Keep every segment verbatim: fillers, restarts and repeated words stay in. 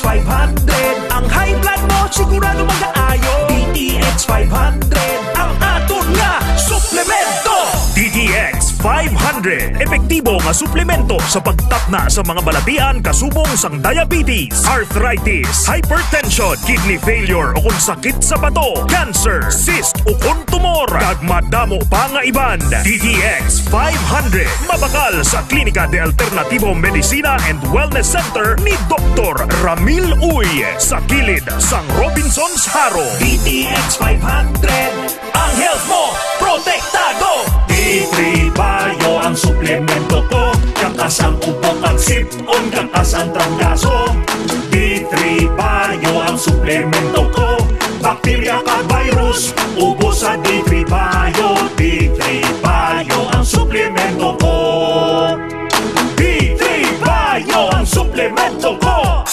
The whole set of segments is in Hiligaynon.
Five hundred. Ang high blood mo sigurado magaayo. D T X five hundred, ang aton nga suplemento. D T X five hundred, epektibo nga suplemento sa pagtapna sa mga balatian kasubong sang diabetes, arthritis, hypertension, kidney failure o kung sakit sa bato, cancer, cyst o kung tumor, kag madamo pa nga iban. D T X five hundred, mabakal sa Klinika de Alternativo Medicina and Wellness Center ni Doktor Ramil Uy, sa kilid sang Robinsons Jaro. D T X five hundred, ang health mo protektado. D three Bio ang suplemento ko, kakas ang ubo kag sip-on, kakas ang trangkaso. D three Bio ang suplemento ko, bakterya kag virus, ubo sa D three Bio. D three Bio ang suplemento ko. D three Bio ang suplemento ko.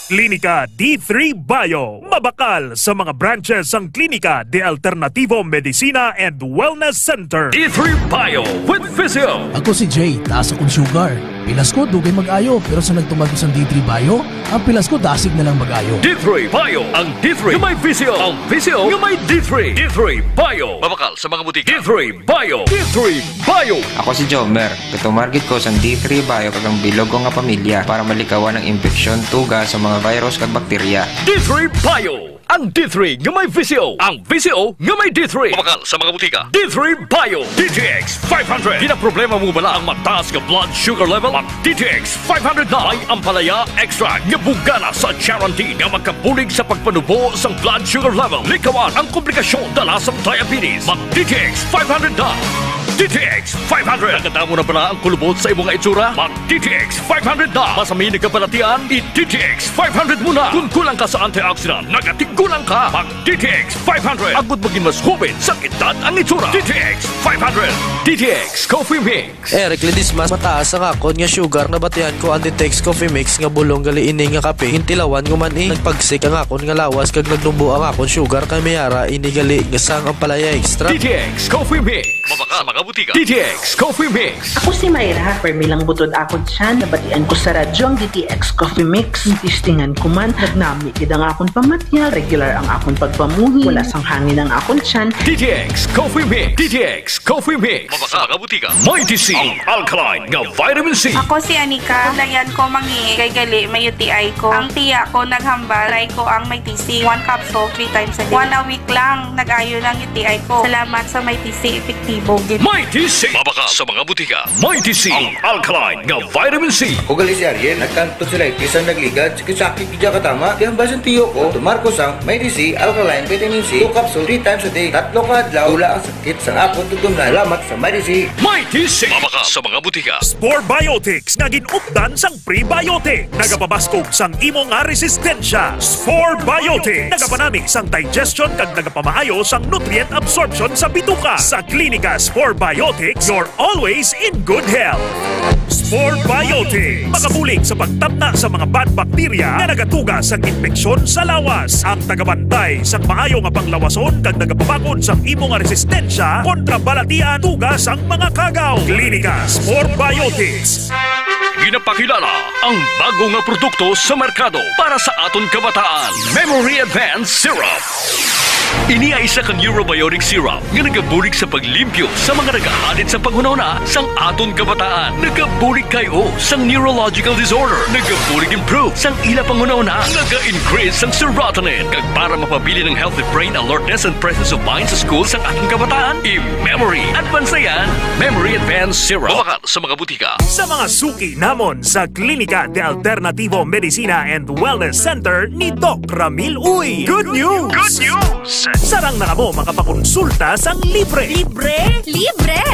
Klinika D three Bio, mabakal sa mga branches sang Klinika de Alternativo Medicina and Wellness Center. D three Bio with Physio. Ako si Jay, taas akong sugar. Pilas ko, dugay mag-ayo, pero sa nagtuman ko sang D three Bio, ang pilas ko dasig na lang mag-ayo. D three Bio, ang D three nga may Physio, ang Physio nga may D three. D three Bio, mabakal sa mga butika. D three Bio. D three Bio. Ako si Jomer. Gatumar gid ko sang D three Bio kag ang bilog ko nga pamilya para malikawan ang impeksyon, tuga sa mga virus kag bakterya. D three Bio. Ang D three nga may Physio. Ang Physio nga may D three. Mabakal sa mga butika. D three Bio. D T X five hundred. Ginaproblema mo bala ang mataas nga blood sugar level? Mag D T X five hundred na. May ampalaya extract nga bugana sa charantin nga makabulig sa pagpanubo sang blood sugar level. Likawan ang komplikasyon dala sang diabetes. Mag D T X five hundred na. D T X five hundred. Nakadamo na bala ang kulubot sa imo nga itsura? Mag D T X five hundred na. Masami nagkabalatian, i D T X five hundred mo na. Kung kulang ka sa antioxidant, nagatigulang ka. Mag D T X five hundred. Agud magin mas hoben sa edad ang itsura. D T X five hundred. D T X Coffee Mix. Eric Ledesma, mataas ang akon nga sugar. Nabatian ko ang D T X Coffee Mix nga bulong gali ini nga kape. Gintilawan ko man, eh. Nagpagsik ang akon nga lawas kag nagnubo ang akon sugar, kay may ara ini gali nga sang ampalaya extract. D T X Coffee Mix. Mabakal sa mga butika. D T X Coffee Mix. Ako si Myra, permi lang butod akon tiyan. Nabatian ko sa radyo ang D T X Coffee Mix. Testingan ko man, nagnami gid ang akon pamatyag, regular ang akon pagpamuhi, wala sang hangin ang akon tiyan. D T X Coffee Mix. D T X Coffee Mix. Mabakal sa mga butika. Mighty C, ang alkaline nga vitamin C. Ako si Anika. Layan ko mangi kay gali may U T I ko. Ang tiya ko naghambal, try ko ang Mighty C. One capsule, three times a day. One a week lang, nag-ayo na ang U T I ko. Salamat sa Mighty C, epektibo gid. Mighty C. Mabakal sa mga butika. Mighty C, ang alkaline nga vitamin C. Ako gali si Ariel, nagkang tonsillitis ang nagligad, sakit-sakit gid katama. Kaya ang basin tiyo ko, tumar ko sang Mighty C, alkaline vitamin C, two capsule, three times a day. Tatlo ka adlaw, wala ang sakit sa akon tutumnan. Salamat sa Mighty C. Mighty C. Mabakal sa mga butika. Spore Biotics nga gin-updan sang prebiotic. Nagapabaskog sang imo nga resistensya. Spore Biotics. Nagapanami sang digestion kag nagapamaayo sang nutrient absorption sa bituka. Sa Klinika Spore Biotics, you're always in good health. Spore Biotics. Makabulig sa pagtapna sa mga bad bacteria nga nagatuga sang impeksyon sa lawas. Ang tagabantay sang maayo nga panglawason kag nagapabakod sang imo nga resistensya kontra balatian, tuga sang mga kagaw. Klinika Spore Biotics. Ginapakilala ang bago nga produkto sa merkado para sa aton kabataan, Memory Advance Syrup. Ini ay isa ka neurobiotic syrup nga nagabulig sa paglimpyo sa mga nagahalit sa panghunahuna sang aton kabataan. Nagabulig kay o sang neurological disorder. Nagabulig improve sang ila panghunahuna. Naga-increase sang serotonin. Kag para mapabilin ang healthy brain alertness and presence of mind sa school sang aton kabataan, i-memory advance na yan. Memory Advance Syrup. Mabakal sa mga butika. Sa mga suki namon sa Klinika de Alternativo Medicina and Wellness Center ni Doc Ramil Uy. Good news! Good news! Sarang na kamo makapakonsulta sang libre. Libre? Libre!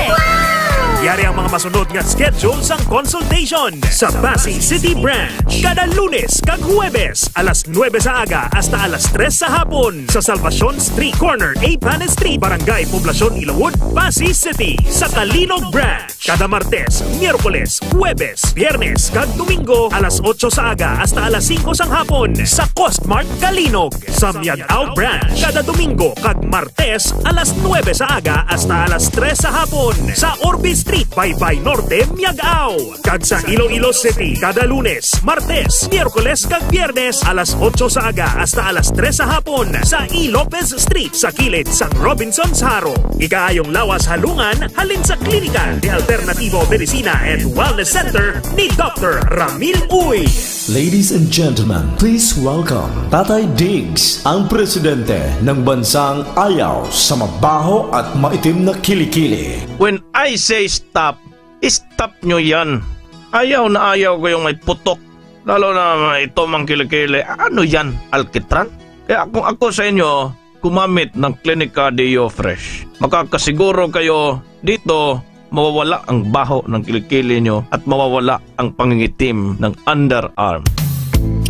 Yari ang mga masunod nga schedule sang consultation sa Passi City Branch. Kada Lunes kag Huwebes, alas nuebe sa aga hasta alas tres sa hapon, sa Salvacion Street, corner Eighth Street, Barangay Poblacion, Ilawod, Passi City, sa Calinog Branch. Kada Martes, Miyerkules, Huwebes, Biyernes, kag Domingo, alas otso sa aga hasta alas singko sang hapon, sa Costmart Calinog. Sa Miag-ao Branch, kada Domingo kag Martes, alas nuebe sa aga hasta alas tres sa hapon. Sa Orbis Street, Baybay Norte, Miag-ao. Kag sa Iloilo City, kada Lunes, Martes, Miyerkules, kag Biyernes, alas otso sa aga hasta alas tres sa hapon, sa E. Lopez Street, sa kilid sang Robinsons Jaro. Ikaayong lawas halungan halin sa Klinika de Alternativo Medicina and Wellness Center ni Doctor Ramil Uy. Ladies and gentlemen, please welcome Tatay Diggs, ang presidente ng bansang ayaw sa mabaho at maitim na kilikili. When I say stop, stop nyo yan. Ayaw na ayaw ko yung may putok, lalo na may itom ang kilikili. Ano yan, alkitran? Kaya kung ako sa inyo, gumamit ng Klinika Deo Fresh. Makakasiguro kayo dito, mawawala ang baho ng kilikili nyo at mawawala ang pangingitim ng underarm.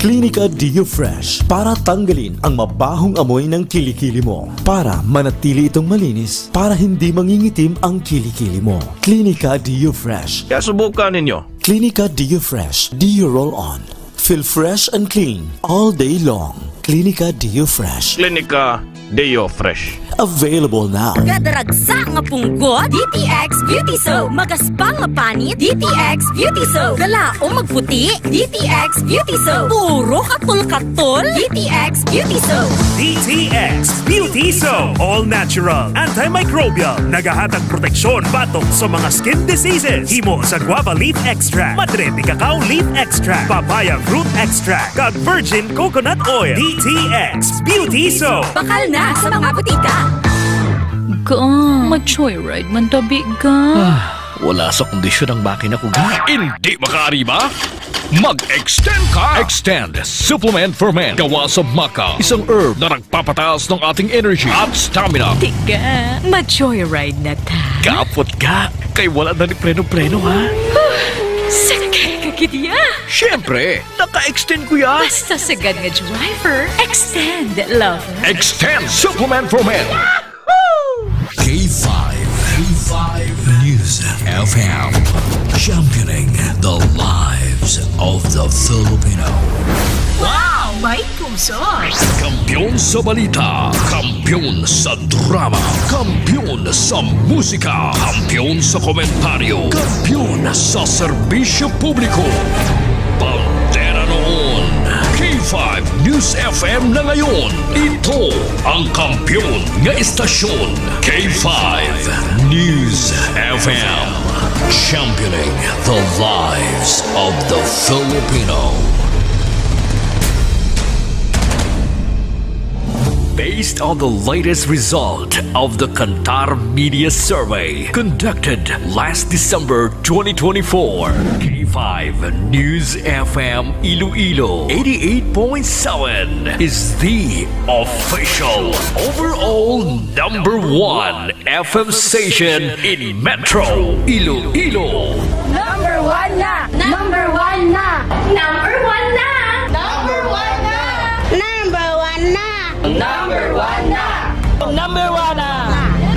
Klinika Deo Fresh para tanggalin ang mabahong amoy ng kilikili mo, para manatili itong malinis, para hindi mangingitim ang kilikili mo. Klinika Deo Fresh. Kaya subukan ninyo. Klinika Deo Fresh Deo Roll On. Feel fresh and clean all day long. Klinika Deo Fresh. Klinika Deo Fresh. Available now. Gadaragsa nga punggot, D T X Beauty Soap. Magaspang nga panit, D T X Beauty Soap. Galaom magputi, D T X Beauty Soap. Puro katol-katol, D T X Beauty Soap. D T X Beauty Soap. All natural, antimicrobial. Nagahatag proteksyon batok sa mga skin diseases. Himo sa guava leaf extract, madre de cacao leaf extract, papaya fruit extract, kag virgin coconut oil. D T X Beauty Soap. Bakal na sa mga butika. Ga, ma-joyride man tabi, ga. Ah, wala sa kondisyon ang makina ko, ga. Hindi makaariba? Mag-extend ka! Extend Supplement for Men. Gawa sa maca, isang herb na nagpapataas ng ating energy at stamina. Tiga, ma-joyride na ta. Kapot ka, kay wala na ni preno-preno, ha? Huh, sakay ka gid ya. Siyempre, naka-extend ko ya. Basta sagad nga driver, extend, lover. Extend Supplement for Men. K five, K five News F M. Championing the lives of the Filipino. Wow! May puso! Kampiyon sa balita, kampiyon sa drama, kampiyon sa musika, kampiyon sa komentaryo, kampiyon sa serbisyo publiko. Bandera noon, K five News F M na ngayon. Ito ang kampiyon nga istasyon, K five News F M. Championing the lives of the Filipino. Based on the latest result of the Kantar Media Survey conducted last December twenty twenty-four, K five News F M Iloilo eighty-eight point seven is the official overall number one F M station in Metro Iloilo. Number one na! Number one na! Number one na! Number one na! Number one na! Number one na! Number one na!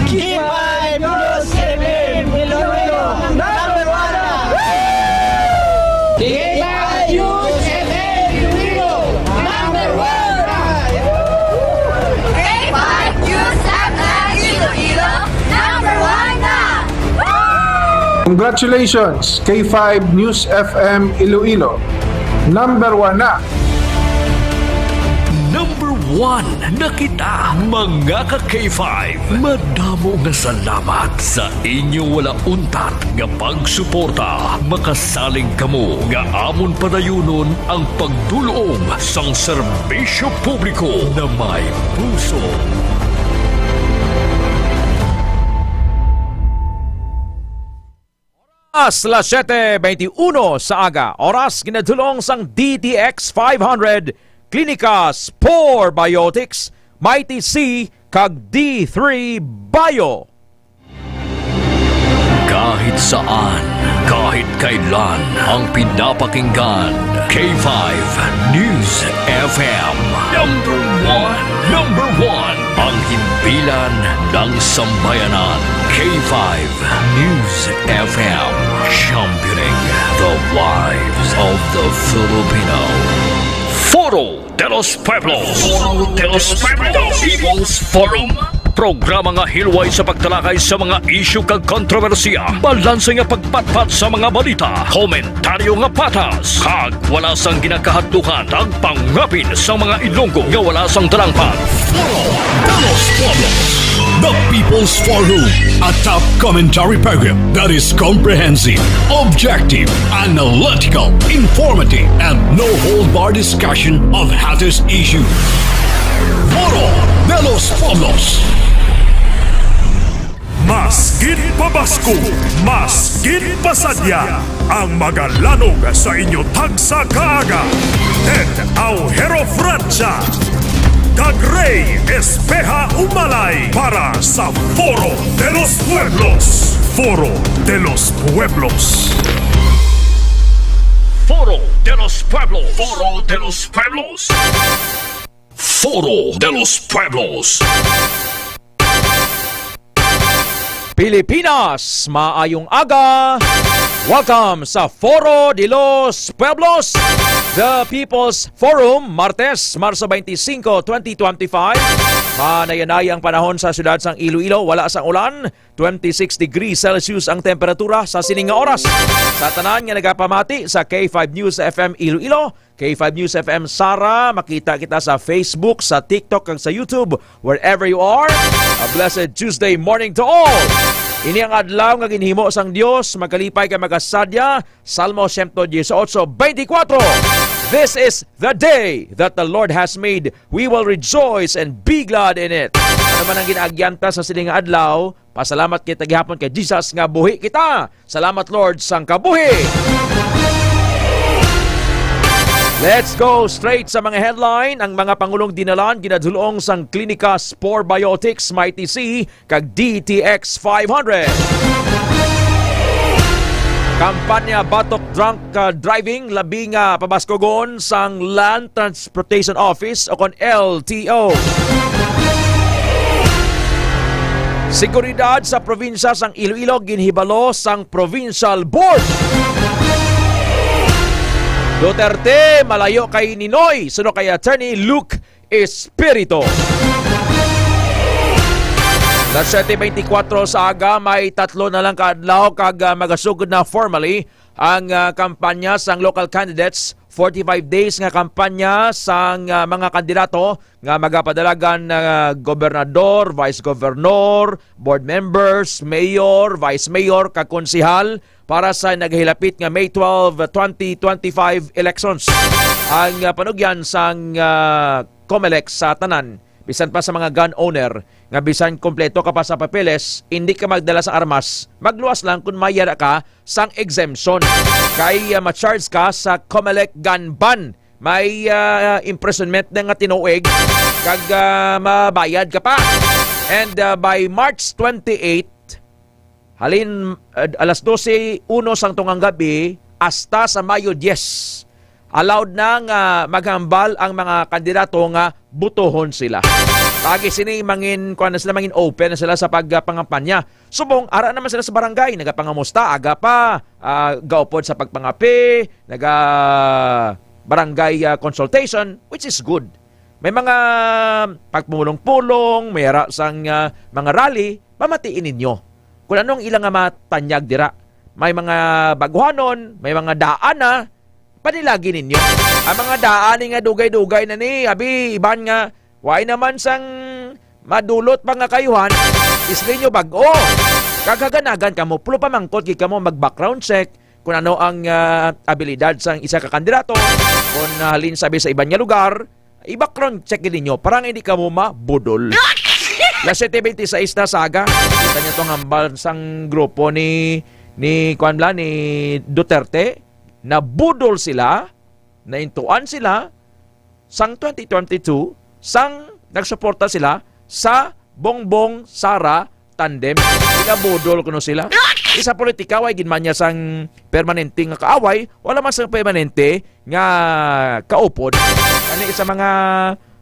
K five News F M Iloilo, number one na! K five News F M Iloilo, number one na! K five News F M Iloilo, number one na! Congratulations, K five News F M Iloilo. Number one na! Number one na kita, mga ka K five. Madamo nga salamat sa inyo wala untat nga pagsuporta. Makasalig kamo nga amon padayunon ang pagdul-ong sang serbisyo publiko na may puso. Oras, las siete veintiuno sa aga. Oras ginadulong sang D T X five hundred, Klinika Spore Biotics, Mighty C, kag D three Bio. Kahit saan, kahit kailan, ang pinapakinggan, K five News F M. Number one, number one, ang himpilan ng sambayanan, K five News F M, championing the lives of the Filipino. Foro de los Pueblos. Foro de los Pueblos. People's Forum. Programa nga hilway sa pagtalakay sa mga isyu kag kontrobersiya, balanse nga pagpatpat sa mga balita, komentaryo nga patas, kag wala sang ginakahadlukan, kag pangapin sa mga Ilonggo nga wala sang dalangpan. Foro de los Pueblos, the People's Forum, a top commentary program that is comprehensive, objective, analytical, informative, and no-hold-bar discussion of hottest issues. Foro de los Pueblos. Mas gid pabasko, mas gid pasadya ang magalanog sa inyo tagsa ka aga. Ted Aujero Francia kag Rey Espeha Umalay para sa Foro de los Pueblos. Foro de los Pueblos. Foro de los Pueblos. Foro de los Pueblos. Foro de los Pueblos. Pilipinas, maayong aga. Welcome sa Foro de los Pueblos, the People's Forum, Martes, Marso twenty-five, twenty twenty-five. Manayanay ang panahon sa siyudad sang Iloilo, wala sang ulan. Twenty-six degrees Celsius ang temperatura sa sining nga oras. Sa tanan nga nagapamati sa K five News F M Iloilo, K five News F M Sara, makita kita sa Facebook, sa TikTok, kag sa YouTube. Wherever you are, a blessed Tuesday morning to all. Ini ang adlaw nga ginhimo sang Dios, makalipay kag magasadya. Salmo siyento dieciocho, veinticuatro. This is the day that the Lord has made. We will rejoice and be glad in it. Ano man ang ginaagyanta sa sining nga adlaw, pasalamat kita gihapon kay Jesus nga buhi kita. Salamat, Lord, sang kabuhi. Let's go straight sa mga headline. Ang mga pangulong dinalan ginadulong sang Klinika Spore Biotics, Mighty C, kag D T X five hundred. Kampanya batok drunk, uh, driving labi nga pabaskugon sang Land Transportation Office o kon L T O. Seguridad sa probinsya sang Iloilo ginhibalo sang Provincial Board. Duterte malayo kay Ninoy, suno kay Attorney Luke Espiritu. Alas siyete beintikwatro sa aga, may tatlo na lang ka adlaw kag, ah, magasugod na formally ang, ah, kampanya sang local candidates. Forty-five days nga kampanya sang, ah, mga kandidato nga magapadalagan nga gobernador, vice governor, board members, mayor, vice mayor, kag konsehal para sa nagahilapit nga May twelve, twenty twenty-five elections. Ang, ah, panugyan sang, ah, Comelec sa tanan, bisan pa sa mga gun owner, nga bisan kompleto ka pa sa papeles, indi ka magdala sa armas, magluwas lang kung may yara ka sang exemption. Kay, ah, ma-charge ka sa Comelec gun ban. May, ah, imprisonment na nga tinuig, kag, ah, mabayad ka pa. And, ah, by March twenty-eight, halin, ah, alas dose uno sang tungang gabi hasta sa Mayo diyes, allowed na nga maghambal ang mga kandidato nga butuhon sila. Pagi sini mangin, kuwan na sila, mangin open na sila sa pagpangampanya. Subong, ara naman sila sa barangay, nagapangamusta, aga pa, ah, gaupod sa pagpangape, naga barangay, ah, consultation, which is good. May mga pagpumulong-pulong, may ara sang, ah, mga rally, pamatii ninyo kung ano ang ilang nga matanyag dira. May mga baguhanon, may mga daan na, panilagi ninyo. Ang mga daan ni nga dugay-dugay na ni, abi, iban nga, way naman sang madulot pa nga kayuhan, isli nyo bag-o. Kag haganagan kamo, pero pamangkot gid kamo mag-background check kung ano ang, ah, abilidad sang isa ka kandidato, kung, ah, halin sabi sa iban nga lugar, i-background check gid ninyo para nga hindi kamo mabudol. Alas siyete beintiseis na sa aga. Kita niyo tong hambal sang grupo ni, ni, kuwan bala, ni Duterte. Nabudol sila, naintuan sila sang twenty twenty-two, sang nagsuporta sila sa Bongbong Sara tandem. Pinabudol kuno sila. Isa politika, way gid man niya sang permanente nga kaaway, wala man sang permanente nga kaupod. Kani sa mga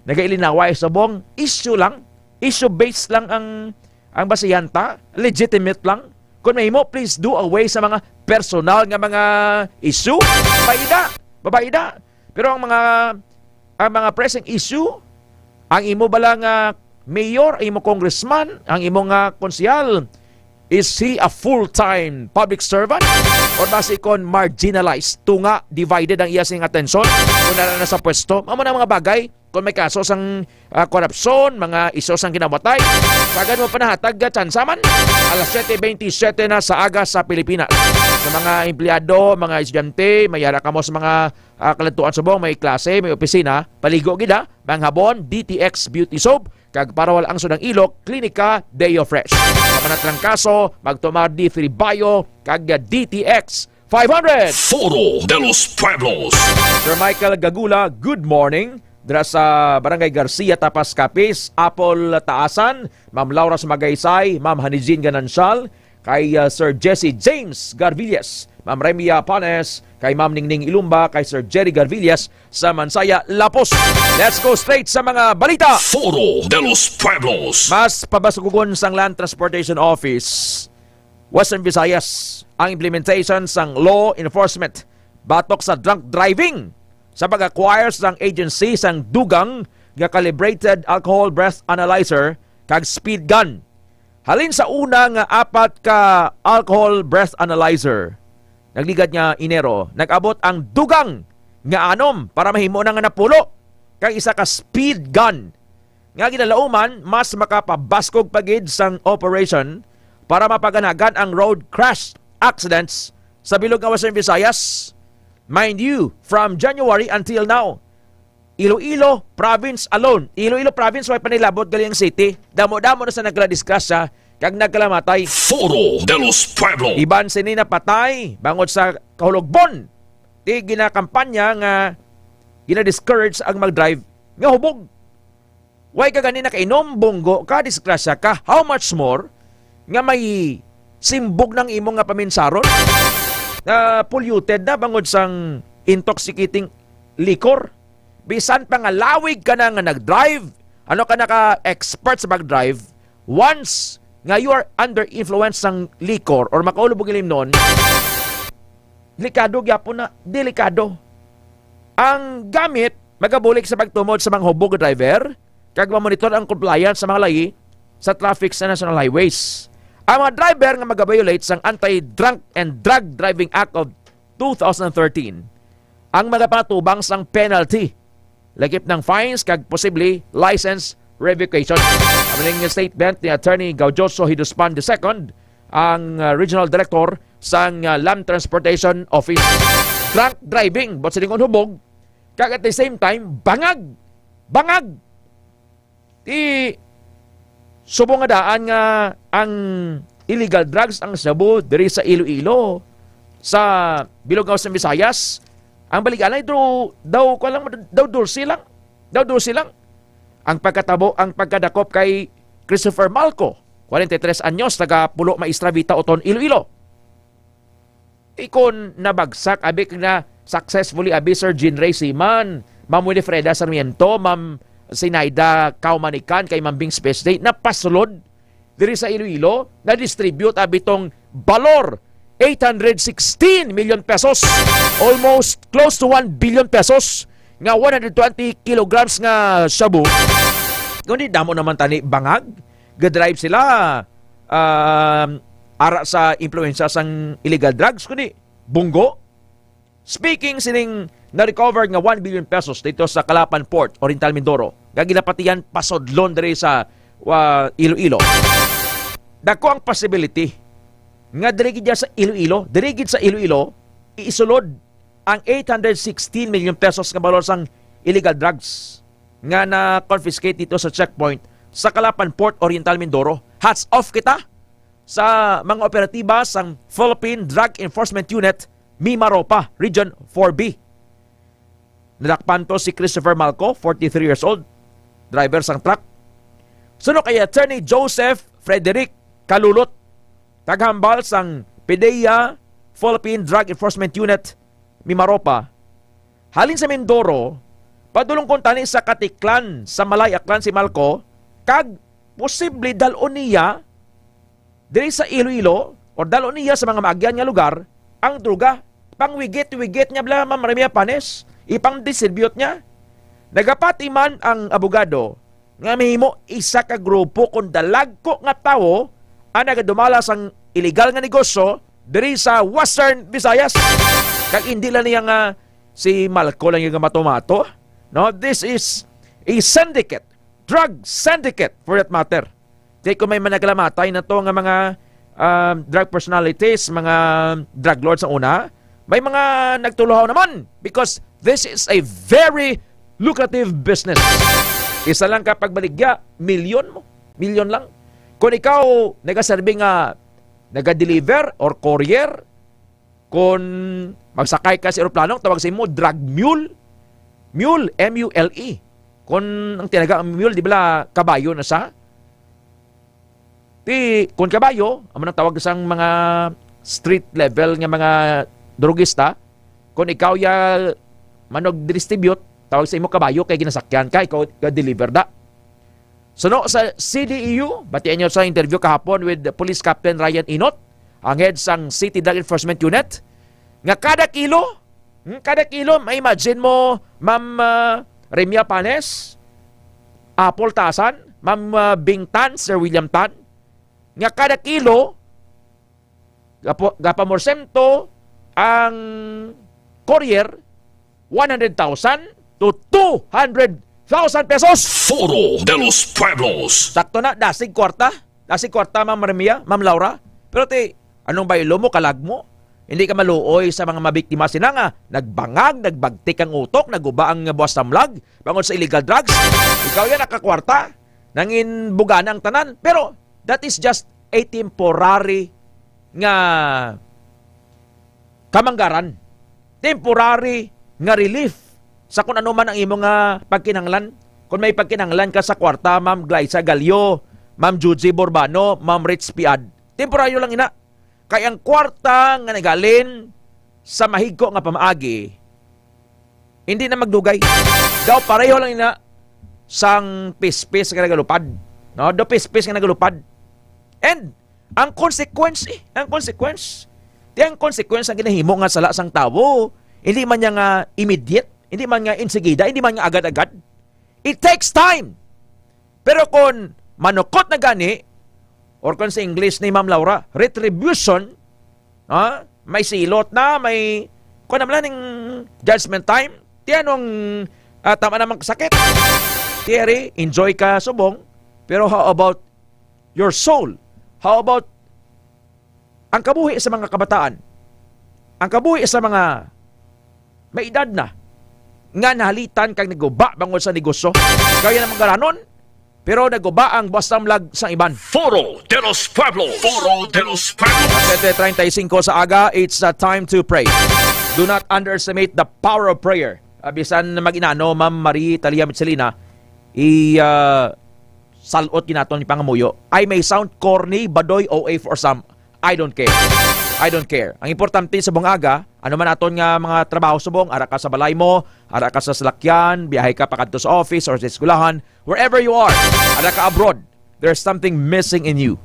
nagailinaway subong, issue lang. Issue based lang ang, ang basihan ta. Legitimate lang. Kung mahimo, please do away sa mga personal nga mga issue. Babaida, babaida. Pero ang mga, ang mga pressing issue, ang imo bala nga mayor, ang imo congressman, ang imo nga konsehal, is he a full-time public servant? Or basi kon marginalized, tunga, divided ang iya sing atensyon kung naa na sa pwesto? Amo na mga bagay, kung may kaso sang, ah, korupsyon, mga isyu sang kinamatay, sagad mo panahatag nga tsansa man. Alas siyete bentisiete na sa aga sa Pilipinas. Sa mga empleyado, mga estudyante, may ara kamo sa mga, ah, kaladtuan subong, may klase, may opisina, paligo gid, ha. Manghabon, D T X Beauty Soap, kag para wala ang sudang ilok, Klinika Deo Fresh. Sa mga trangkaso, magtumar D three Bio, kag D T X five hundred. Foro de los Pueblos. Sir Michael Gagula, good morning. Dira sa Barangay Garcia, Tapas, Capiz, Apple Taasan, Ma'am Laura Sumagaysay, Ma'am Hanijin Ganancial, kay, ah, Sir Jesse James Garvillas, Ma'am Remia Panes, kay Ma'am Ningning Ilumba, kay Sir Jerry Garvillas sa Mansaya, Lapos. Let's go straight sa mga balita. Foro de los Pueblos. Mas pabasugon sang Land Transportation Office, Western Visayas, ang implementation sang law enforcement batok sa drunk driving sa pag-acquire sang agency sang dugang nga calibrated alcohol breath analyzer kag speed gun. Halin sa una nga apat ka alcohol breath analyzer, nagligad nga Enero, nag-abot ang dugang nga anom para mahimo na nga napulo kag isa ka speed gun nga ginalauman mas makapabaskog pa gid sang operation para mapaganagan ang road crash accidents sa bilog nga Western Visayas. Mind you, from January until now, Iloilo province alone. Iloilo province, way pa nilabot gali ang city. Damo-damo na sa nagkadisgrasya kag nagkalamatay. Foro de los Pueblos. Iban sini napatay bangod sa kahulogbon. Ti ginakampanya nga gina-discourage ang mag-drive nga hubog. Way ka gani nakainom, bunggo ka, disgrasya ka. How much more nga may simbog ng imo nga paminsaron? Na polluted na bangod sang intoxicating liquor. Bisan pa nga lawig ka na nga nag-drive, ano ka naka-expert sa pag-drive, once nga you are under influence sang liquor or makaulog og ilimnon, delikado gyapon na, delikado. Ang gamit magabulig sa pagtumod sa mga hubog nga driver kag mamonitor ang compliance sa mga layi sa traffic sa national highways. Ang mga driver nga magabiolate sang Anti-Drunk and Drug Driving Act of two thousand thirteen ang magapangatubang sang penalty, lakip ng fines kag posible license revocation. Ang statement ni Attorney Gaudioso Hiduspan the second, ang, uh, Regional Director sang, uh, Land Transportation Office. Drunk driving, but sa lingon hubog, kag at the same time, bangag. Bangag. Ti, subong nga daan nga ang illegal drugs, ang shabu, diri sa Iloilo, sa bilog nga sa Visayas, ang baliganay daw, daw, kuwan lang, daw dulce lang. Daw dulce lang. Ang pagkatabo, ang pagkadakop kay Christopher Malco, forty-three anyos, taga Pulo Maestra, Vita Oton, Iloilo. Ikon nabagsak, abi, na successfully, abi, Sir Jean Ray Siman, Ma'am Winifreda Sarmiento, Ma'am Sinaida Kaumanikan, kay Ma'am Bing Space Day, napasulod diri sa Iloilo, na-distribute, abi, tong balor, eight hundred sixteen million pesos, almost close to one billion pesos, nga one hundred twenty kilograms nga shabu. Kundi damo naman tani bangag, gadrive sila, um, ara sa impluwensya sang illegal drugs, kundi bunggo. Speaking sining na-recover nga one billion pesos dito sa Calapan Port, Oriental Mindoro, nga ginapatihan pasudlon diri sa, ah, Iloilo. Dako ang possibility nga diri gid sa Iloilo, diri gid sa Iloilo, isulod ang eight hundred sixteen million pesos nga balor sang illegal drugs nga na-confiscate dito sa checkpoint sa Calapan Port, Oriental Mindoro. Hats off kita sa mga operatiba sang Philippine Drug Enforcement Unit, Mimaropa, Region four B. Nadakpan to si Christopher Malco, forty-three years old, driver sang truck. Suno kay Attorney Joseph Frederick Kalulot, taghambal sang PDEA, Philippine Drug Enforcement Unit, Mimaropa. Halin sa Mindoro, padulong kuntani sa Katiklan, sa Malay, Aklan si Malco, kag posible dal-on niya diri sa Iloilo or dal-on niya sa mga maagyan nga lugar ang droga. Pangwigit-wigit niya bala, Ma'am Remia Panes, ipang-distribute niya. Nagapati man ang abogado nga mahimo isa ka grupo kon dalagko nga tawo ang nagadumala sang illegal nga negosyo diri sa Western Visayas. Kag hindi lang niya nga si Malco lang yung matumato. No, this is a syndicate, drug syndicate for that matter. Kay kung may managlamatay na to nga mga, um, drug personalities, mga drug lords sa una, may mga nagtuluhaw naman because this is a very lucrative business. Isa lang ka pagbaligya, milyon mo. Milyon lang. Kung ikaw nagaserbi nga naga-deliver or courier, kung magsakay ka sa eroplano, tawag sa imo, drug mule. Mule, M U L E. Kung ang tinaga ang mule, di ba, kabayo na siya? Ti, kung kabayo, amo nang tawag sang mga street level nga mga drugista, kung ikaw ya manog-distribute, tawag sa imo kabayo kay ginasakyan ka, ikaw ga-deliver da. Suno sa C D E U, batian niyo sa interview kahapon with the Police Captain Ryan Inot, ang head sang City Drug Enforcement Unit, nga kada kilo, hmm, kada kilo, ma-imagine mo, Ma'am, ah, Remia Panes, Apple Tasan, Ma'am, ah, Bing Tan, Sir William Tan, nga kada kilo, gapo-, gapamorsyento ang courier, one hundred thousand to two hundred thousand pesos. Foro de los Pueblos. Sakto na, dasig kwarta. Dasig kwarta, Ma'am Remia, Ma'am Laura. Pero ti, anong baylo mo, kalag mo? Hindi ka maluoy sa mga mabiktima sina nga nagbangag, nagbagtik ang utok, naguba ang buwas samlag, bangod sa illegal drugs. Ikaw yan, nakakwarta. Nangin bugana ang tanan. Pero that is just a temporary nga kamanggaran, temporary nga relief sa kung ano man ang imo nga pagkinahanglan. Kung may pagkinahanglan ka sa kwarta, Ma'am Glyza Gallo, Ma'am Juji Borbano, Ma'am Rich Piad, temporaryo lang ina. Kay ang kwarta nga nagalin sa mahigko nga pamaagi, hindi na magdugay. Daw pareho lang ina sang pispis nga nagalupad. No? Do pispis nga nagalupad. And ang consequence, eh, ang consequence. Ti ang consequence ang ginahimo nga sala sang tawo, hindi man niya nga immediate, hindi man nga insigida, hindi man nga agad-agad. It takes time. Pero kung manukot na gani, or kung sa English ni Ma'am Laura, retribution, ha? May silot na, may, kung naman ning judgment time, ti anong, ah, tama naman kasakit. Thierry, enjoy ka subong, pero how about your soul? How about ang kabuhi sa mga kabataan? Ang kabuhi sa mga may edad na nga nahalitan kag naguba bangod sa negosyo? Kaya na magaranon, pero naguba ang buwas samlag sang iban. Foro de los Pueblos. Foro de los Pueblos. Alas siyete treinta y cinco sa aga, it's, uh, time to pray. Do not underestimate the power of prayer. Ah, bisan mag-inano, Ma'am Marie Talia Mitsilina, i, ah, salot ginaton ni pangamuyo. I may sound corny, badoy, O A for some. I don't care. I don't care. Ang importante sa buong aga, ano man aton nga mga trabaho subong, ara ka sa balay mo, ara ka sa salakyan, biyahe ka pakadto sa office or sa eskwelahan, wherever you are, ara ka abroad, there's something missing in you.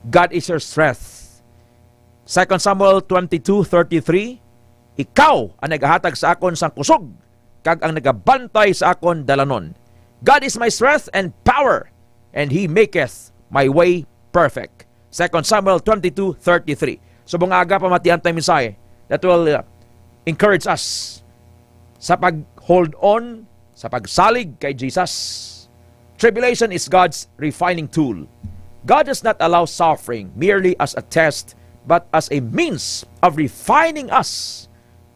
God is your strength. Second Samuel twenty-two thirty-three, "Ikaw ang nagahatag sa akon sang kusog, kag ang nagabantay sa akon dalanon. God is my strength and power, and He maketh my way perfect." Second Samuel twenty-two thirty-three. Subong nga aga, pamatian tayong mensahe that will, uh, encourage us sa pag-hold on, sa pagsalig kay Jesus. Tribulation is God's refining tool. God does not allow suffering merely as a test, but as a means of refining us,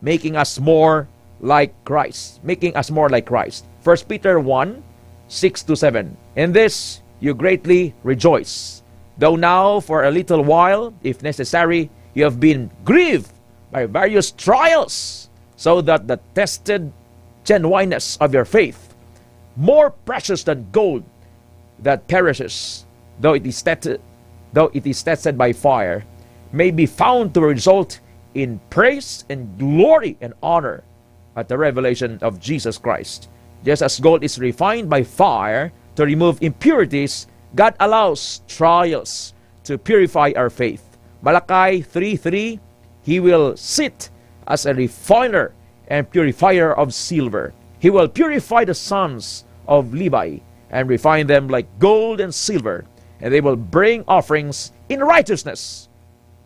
making us more like Christ, making us more like Christ. First Peter one, six to seven. "In this you greatly rejoice, though now for a little while, if necessary, you have been grieved by various trials, so that the tested genuineness of your faith, more precious than gold that perishes, though it is tested, though it is tested by fire, may be found to result in praise and glory and honor at the revelation of Jesus Christ." Just as gold is refined by fire to remove impurities, God allows trials to purify our faith. Malachi three three, "He will sit as a refiner and purifier of silver. He will purify the sons of Levi and refine them like gold and silver, and they will bring offerings in righteousness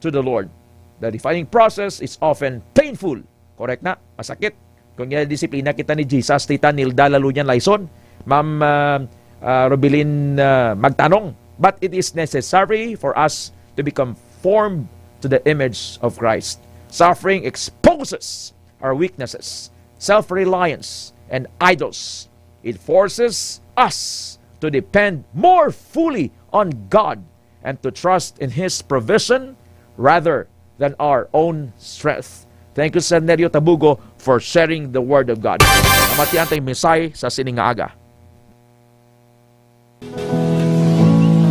to the Lord. The refining process is often painful. Correct na? Masakit. Kung nga disiplina kita ni Jesus, Tita Nilda Lalunian Laison, Ma'am, ah, ah, Robilin, ah, Magtanong. But it is necessary for us to be conformed to the image of Christ. Suffering exposes our weaknesses, self-reliance, and idols. It forces us to depend more fully on God and to trust in His provision rather than our own strength. Thank you, Sir Nerio Tabugo, for sharing the Word of God. Amatian tay mensahe sa sini nga aga.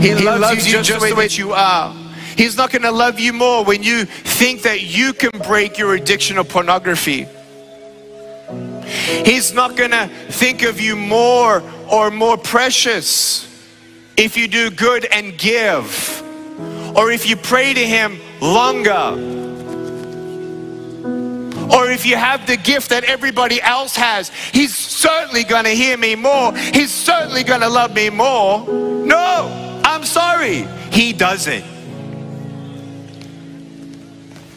He loves you just the way that you are. He's not going to love you more when you think that you can break your addiction of pornography. He's not going to think of you more or more precious if you do good and give, or if you pray to Him longer, or if you have the gift that everybody else has. He's certainly going to hear me more. He's certainly going to love me more. No, I'm sorry. He doesn't.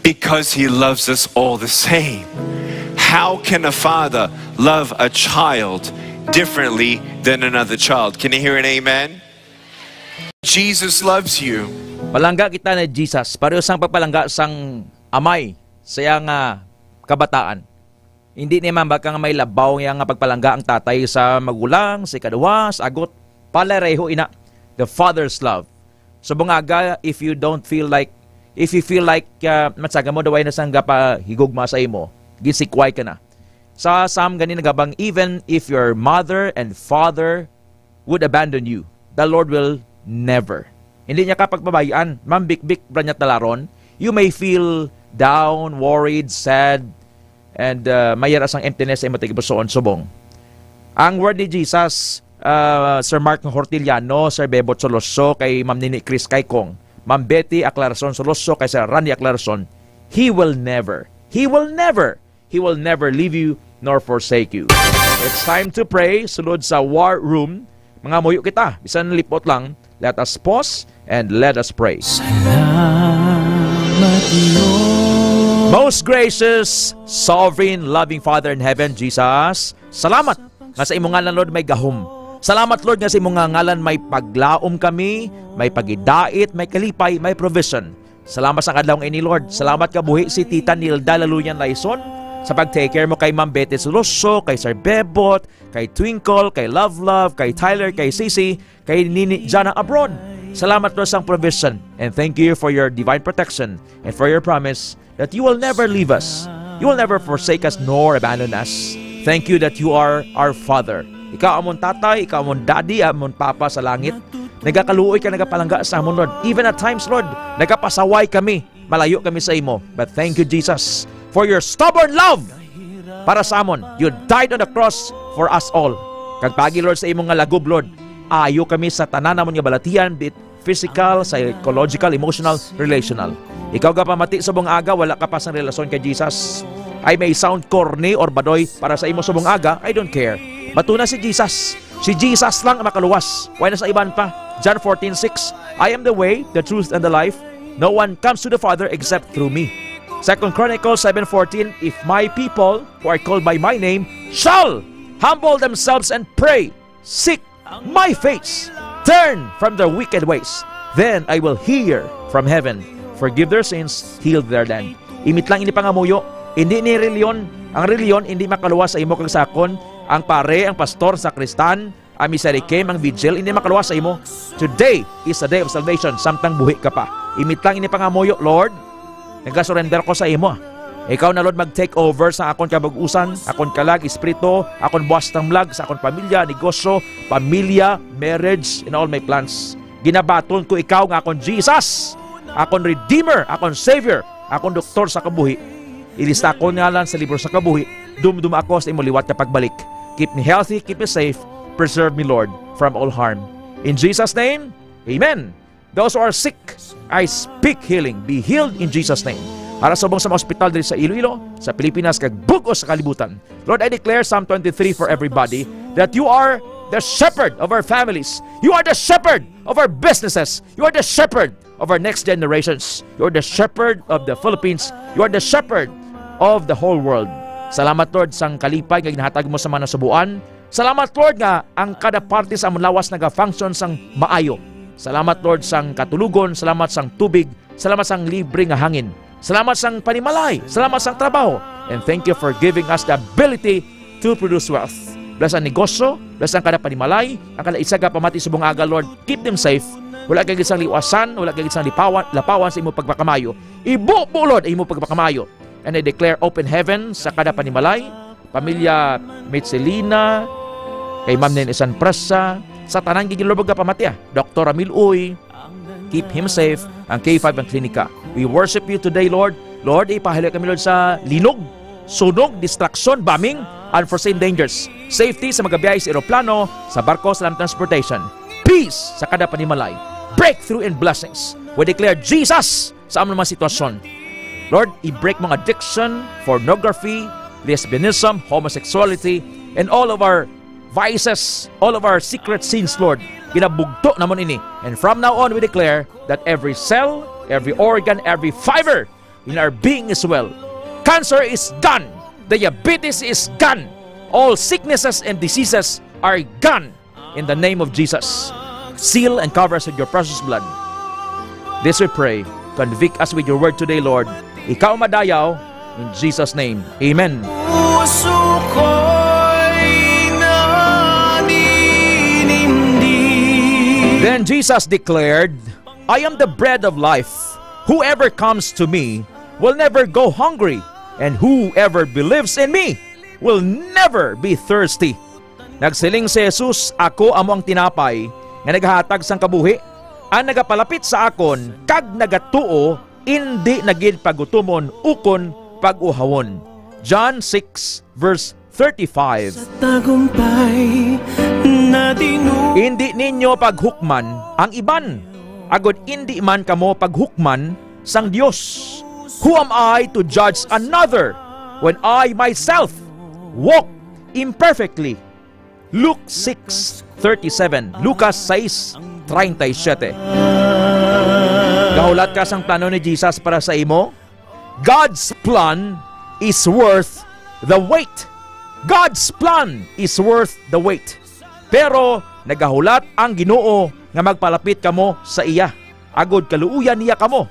Because He loves us all the same. How can a father love a child differently than another child? Can you hear an amen? Jesus loves you. Palangga kita ni Jesus, pareho sang pagpalangga sang amay sa iya nga kabataan. Hindi naman ba ka nga may labaw niya nga pagpalangga ang tatay sa magulang, sa ikaduha, sa agot? Palareho ina, the father's love. Subong aga, if you don't feel like, if you feel like uh, matsaga mo, daway na sang gapahigugma sa imo, gisikway ka na. Sa Psalm gani nagabang, even if your mother and father would abandon you, the Lord will never. Hindi niya ka pagbabayan, mambikbik bra niya talaron. You may feel down, worried, sad, and uh, may yara sang emptiness sa imo tagipusoon subong. Ang word ni Jesus, uh, Sir Mark Hortiliano, Sir Bebot Soloso, kay Ma'am Nini Chris Kaikong, Ma'am Betty Aclarason Soloso, kay Sir Randy Aclarason, He will never, He will never He will never leave you nor forsake you. It's time to pray. Sulod sa War Room, mangamuyo kita. Bisan lipot lang, let us pause and let us pray. Most gracious, sovereign, loving Father in heaven, Jesus, salamat nga sa imo ngalan, Lord, may gahom. Salamat, Lord, nga sa imo nga ngalan may paglaom kami, may pagidait, may kalipay, may provision. Salamat sa adlaw nga ini, Lord. Salamat kabuhi si Tita Nilda Lalunian Laison sa pag-take care mo kay Ma'am Betty Soloso, kay Sir Bebot, kay Twinkle, kay Love Love, kay Tyler, kay Sisi, kay Nini Jana abroad. Salamat, Lord, sang provision. And thank you for your divine protection and for your promise that you will never leave us. You will never forsake us nor abandon us. Thank you that you are our Father. Ikaw amon tatay, ikaw amon daddy, amon papa sa langit. Nagakaluoy ka, nagapalangga sa amon, Lord. Even at times, Lord, nagapasaway kami. Malayo kami sa imo. But thank you, Jesus, for your stubborn love para sa amon. You died on the cross for us all. Kag pagi, Lord, sa imo nga lagob, Lord, ayo kami sa tanan namon nga balatian, be it physical, psychological, emotional, relational. Ikaw gapamati subong aga, wala ka pa sang relasyon kay Jesus. I may sound corny or badoy para sa imo subong aga, I don't care. Batuna si Jesus. Si Jesus lang ang makaluwas. Wala na sa iban pa. John fourteen six, "I am the way, the truth, and the life. No one comes to the Father except through me." Second Chronicles seven fourteen, "If my people who are called by my name shall humble themselves and pray, seek my face, turn from their wicked ways, then I will hear from heaven, forgive their sins, heal their land." Imit lang ini pangamuyo. Hindi ni reliyon. Ang reliyon hindi makaluwas sa imo kag sa akon. Ang pare, ang pastor, sakristan, ang miserikim, ang vigil, hindi makaluwas sa imo. Today is a day of salvation, samtang buhi ka pa. Imit lang ini pangamuyo, Lord. Nagasurrender ko sa imo. Ikaw na, Lord, mag-take over sa akon kabag-usan, akon kalag, espiritu, akon buwas tamblag, sa akon pamilya, negosyo, pamilya, marriage, and all my plans. Ginabaton ko ikaw nga akon Jesus, akon Redeemer, akon Savior, akon Doktor sa kabuhi. Ilista ko ngalan sa libro sa kabuhi. Dumduma ako sa imo liwat nga pagbalik. Keep me healthy, keep me safe. Preserve me, Lord, from all harm. In Jesus' name, amen. Those who are sick, I speak healing. Be healed in Jesus' name. Para subong sa mga ospital diri sa Iloilo, sa Pilipinas, kag bug-os sa kalibutan. Lord, I declare Psalm twenty-three for everybody, that you are the shepherd of our families. You are the shepherd of our businesses. You are the shepherd of our next generations. You are the shepherd of the Philippines. You are the shepherd of the whole world. Salamat, Lord, sang kalipay nga ginahatag mo sa mga nasubuan. Salamat, Lord, nga ang kada parte sa amon lawas naga-function sang maayo. Salamat, Lord, sang katulogon. Salamat sang tubig. Salamat sang libre nga hangin. Salamat sang panimalay. Salamat sang trabaho. And thank you for giving us the ability to produce wealth. Bless ang negosyo, bless ang kada panimalay, ang kada isa ka pamati subong aga, Lord. Keep them safe. Wala kay gisang liwasan, wala kay gisang lipawan, lapawan sa imo pagpakamayo. Ibubo, Lord, ang imo pagpakamayo. And I declare open heaven sa kada panimalay, pamilya Mitsilina, kay Ma'am Nen Isan Prasa, sa tanan gid, Lord, nga pamati, ah. Doktor Ramil Uy, keep him safe, ang K five ang klinika. We worship you today, Lord. Lord, ipahaloy kami, Lord, sa linog, sunog, destruction, bombing, unforeseen dangers. Safety sa magabiyahe sa eroplano, sa barko, sa land transportation. Peace sa kada panimalay. Breakthrough and blessings. We declare Jesus sa among mga sitwasyon. Lord, i-break mo ang addiction, pornography, lesbianism, homosexuality, and all of our vices, all of our secret sins, Lord. Ginabugto namon ini. And from now on, we declare that every cell, every organ, every fiber in our being is well. Cancer is gone. Diabetes is gone. All sicknesses and diseases are gone in the name of Jesus. Seal and cover us with your precious blood. This we pray. Convict us with your word today, Lord. Ikaw madayaw, in Jesus' name. Amen. Puso ko'y naninindi. Then Jesus declared, "I am the bread of life. Whoever comes to me will never go hungry, and whoever believes in me will never be thirsty." Nagsiling si Jesus, "Ako amo ang tinapay nga nagahatag sang kabuhi. Ang nagapalapit sa akon kag nagatuo, indi na gid pagutomon ukon pag-uhawon." John six, verse thirty-five. Sa tagumpay na tinu- Indi ninyo paghukman ang iban, agod indi man kamo paghukman sang Dios. Who am I to judge another when I myself walk imperfectly? Luke six thirty-seven, Lucas sais treinta y siete. Gahulat ka sang plano ni Jesus para sa imo? God's plan is worth the wait. God's plan is worth the wait. Pero nagahulat ang Ginoo nga magpalapit kamo sa iya, agod kaluoyan niya kamo.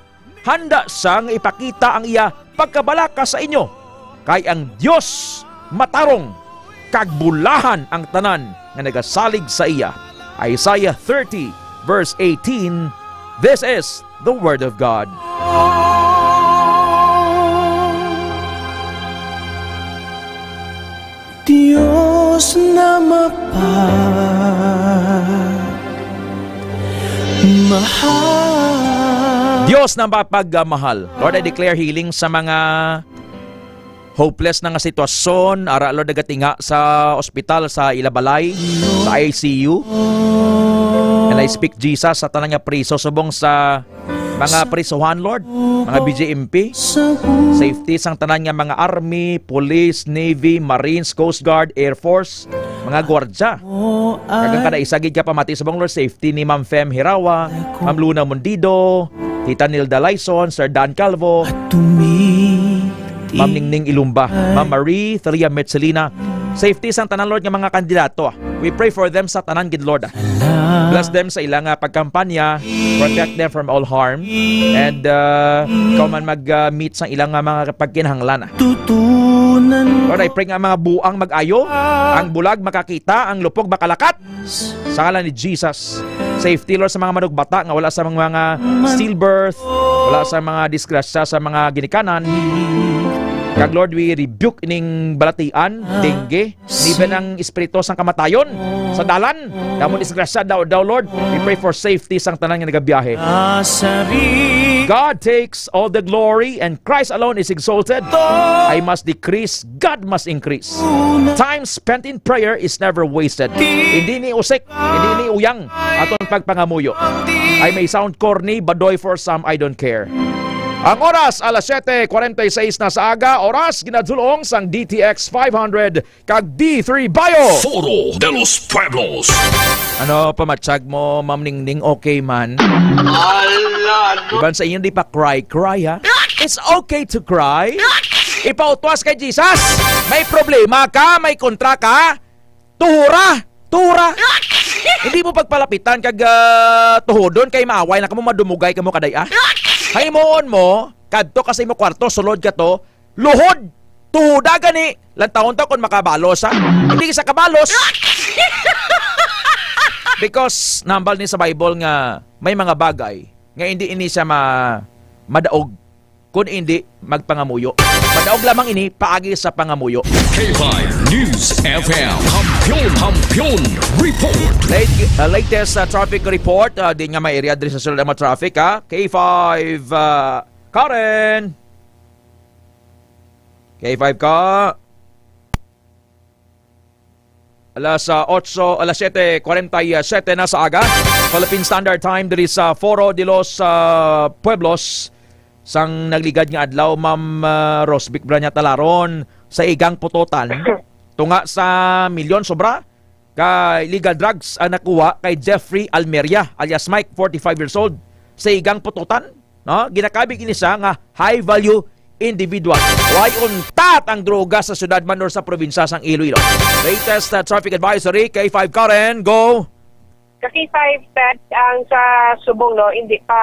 Handa sia nga ipakita ang iya pagkabalaka sa inyo, kay ang Dios matarong, kag bulahan ang tanan nga nagasalig sa iya. Isaiah thirty, verse eighteen. This is the word of God. Dios na mapagmahal. Dios na mapagmahal. Lord, I declare healing sa mga hopeless na nga sitwasyon. Ara, Lord, nagatinga sa ospital, sa ila balay, sa I C U. And I speak, Jesus, sa tanan nga priso subong sa mga prisuhan, Lord, mga B J M P, safety sang tanan nga mga army, police, navy, marines, coast guard, air force, mga gwardya. Kag ang kada isa gid ka pamati subong, Lord, safety ni Ma'am Fem Hirawa, Ma'am Luna Mundido, Tita Nilda Laison, Sir Dan Calvo, Ma'am Ningning Ilumba, Ma'am Marie Thalia Metzelina. Safety sang tanan, Lord, nga mga kandidato. We pray for them sa tanan gid, Lord. Bless them sa ilang, ah, pagkampanya. Protect them from all harm. And, ah, ikaw man mag, ah, meet sa ilang, ah, mga pagkinahanglan. Tutunan. Lord, I pray nga mga buang mag-ayo, ang bulag makakita, ang lupog makalakat. Sa ngalan ni Jesus. Safety, Lord, sa mga manugbata nga wala sa mga, mga stillbirth, wala sa mga disgrasya sa mga ginikanan. Kag, Lord, we rebuke ining balatian, dengue, even ang espiritu sang kamatayon sa dalan. Damo disgrasya daw, daw, Lord. We pray for safety sang tanan nga nagabiyahe. God takes all the glory and Christ alone is exalted. I must decrease, God must increase. Time spent in prayer is never wasted. Hindi ni usik, hindi ni uyang aton pagpangamuyo. I may sound corny, badoy for some, I don't care. Ang oras, alas siyete kwarenta y seis na sa aga, oras ginadulong sang D T X five hundred kag D three Bio. Foro de los Pueblos. Ano, pamatsyag mo, Ma'am Ningning, okay man? Ala, no. Iban sa inyo, di pa cry, cry, ha? It's okay to cry. Ipautwas kay Jesus. May problema ka, may kontra ka, tuhura, tuhura. Hindi mo pagpalapitan kag, ah, tuhodon kay maaway na kamo, madumugay kamo kaday, ah. Himuon mo, kadto ka sa imo kwarto, sulod ka to, luhod, tuhoda gani, lantawon ta kon makabalos, ha? Hindi sa kabalos. Because nambal ni sa Bible nga may mga bagay nga hindi ini siya ma-, madaog, kun hindi magpangamuyo. Madaog lamang ini paagi sa pangamuyo. K five News F M. Kampiyon, Kampiyon Report. Late, uh, latest, uh, traffic report. Uh, di nga may area diri sa sulod ang mga traffic, ha? K five, uh, Karen. K five ka. Alas, ah, otso, alas siyete kwarenta y siyete na sa aga. Philippine Standard Time diri sa Foro de los, ah, Pueblos. Sang nagligad nga adlaw, Ma'am, ah, Rosbic Branya Talaron, sa igang putotan, tunga sa milyon sobra ka illegal drugs ang nakuha kay Jeffrey Almeria alias Mike, forty-five years old, sa igang putotan. No? Ginakabig ini siya nga high value individual. Way untat ang droga sa syudad man or sa probinsya sang Iloilo. Latest, uh, traffic advisory, K five Karen, go! Sa K five Ted, ang sa subong, no, hindi pa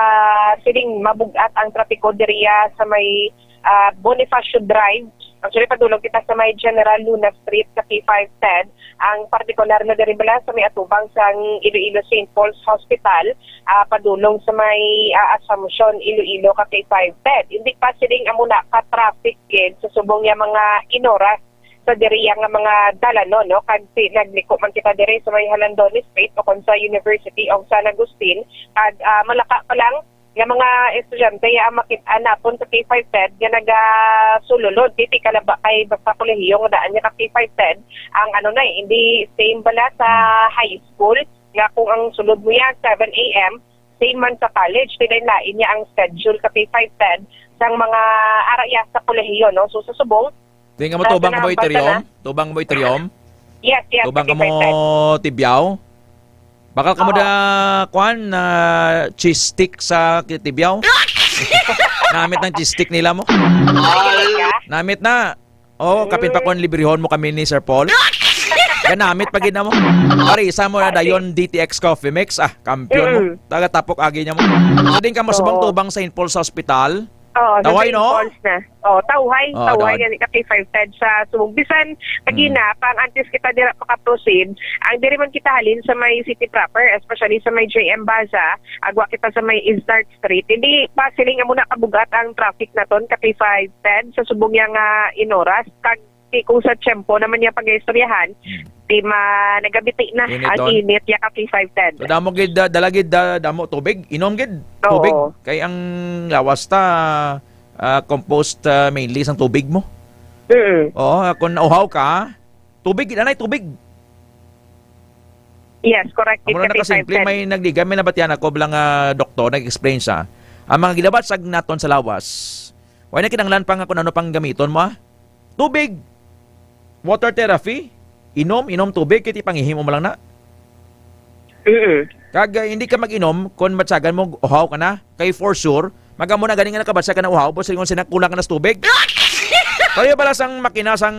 siling mabugat ang trapiko diriya sa may, ah, Bonifacio Drive. Actually, padulong kita sa may General Luna Street sa K five Ted. Ang partikular na diri bala sa may atubang sang Iloilo Saint Paul's Hospital, ah, padulong sa may, ah, Assumption, Iloilo, ka K five Ted. Hindi pa siling amo na ka traffic gid sa subong niya mga inoras sa diriya nga mga dalanon, no? Kag si, nagliko man kita diri sa may Jalandoni Street o kon sa University of San Agustin, kag, ah, malaka pa lang nga mga estudyante ya ang makit-an napon sa K five Ted nga nagasululod. Di, di ka na ba kay basta kolehiyo nga daan niya ka K five Ted. Ang ano na eh, hindi same bala sa high school nga kung ang sulod mo yan seven a m, same man sa college, di lain-lain niya ang schedule ka K five Ted sang mga araya sa kolehiyo, no? So sa subong, Tingnan mo, sa tubang mo Tanang Itriom? Bantana. Tubang mo Itriom? Yes, yes, Tubang sa ka mo K five Ted. Tibyaw? Bakal ka mo Oo. Da, kwan, na cheese stick sa Tibyaw? Namit ng cheese stick nila mo? Ay, ganun ka? Namit na. Oh, kapin pa Mm. Kung librihon mo kami ni Sir Paul. Ganamit pa gid na mo. Pare, isa mo na Ay, dayon D T X Coffee Mix. Ah, kampiyon mo. Mm. Taga tapok agi niya mo. Sa din ka masubang Oo. Tubang sa Saint Paul sa ospital. Oo, sa Tawhay, Saint no? Paul's na. Oh, tawhay, Oh, tawhay doon. Gani ka K five Ted sa subong. Bisan, Mm. Pagina, pang antes kita dira makaproceed, ang diri man kita halin sa may city proper, especially sa may J M Baza, agwa kita sa may Iznard Street. Hindi pa siling amo na kabugat ang traffic naton ka K five Ted sa subong niya nga inoras. Kag di ko sa tiyempo naman niya pag-istoryahan, Hmm. di ma nagabiti na Init ang doon. Init ya ka K five Ted. So, damo gid, da-, dala gid, da-, damo tubig, inom gid Oo. Tubig. Kay ang lawas ta, ah, composed, ah, mainly sang tubig mo. Mm. Oo, kung nauhaw ka, tubig gid, anay tubig. Yes, correct. Amo na nakasimple, may nagligay, may nabatian ako bilang, ah, doktor, nag-explain siya. Ang mga gilabas sa naton sa lawas, wala na kinahanglan pa nga kung ano pang gamiton mo, ah. Tubig. Water therapy. Inom, inom tubig, kiti pangihimo mo lang na. Mm. Kag, ah, hindi ka mag-inom kung matyagan mo, uhaw ka na. Kay for sure, magamo na gani nga nakabatsa ka na uhaw, boss, ingon sina kulang ka na sa tubig. Kayo pala sang makina sang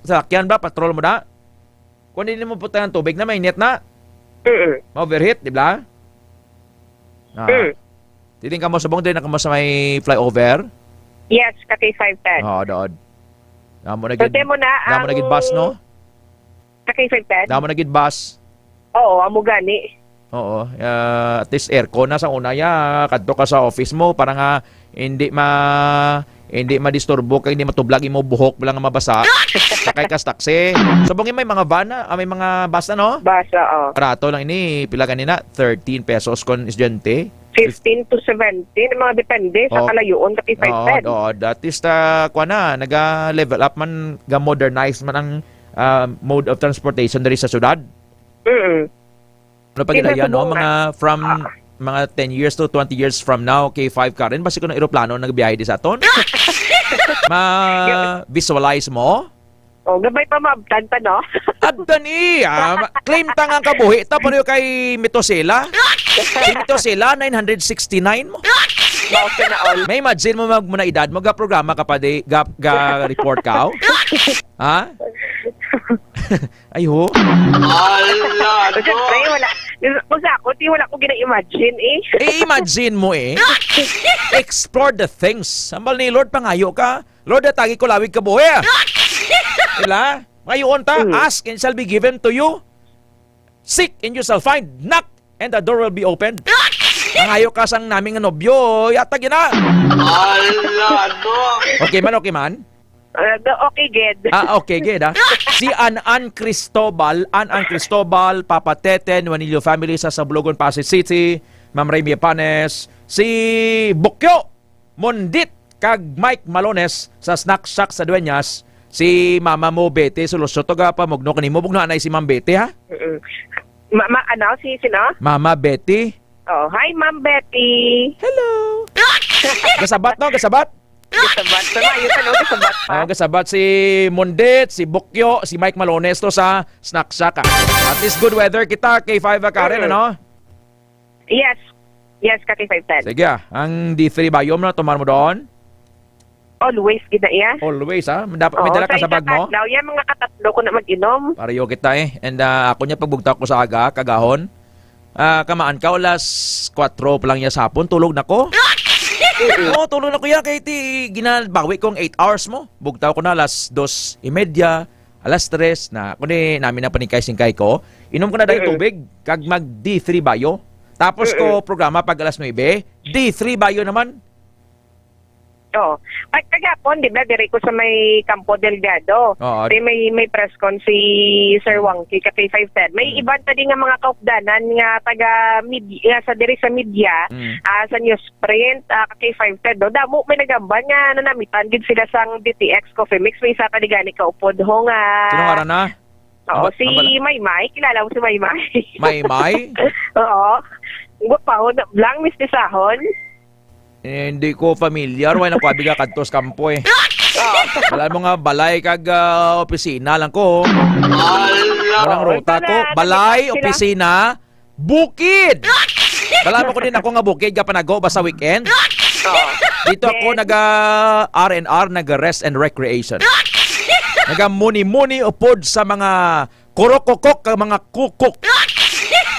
salakyan ba, patrol mo da? Kung hindi mo putang ang tubig na mainit na, Mm. ma-overheat, di ba? Ah. Mm. Diding ka mo subong, din ako mo sa may flyover? Yes, ka K five Ted. Oo, doon. Damo na So, gid, temo na damo na gid ang bus, no? Ka K five Ted? Damo na gid bus. Oo, amo gani. Oo, ah, at least aircon na sa una ya, kadto ka sa office mo para nga hindi ma-, hindi madisturbo kag hindi matublag imo buhok lang nga mabasa. Sakay ka sa taxi. Subong may mga van na, ah, may mga bus na, no? Bus, oo. Barato lang ini, pila ganina? Thirteen pesos kon estudyante. Fifteen to seventeen, mga depende sa Oo. Kalayoon ka K five Ted. Oo, oo, that is the, kuwan na, naga-level up man, ga-modernize man ang, ah, mode of transportation diri sa syudad. Mm. Ano pa gid Isa yan, no? Subong na. Mga from, Ah. mga ten years to twenty years from now, K five Karen, basi kuno eroplano nagbiyahe di sa aton? Ma-visualize mo? Oh, gamay pa maabtan pa, no? Abtan, eh, ah, ma-, claim ta nga kabuhi ta, pareho kay Metosela. Si Metosela, nine hundred sixty-nine mo. Wow, sana all. May imagine mo mag-, muna edad mo, ga-programa ka pa di, ga, ga-report ka, oh? Ha? Ay, ho? Ala, Siyempre, no? Wala. Kung sa ako, di, wala ko gina-imagine, eh. I-imagine mo, eh. Explore the things. Hambal ni Lord, pangayo ka. Lord, atagi ko lawig ka buhi, ah. Diba? Ngayon ta, Mm. Ask and shall be given to you. Seek and you shall find. Knock and the door will be opened. Nangayo ka sang nami nga nobyo, yatag yun na. Ala, no? Okay man, okay man? Uh, okay, gid. Ah, okay, gid, ah. Si An An Cristobal, An An Cristobal, Papa Teten, Juanillo family sa Sablogon, Pasay City, Ma'am Remy Panes, si Bukyo, Mondit kag Mike Malones sa Snack Shack sa Dueñas, si Mama mo, Betty Soloso, to ga pamugno kanimo, bugno anay si Ma'am Betty, ha? Mm-mm. Ma-, ma-, ano, si sino? Mama Betty. Oh, hi, Ma'am Betty. Hello. Gasabat, no? Gasabat? Gasabat. Sa layo pa, no? Gasabat pa. Oh, gasabat si Mondit, si Bukyo, si Mike Malones to sa Snack Shack, ah. At least good weather kita, K five, ah, Karen, Mm-mm. ano? Yes. Yes, ka K five ten. Sige, ah. Ang D three ba, yun na, tumar mo doon? Always, gid na iya. Always, ah? Dapat may Oo, dala ka sa sa bag mo? Isa ka adlaw, yan, mga katatlo ko na mag-inom. Pareho kita, eh. And, ah, ako niya pagbugtaw ko sa aga, kagahon. Ah, kamaan ka, alas kwatro pa lang niya sa hapon, tulog na ko. Oo, tulog na ko yan, kay ti, ginabawi kong eight hours mo. Bugtaw ko na alas dos y media, alas tres na. Kundi namin ang paningkay-singkay ko. Inom ko na dahil Mm-mm. tubig, kag mag D three bayo. Tapos ko Mm-mm. programa pag alas nuebe, D three bayo naman. Oo. Pag kagapon, di ba, diri ko sa may Campo Delgado. Oo. May, may, may press con si Sir Wangki ka K five ten. May Mm. iban pa din nga mga kaupdanan nga taga media, nga sa diri sa media, Mm. ah, sa newsprint, ah, ka K five ten, no? Damo may nagamban nga nanamitan gid sila sang D T X Coffee Mix. May isa pa di gani ka upod ho nga Sino nga na? Oo, Aba-, si aba-, Maymay. Kilala mo si Maymay? Maymay? Oo. Gwapahon, blang, mistisahon. Eh, hindi ko familiar. Wala na ko abi ka kadto sa kampo, eh. Oo. Wala mo nga balay kag, ah, opisina lang ko. Ala. Walang Oo, ruta para ko. Balay, nakita sila. Opisina, bukid. Wala mo ko din ako nga bukid, kapanago, basta weekend. Oo. Dito ako Then naga R and R, naga rest and recreation. Naga muni-muni upod sa mga kurokokok kag mga kukok.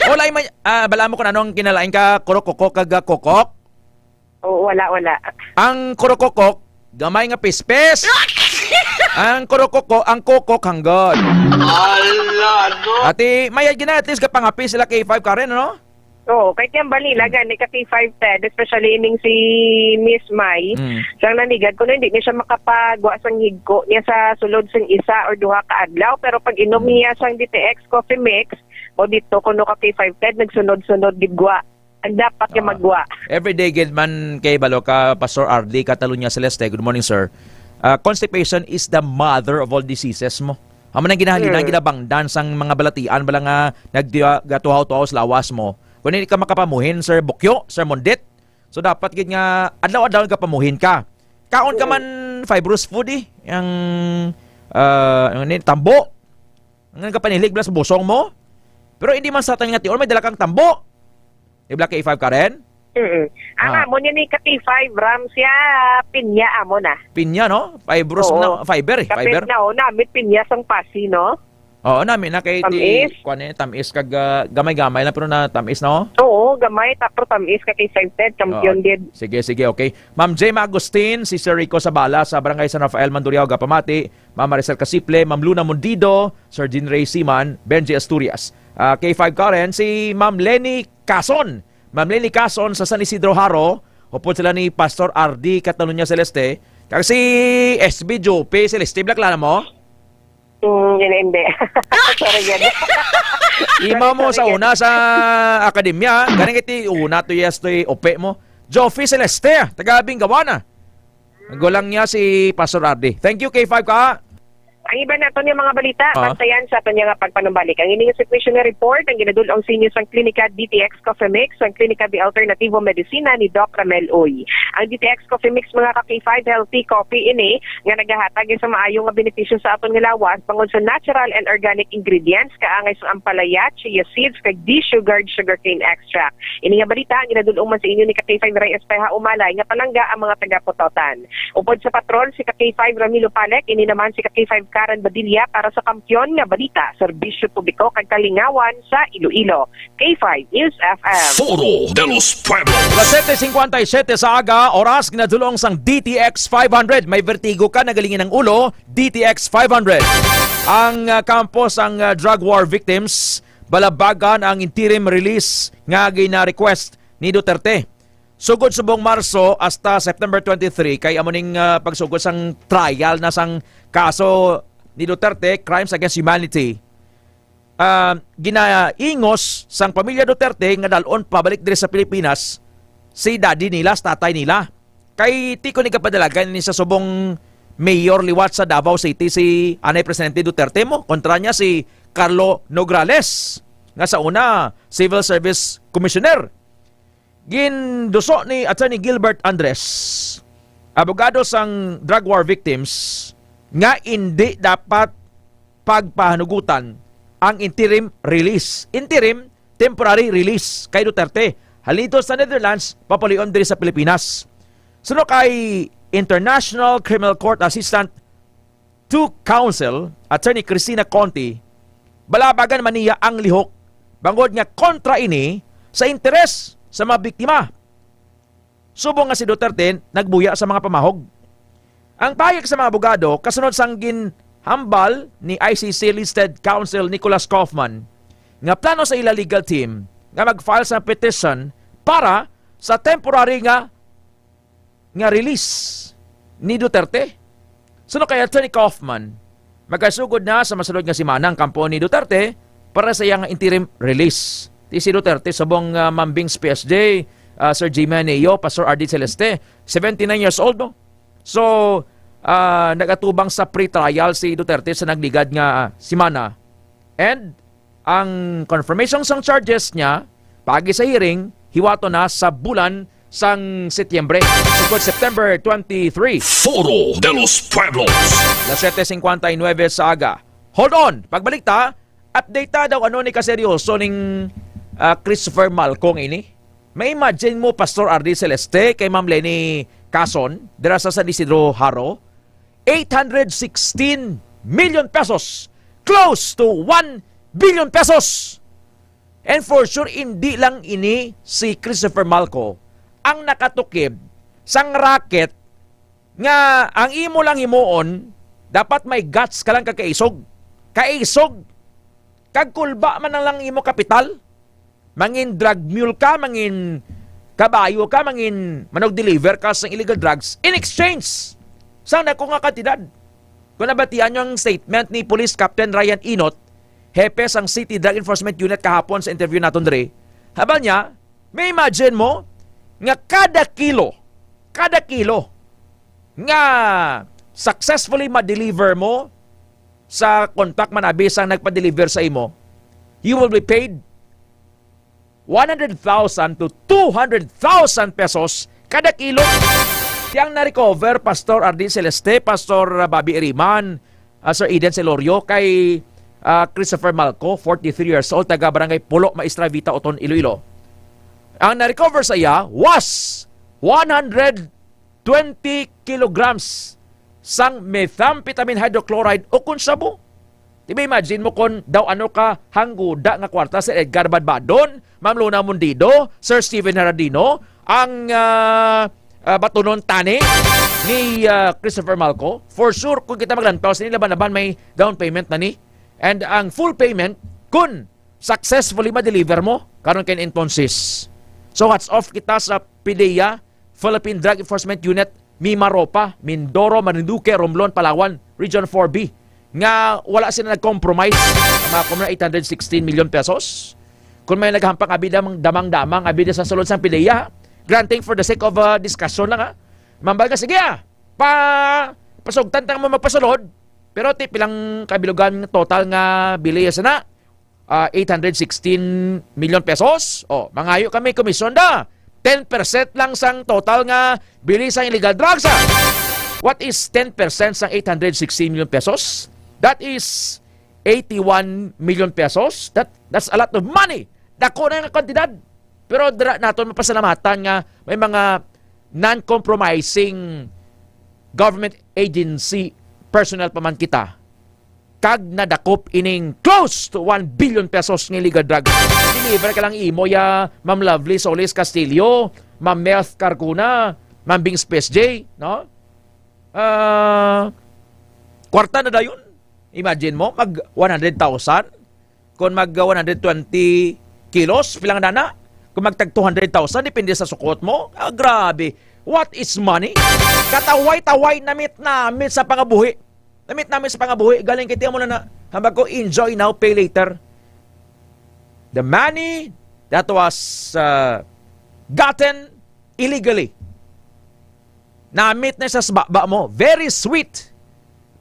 Wala man, ah, bala mo kung anong kinalain ka, kurokokok kag, ah, kukok? Oo, wala, wala. Ang kurokokok, gamay nga pispis. Ang kurokoko, ang kukok, hanggod. Ala, no? Ati, may gina, at least kapangapis sila K five, Karen, ano? Oo, kahit yung balila, Mm. gani ka K five ten, especially ining si Miss Mai, Mm. sang nanigad ko na hindi niya siya makapagwa sang higko niya sa sulod sang isa or duha ka adlaw, pero pag inom Mm. niya sang D T X Coffee Mix, o dito kuno ka K five ten, nagsunod-sunod gid gwa. Ang dapat niya Ah. magwa. Everyday gid man kay balo ka, Pastor Ardy Catalunya Celeste. Good morning, sir. Ah, constipation is the mother of all diseases mo. Amo nang ginahalina, Hmm. ginabangdan sang mga balatian bala nga nagdiwa-, gatuhaw-tuhaw sa lawas mo. Kung hindi ka makapamuhin, Sir Bukyo, Sir Mondit, so dapat gid nga adlaw-adlaw gapamuhin ka. Kaon ka Hmm. man fibrous food, eh. Ang, ah, ano ni, tambo. Ang nagapanilig bala sa busong mo. Pero hindi man sa atin nga tion, may dala kang tambo. Di ba, K five Karen? Mm-mm. Ang Ah. amo niya ni ka K five, Ram, siya, pinya amo na. Pinya, no? Fibrous Oo. na, fiber, eh, Kapit fiber. na, oh, namit pinya sang pasi, no? Oo, nami na kay ti, Tamis. Kuwan, eh, tamis kag, ah, gamay-gamay lang, pero na tamis, no? Oo, gamay, tapos tamis ka K five ten, champion Oo. gid. Sige, sige, okay. Ma'am Jem Agustin, si Sir Rico Sabala sa Barangay San Rafael, Mandurriao, gapamati. Ma'am Maricel Casiple, Ma'am Luna Mundido, Sir Jean Ray Siman, Benji Asturias. Ah, K five Karen, si Ma'am Lenny Cason. Ma'am Lenny Cason sa San Isidro Jaro, upod sila ni Pastor Ardy Catalunya Celeste, kag si S B Jope Celeste, blaklana mo? Mm, hindi, hindi. Sorry, gid. Ima mo Sorry, sa gid. una sa akademya, ganing iti una to yes to upe mo. Joffy Celeste, taga Bingawan, ah. Ang gulang niya si Pastor Ardy. Thank you, K five ka. Ang iban naton nga mga balita, Ah. bantayan sa aton nga pagpanumbalik. Ang ini nga situation report ang ginadul-ong sa inyo sang Klinika D T X Coffee Mix, ang Klinika de Alternativo Medicina ni Doc Ramel Uy. Ang D T X Coffee Mix, mga ka K five, healthy coffee ini nga nagahatag sa maayo nga benepisyo sa aton nga lawas bangod sa natural and organic ingredients, kaangay sa ampalaya, chia seeds, kag disugard sugarcane extract. Ini nga balita ang ginadul-ong man sa inyo ni ka K five Ray Espeha Umalay nga palangga ang mga taga-Pototan. Upod sa patron, si ka K five Ramilo Palek, ini naman si ka K five Karen Badilla para sa Kampiyon nga Balita, Serbisyo Publiko kag Kalingawan sa Iloilo. K five News F M. Foro de los Pueblos. Alas siyete cincuenta y siete sa aga, oras ginadul-ong sang D T X five hundred. May vertigo ka, nagalingin ang ulo, D T X five hundred. Ang, ah, kampo sang, ah, drug war victims, balabagan ang interim release nga gina-request ni Duterte. Sugod subong Marso hasta September twenty-three, kay amo ning, ah, pagsugod sang trial na sang kaso ni Duterte, crimes against humanity. Ah, ginaingos sang pamilya Duterte nga dal-on pabalik diri sa Pilipinas si daddy nila, si tatay nila. Kay ti ko ni kapadalagan ni sa subong mayor liwat sa Davao City si anay Presidente Duterte mo, kontra niya si Carlo Nograles, nga sa una Civil Service Commissioner. Ginduso ni Attorney Gilbert Andres, abogado sang drug war victims, nga indi dapat pagpahanugutan ang interim release. Interim, temporary release kay Duterte. Halin didto sa Netherlands, papulion diri sa Pilipinas. Suno kay International Criminal Court Assistant to Counsel, Attorney Christina Conti, balabagan man niya ang lihok bangod nga kontra ini sa interes sa mga biktima. Subong nga si Duterte nagbuya sa mga pamahog. Ang pahayag sa mga abogado, kasunod sang ginhambal ni I C C listed counsel Nicholas Kaufman, nga plano sa ila legal team nga mag-file sa petition para sa temporary nga nga release ni Duterte. Suno kay Attorney Kaufman, magkasugod na sa masulod nga semana ang kampo ni Duterte para sa iyang interim release. Ti si Duterte, subong, ah, Ma'am Bings P S J, ah, Sir Jimmy Aneo, Pastor R D Celeste, seventy-nine years old, no? So, ah, nagatubang sa pre-trial si Duterte sa nagligad nga semana. And ang confirmation sang charges niya, paagi sa hearing, hiwato na sa bulan sang Setyembre, sugod September twenty-three. Foro de los Pueblos. Las siete cincuenta y nueve sa aga. Hold on! Pagbalik ta, update ta daw ano ni kaseryoso ning, ah, Christopher Malcong ini. May imagine mo, Pastor R D Celeste, kay Ma'am Leni Cason, dira sa San Isidro Jaro, eight hundred sixteen million pesos, close to one billion pesos. And for sure, hindi lang ini si Christopher Malco ang nakatukib sang racket nga ang imo lang himuon, dapat may guts ka lang kag kaisog. Kaisog. Kag kulba man ang lang imo kapital. Mangin drug mule ka, mangin kabayo ka, mangin manug-deliver ka sa illegal drugs in exchange sa dako nga kantidad. Kung nabatian nyo ang statement ni Police Captain Ryan Inot, hepe sang City Drug Enforcement Unit kahapon sa interview naton diri, habal niya, may imagine mo nga kada kilo, kada kilo nga successfully ma-deliver mo sa contact man abi sang nagpa-deliver sa imo, you will be paid one hundred thousand to two hundred thousand pesos kada kilo. Ti ang na-recover, Pastor R D Celeste, Pastor Bobby Iriman, ah, Sir Eden Celorio, kay, ah, Christopher Malco, forty-three years old, taga Barangay Pulo, Maestra Vita, Oton, Iloilo. Ang na-recover sa iya was one hundred twenty kilograms sang methamphetamine hydrochloride o kon shabu. Di ba, imagine mo kon daw ano ka hangguda nga kwarta si Edgar Badbadon, Ma'am Luna Mundido, Sir Steven Heradino, ang, ah, ah, batunon tani ni, ah, Christopher Malco. For sure, kung kita maglantaw sa nila, laban-laban may down payment na ni. And ang full payment, kung successfully ma-deliver mo, karon kay entonces. So, hats off kita sa PDEA, Philippine Drug Enforcement Unit, Mimaropa, Mindoro, Marinduque, Romblon, Palawan, Region four B, nga wala sila nag-compromise. Mga kumuna, eight hundred sixteen million pesos. Kung may naghampang, abi damang, damang-damang, abi sa sulod sang PDEA, granting for the sake of, uh, discussion lang, ha. Mambal ka, sige, ah, pa, pasugtan tang mga magpasulod, Pero ti pilang kabilugan total nga bili sa na? Ah, eight hundred sixteen million pesos. O, mangayo kami komisyon da. Ten percent lang sang total nga bili sang illegal drugs, ah. What is ten percent sang eight hundred sixteen million pesos? That is eighty-one million pesos. That, that's a lot of money. Dako na nga kantidad. Pero dira naton mapasalamatan nga may mga non-compromising government agency personnel pa man kita, kag nadakop ining close to one billion pesos nga illegal drugs. Deliver ka lang imo ya, Ma'am Lovely Solis Castillo, Ma'am Melf Carcuna, Ma'am Bing Space J, no? Ah, kwarta na dayon. Imagine mo, mag one hundred thousand, kung mag one hundred twenty kilos, pila nga dana? Kung mag tag two hundred thousand, depende sa sukat mo. Ah, grabe. What is money? Kataway-taway, namit-namit sa pangabuhi. Namit-namit sa pangabuhi. Galing kiti mo na na. Hambag ko, enjoy now, pay later. The money that was, uh, gotten illegally. Namit na sa baba mo. Very sweet.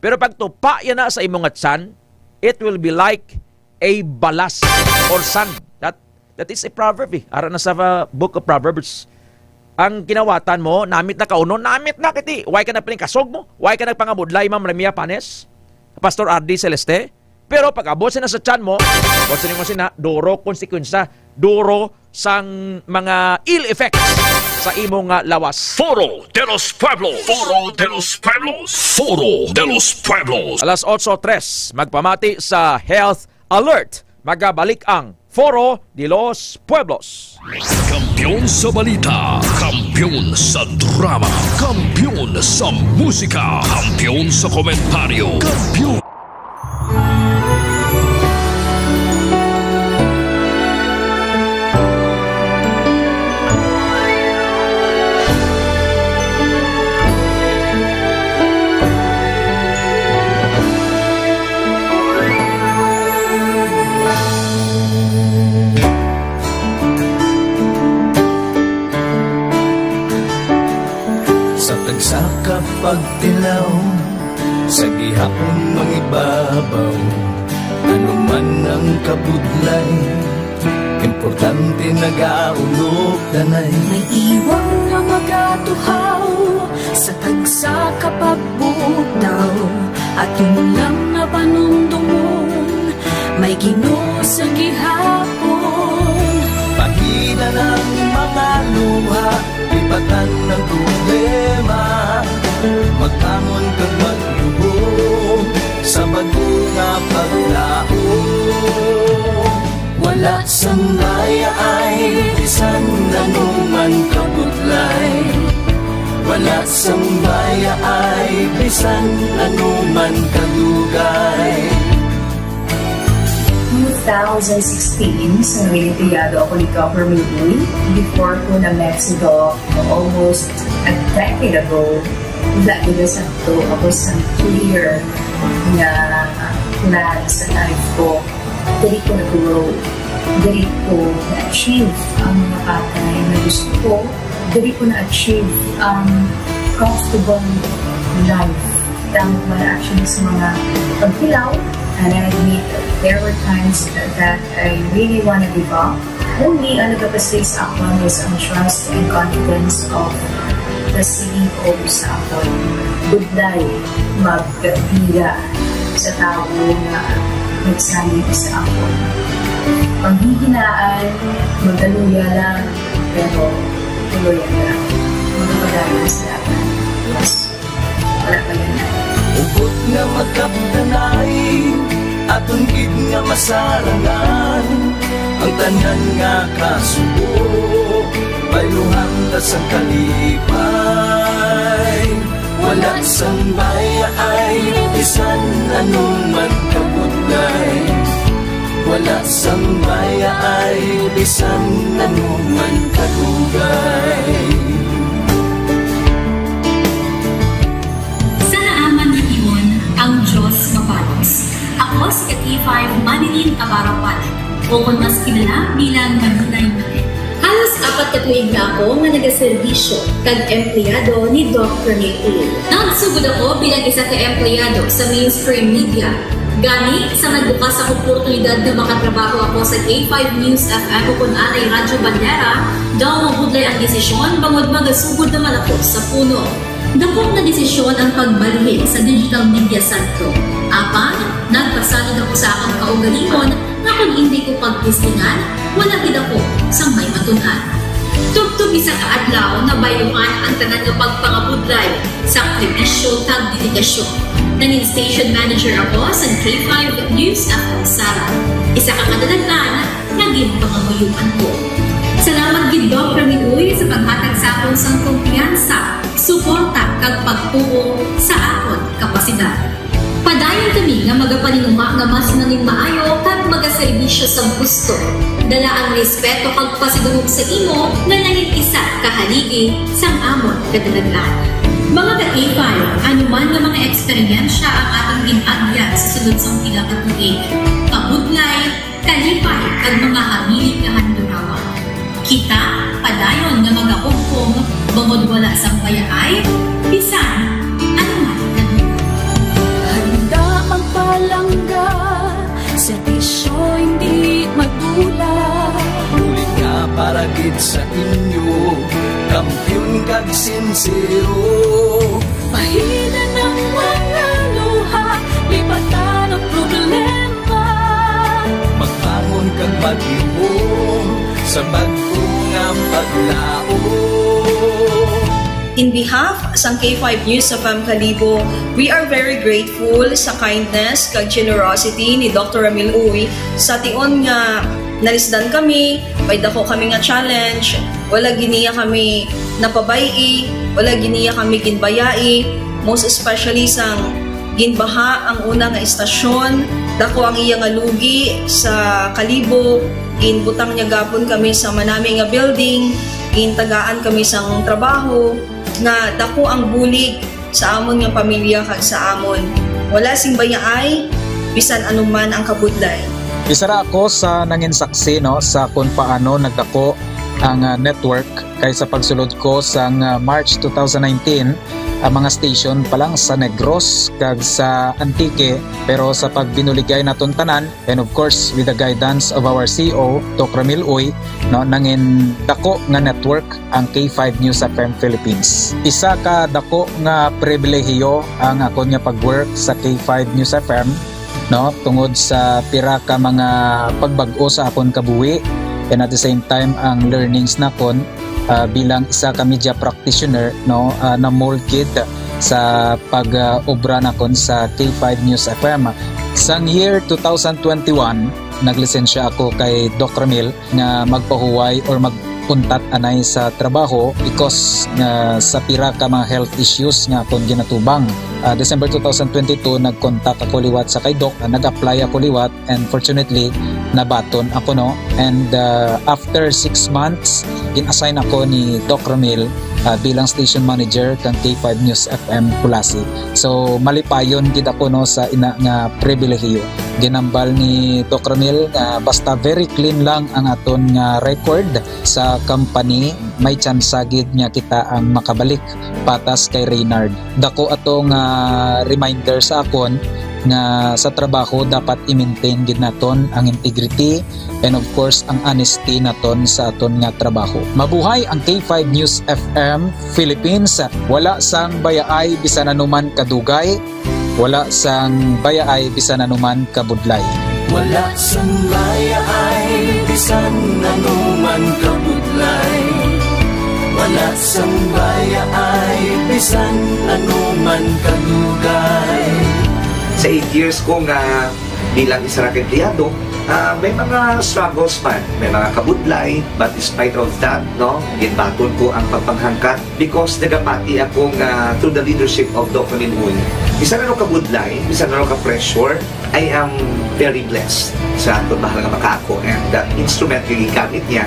Pero pag tupa yan na sa imo nga tiyan, it will be like a balas or sand. That, that is a proverb, eh. Ara na sa, uh, book of Proverbs. Ang kinawatan mo, namit na kaunon, namit na kiti. Why ka nagpalingkasog mo? Why ka nagpangabudlay, Ma'am Ramia Panes? Pastor R D Celeste? Pero pag abot sina sa tiyan mo, abot sina mo sina, duro konsekwensya, duro sang mga ill effects sa imo nga lawas. Foro de los Pueblos. Foro de los Pueblos. Foro de los Pueblos. Alas otso tres, magpamati sa Health Alert. Magabalik ang Foro de los Pueblos. Kampiyon sa balita, kampiyon sa drama, kampiyon sa musika, kampiyon sa komentaryo, kampiyon. Sa tagsa ka pagtilaw, sa gihapon mangibabaw, ano man ang kabudlay, importante nagaulog danay. May iwang nga magatuhaw sa tagsa ka pagbugtaw, aton lang nga panumdomon, may Ginoo sa gihapon. Pahina ang mga luha, lipatan ang problema, magbangon kag magluhod sa bag-o nga paglaom. Wala sang mayaay bisan ano man kabudlay. Wala sang mayaay bisan ano man kadugay. Two thousand sixteen, sa Reynoleado ako ni Governor Lee. Before ko na Mexico, almost a decade ago, wala ko na sakto. Ako sa clear nga plan sa life ko. Diri ko nag-grow. Diri ko na-achieve ang mga bagay na gusto ko. Diri ko na-achieve ang comfortable life. Damo ko na-achieve sa mga pagtilaw. And I admit, there were times that I really wanna give up. Only ang nagapastig sa akon was ang trust and confidence of the C E O sa akon. Budlay magpila sa tawo nga nagsalig sa akon. Panghihinaan, magaluya lang, pero tuloy ang lang. Magpadayon sa dagan. Yes. Wala pa yun. Hugot nga magkapdanay, aton gid nga masarangan, ang tanan nga kasubo, bayluhan ta sang kalipay. Wala sang mayaay, bisan ano man kabudlay. Wala sang mayaay, bisan ano man kadugay. Sa naaman nga timon, ang Dios mapalos. Ako si K T five Manilyn Abarapan, o kon mas kilala bilang Manilay Manilyn. Halos Apat ka tuig na ako nga nagaserbisyo kag empleyado ni Doc Ramil Uy. Nagsugod ako bilang isa ka empleyado sa mainstream media. Gani, sa nagbukas ang oportunidad nga makatrabaho ako sa K five News F M o kun anay Radyo Bandera, daw mabudlay ang desisyon bangod magasugod naman ako sa puno. Dako nga desisyon ang pagbalhin sa digital media sentro. Apang, nagpasalig ako sa akong kaugalingon nga kung indi ko pagtistingan, wala gid ako sang may matun-an. Tubtob isa ka adlaw, nabayluhan ang tanan nga pagpangabudlay, sakripisyo, kag dedikasyon. Nangin station manager ako sa K five News F M Sara, isa ka kadalagan nga ginpangamuyoan ko. Salamat gid, Doc Ramil Uy, sa paghatag sa akon sang kumpiyansa, suporta, kag pagtuo sa akon kapasidad. Padayon kami nga magapaninguha nga mas nangin maayo kag magaserbisyo sa gusto. Dala ang respeto kag pasidungog sa imo nga nangin isa ka haligi sang amon kadalagan. Mga ka-K five, ano man nga mga eksperyensya ang atong gin-agyan sa sulod sang pila ka tuig, kabudlay, kalipay, kag mga hamili kahandurawa. Kita padayon nga magahugpong bangod wala sang bayaay bisan ano man nga lugar. Handa magpalangga, serbisyo hindi madula. Bulig nga para gid sa inyo, kampiyon kag sinsero. Bahinan ang mga luha, lipatan ang problema. Magbangon kag maghimom sa bag-o nga paglaom. In behalf sang K five News F M Kalibo, we are very grateful sa kindness kag generosity ni Doctor Ramil Uy. Sa tion nga nalisdan kami, may dako kami nga challenge, wala gid niya kami napabay-i, wala gid niya kami ginbayai, most especially sang ginbaha ang una nga istasyon, dako ang iya nga lugi sa Kalibo, ginbutang niya gapon kami sa manami nga building, gintagaan kami sang trabaho, nga dako ang bulig sa amon nga pamilya kag sa amon. Wala sing bayaay, bisan anuman ang kabudlay. Isa ra ako sa nangin saksi, no, sa kung paano nagdako ang, ah, network, kay sa pagsulod ko sang, ah, March two thousand nineteen, ang mga station pa lang sa Negros kag sa Antique, pero sa pagbinuligay naton tanan, and of course, with the guidance of our C E O, Doc Ramil Uy, no, nangin dako nga network ang K five News F M Philippines. Isa ka dako nga pribilehiyo ang akon nga pag-work sa K five News F M, no, tungod sa pira ka mga pagbag-o sa akon kabuhi, and at the same time, ang learnings nakon, ah, bilang isa ka media practitioner, no, ah, na-mold gid sa pag, ah, obra nakon sa K five News F M. Sang year two thousand twenty-one, naglisensya ako kay Doc Ramil nga magpahuway or mag-untat anay sa trabaho because nga sa pira ka mga health issues nga akon ginatubang. Ah, December two thousand twenty-two, nag-contact ako liwat sa kay Doc, ah, nag-apply ako liwat, and fortunately, nabaton ako, no? And, ah, after six months, gin-assign ako ni Doc Ramil, ah, bilang station manager kang K five News F M Culasi. So, malipayon gid ako, no, sa ina nga pribilehiyo. Ginambal ni Doc Ramil nga basta very clean lang ang aton nga record sa company, may tsansa gid nga kita ang makabalik patas kay Reynard. Dako ato nga reminder sa akon nga sa trabaho dapat i-maintain gid naton ang integrity and of course ang honesty naton sa aton nga trabaho. Mabuhay ang K five News F M Philippines. Wala sang bayaay bisan anuman kadugay, wala sang bayaay bisan anuman kabudlay. Wala sang bayaay bisan anuman kabudlay. Wala sang bayaay bisan anuman kadugay. Sa eight years ko nga bilang isa ra ka empleyado, ah, may mga struggles man, may mga kabudlay, but despite of that, no, ginbaton ko ang pagpanghangkat because nagapati ako nga through the leadership of Doc Ramil Uy, bisan ano kabudlay, bisan ano ka pressure, I am very blessed sa akon mahal nga makaako, and the instrument nga gigamit niya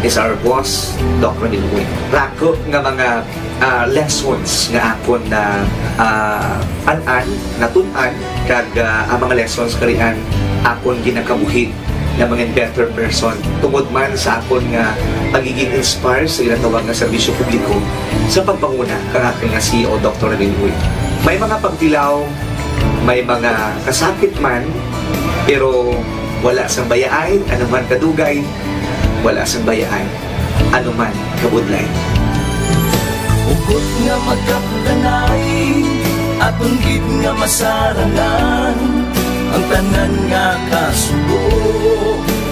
is our boss, Doc Ramil Uy. Dako nga mga, ah, lessons nga akon na, ah, an-an, natun-an, kag, ah, ang mga lessons karian akon ginakabuhi nga mga better person tungod man sa akon nga pagiging inspired sa ginatawag nga serbisyo publiko sa pagpanguna kang akon nga C E O, Doktor Emil Uy. May mga pagtilaw, may mga kasakit man, pero wala sang bayaay, anuman kadugay, wala sang bayaay, anuman kabudlay. Hugot nga magkapdanay, aton gid nga masarangan ang tanan nga kasubo,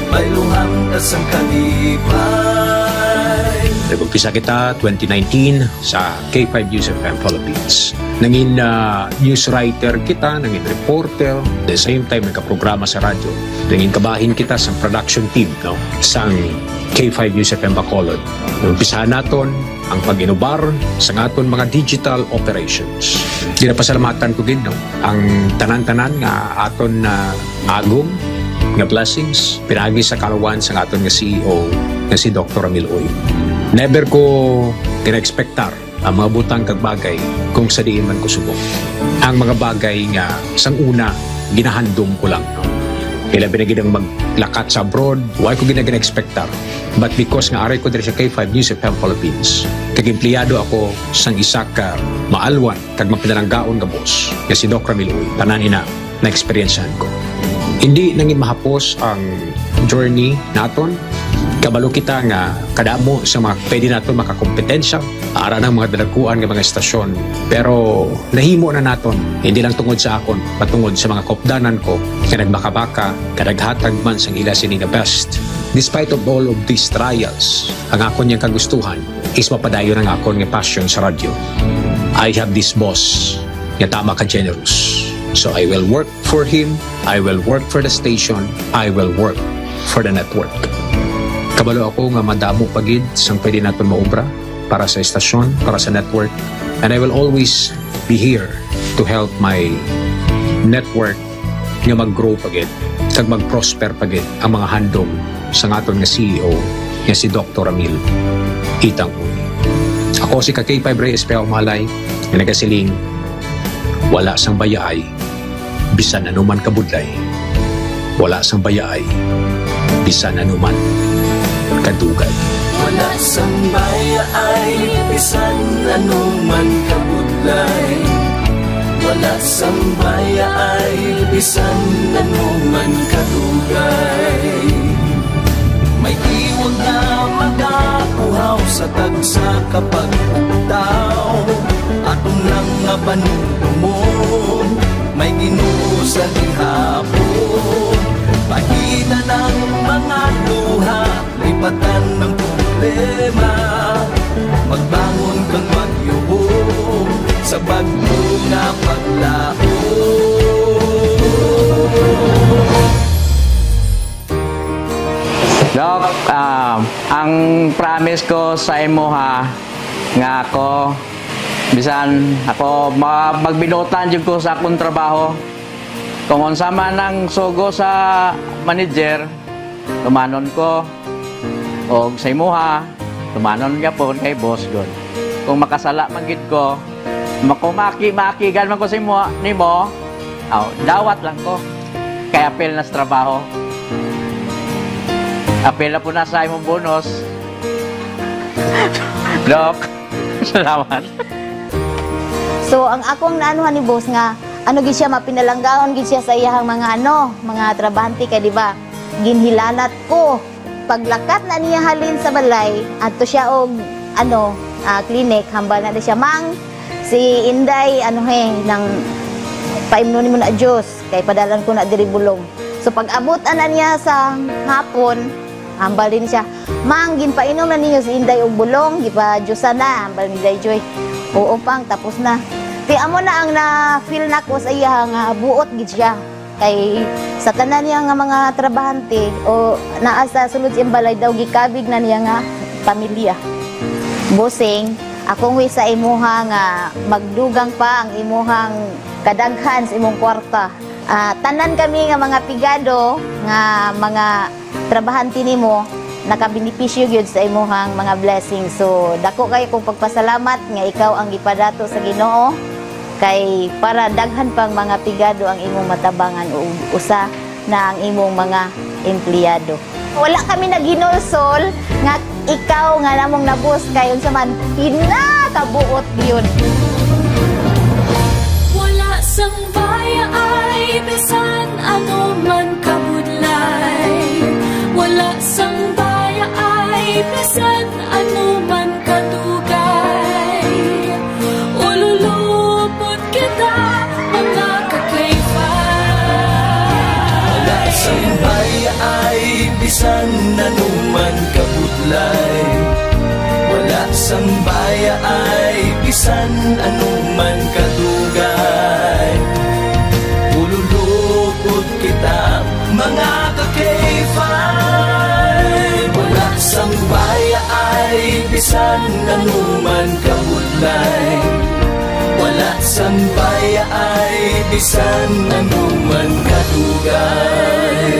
bayluhan ta sang kalipay. Nag-umpisa kita twenty nineteen sa K five News F M Philippines. Nangin, ah, news writer kita, nangin reporter, the same time nagkaprograma sa radyo. Nangin kabahin kita sa production team, no, sang K five News F M Bacolod. Umpisahan naton ang pag-inubar sa aton mga digital operations. Ginapasalamatan ko gid, no, ang tanan-tanan nga aton na agom nga blessings pinaagi sa kalawan sa aton nga C E O nga si Doktor Emil Uy. Never ko gina-expectar ang mga butang kag bagay kung sa diin man ko subong. Ang mga bagay nga sang una ginahandom ko lang, no? Ilabi na gid ang maglakat sa abroad, wala ko gina-, gina-expectar. But because nga aray ko diri sa K five News F M Philippines, kag empleyado ako sang isa ka maalwan kag mapinalanggaon nga boss, nga si Doc Ramil Uy, tanan ina na-eksperyensyahan ko. Hindi nangin mahapos ang journey naton. Kabalo kita nga kadamo sa mga pwede naton makakompetensya, ara ng mga dalaguan nga mga estasyon. Pero nahimo na naton, hindi lang tungod sa akon, patungod sa mga kopdanan ko nga nagbakabaka, nga naghatag man sang ila sini nga best. Despite of all of these trials, ang akon yang kagustuhan is mapadayon ang akon nga passion sa radyo. I have this boss nga tama ka generous. So I will work for him, I will work for the station, I will work for the network. Kabalo ako nga madamo pa gid sang pwede naton maobra para sa estasyon, para sa network, and I will always be here to help my network nga mag-grow pa gid kag mag-prosper pa gid ang mga handom sang aton nga C E O nga si Doktor Ramil Itang Uy. Ako si ka K five Reyes Pea Umalay nga nagasiling, wala sang bayaay bisan anuman kabudlay, wala sang bayaay bisan anuman kadugay. Wala sang bayaay bisan anuman kabudlay, wala sang bayaay bisan anuman kadugay. May tiwag nga magakuhaw sa tagsa ka pagtaw. Aton lang nga panumdumon, may Ginoo sa gihapon. Pahitan ang mga luha, lipatan ang problema. Magbangon kang pagyuhong sa bagyo nga paglaom. Doc, ah, ang promise ko sa imo ha, nga ako, bisan ako, ma-, magbinuotan jud ko sa akong trabaho. Kung unsa man ang sugo sa manager, tumanon ko. Og sa imuha, tumanon gyapon kay boss gud. Kung makasala man gid ko, makumaki-makigan man ko sa imo, nimo, aw, dawat lang ko. Kay apil na sa trabaho. Apil na po na sa imong bonus. Doc, salamat. So, ang akong naanuhan ni boss nga, ano gid siya, mapinalanggaon gid siya sa iyahang mga, ano, mga trabahante kay, di ba, ginhilanat ko. Paglakat na niya halin sa balay, adto siya og, ano, ah, clinic, hambal na siya, "Mang, si Inday, ano he, nang paimnon nimo na juice, kay padalan ko na diri bulong." So, pag-abot ana niya sa hapon, hambal din siya, "Mang, ginpainom na ninyo si Inday og bulong, gipa-juice na," hambal ni Day Joy. "Oo, Pang, tapos na." Kay amo na ang na-feel nako sa iya nga buot gid siya. Kay sa tanan niya nga mga trabahante o naa sa sulod sa iyang balay daw, gikabig na niya nga pamilya. Bossing, akong wish sa imuha nga magdugang pa ang imuhang kadaghan sa imong kwarta. Ah, tanan kami nga mga pigado nga mga trabahante nimo, nakabenepisyo gyud sa imuhang mga blessings. So, dako kayo kong pagpasalamat nga ikaw ang gipadato sa Ginoo, kay para daghan pang mga pigado ang imong matabangan, o usa na ang imong mga empleyado. Wala kami naghinulsol nga ikaw nga namong nabus kay unsa man pinakabuot yun. Wala sang baya ay bisan ano man kabudlay. Wala sang baya ay bisan ano man kadugay. Ululupot kita, mga ka-K five. Wala sang baya ay bisan ano man kabudlay. Wala sang baya ay bisan ano man kadugay. Ululupot kita, mga ka-K five. Wala sang baya ay bisan ano man kabudlay. Wala sang baya ay bisan ano man kadugay.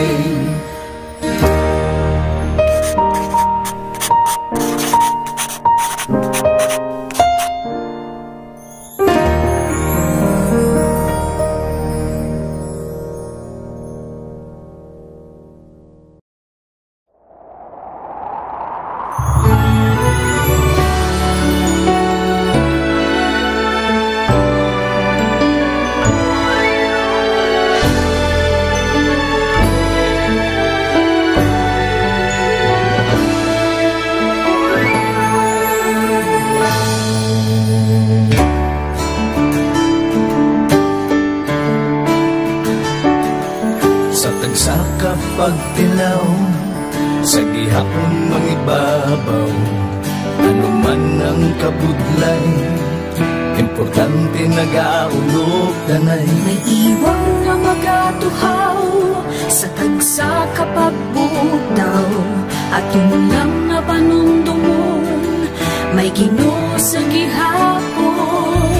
Sa tagsa ka pagtilaw, sa gihapon mangibabaw, ano man ang kabudlay, importante nagaulog danay. May iwang nga magatuhaw sa tagsa ka pagbutaw, aton lang nga panumdomon, may Ginoo sa gihapon.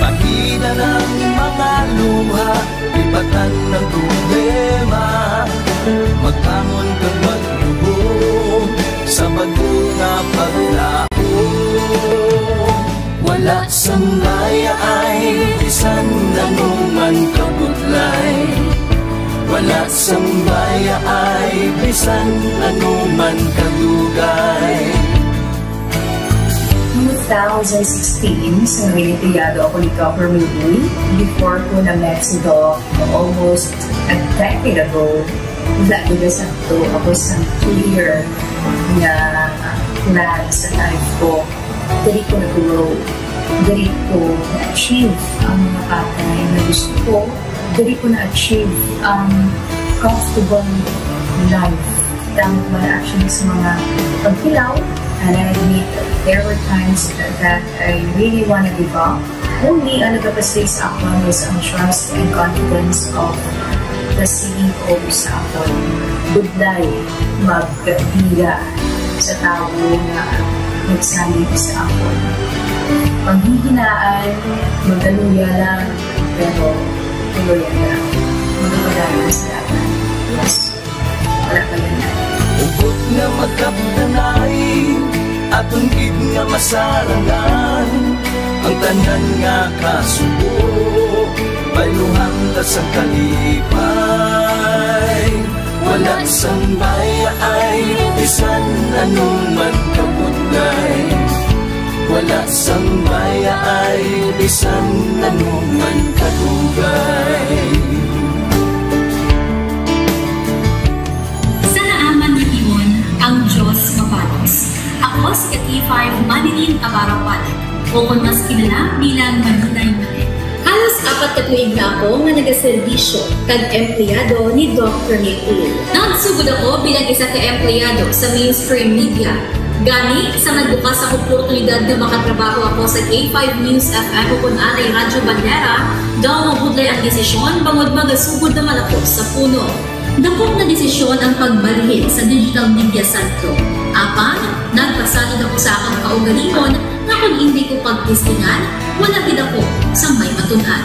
Pahina lang mga luha, lipatan ang problema. Magbangon kag magluhod sa bag-o nga paglaom. Wala sang baya ay bisan ano man kabudlay. Wala sang baya ay bisan ano man kadugay. Two thousand sixteen, sa Noong Empleyado ako ni Governor Uy, before ko na-met si Doc almost a decade ago, wala ko na sakto. Ako sa clear nga plan sa life ko. Diri ko nag-grow. Diri ko na-achieve ang mga bagay na gusto ko. Diri ko na-achieve ang comfortable life. Tama ko man actually sa mga pagkilaw. And I admit, there were times that I really wanna give up. Only ang nagapastay sa akon was ang trust and confidence of the C E O sa akon. Budlay, magpila sa tawo nga nagsalig sa akon. Panghihinaan, magaluya lang, pero tuloy lang. Magpadayon sa akon. Yes. Wala pa yan. Hugot nga magkapdanay, aton gid nga masarangan ang tanan nga kasubo. Bayluhan ta sang kalipay, wala sang baya ay bisan ano man kabudlay. Wala sang baya ay bisan ano man kadugay. Sa naaman nga tion, ang Dios mabalos. Ako si ka-K five Manilin Abarapan, o kon mas kilala bilang Maninay Manet. Halos apat ka tuig na ako nga nagaserbisyo kag empleyado ni Doc Rene Uy. Nagsugod ako bilang isa ka empleyado sa mainstream media. Gani, sa nagbukas ang oportunidad nga makatrabaho ako sa K five News F M o kon anay Radyo Bandera, daw mabudlay ang desisyon bangod magasugod naman ako sa puno. Dako nga desisyon ang pagbalhin sa digital media sentro. Apan, nagpasalig ako sa akon kaugalingon nga kon indi ko pagtistingan, wala gid ako sang may matun-an.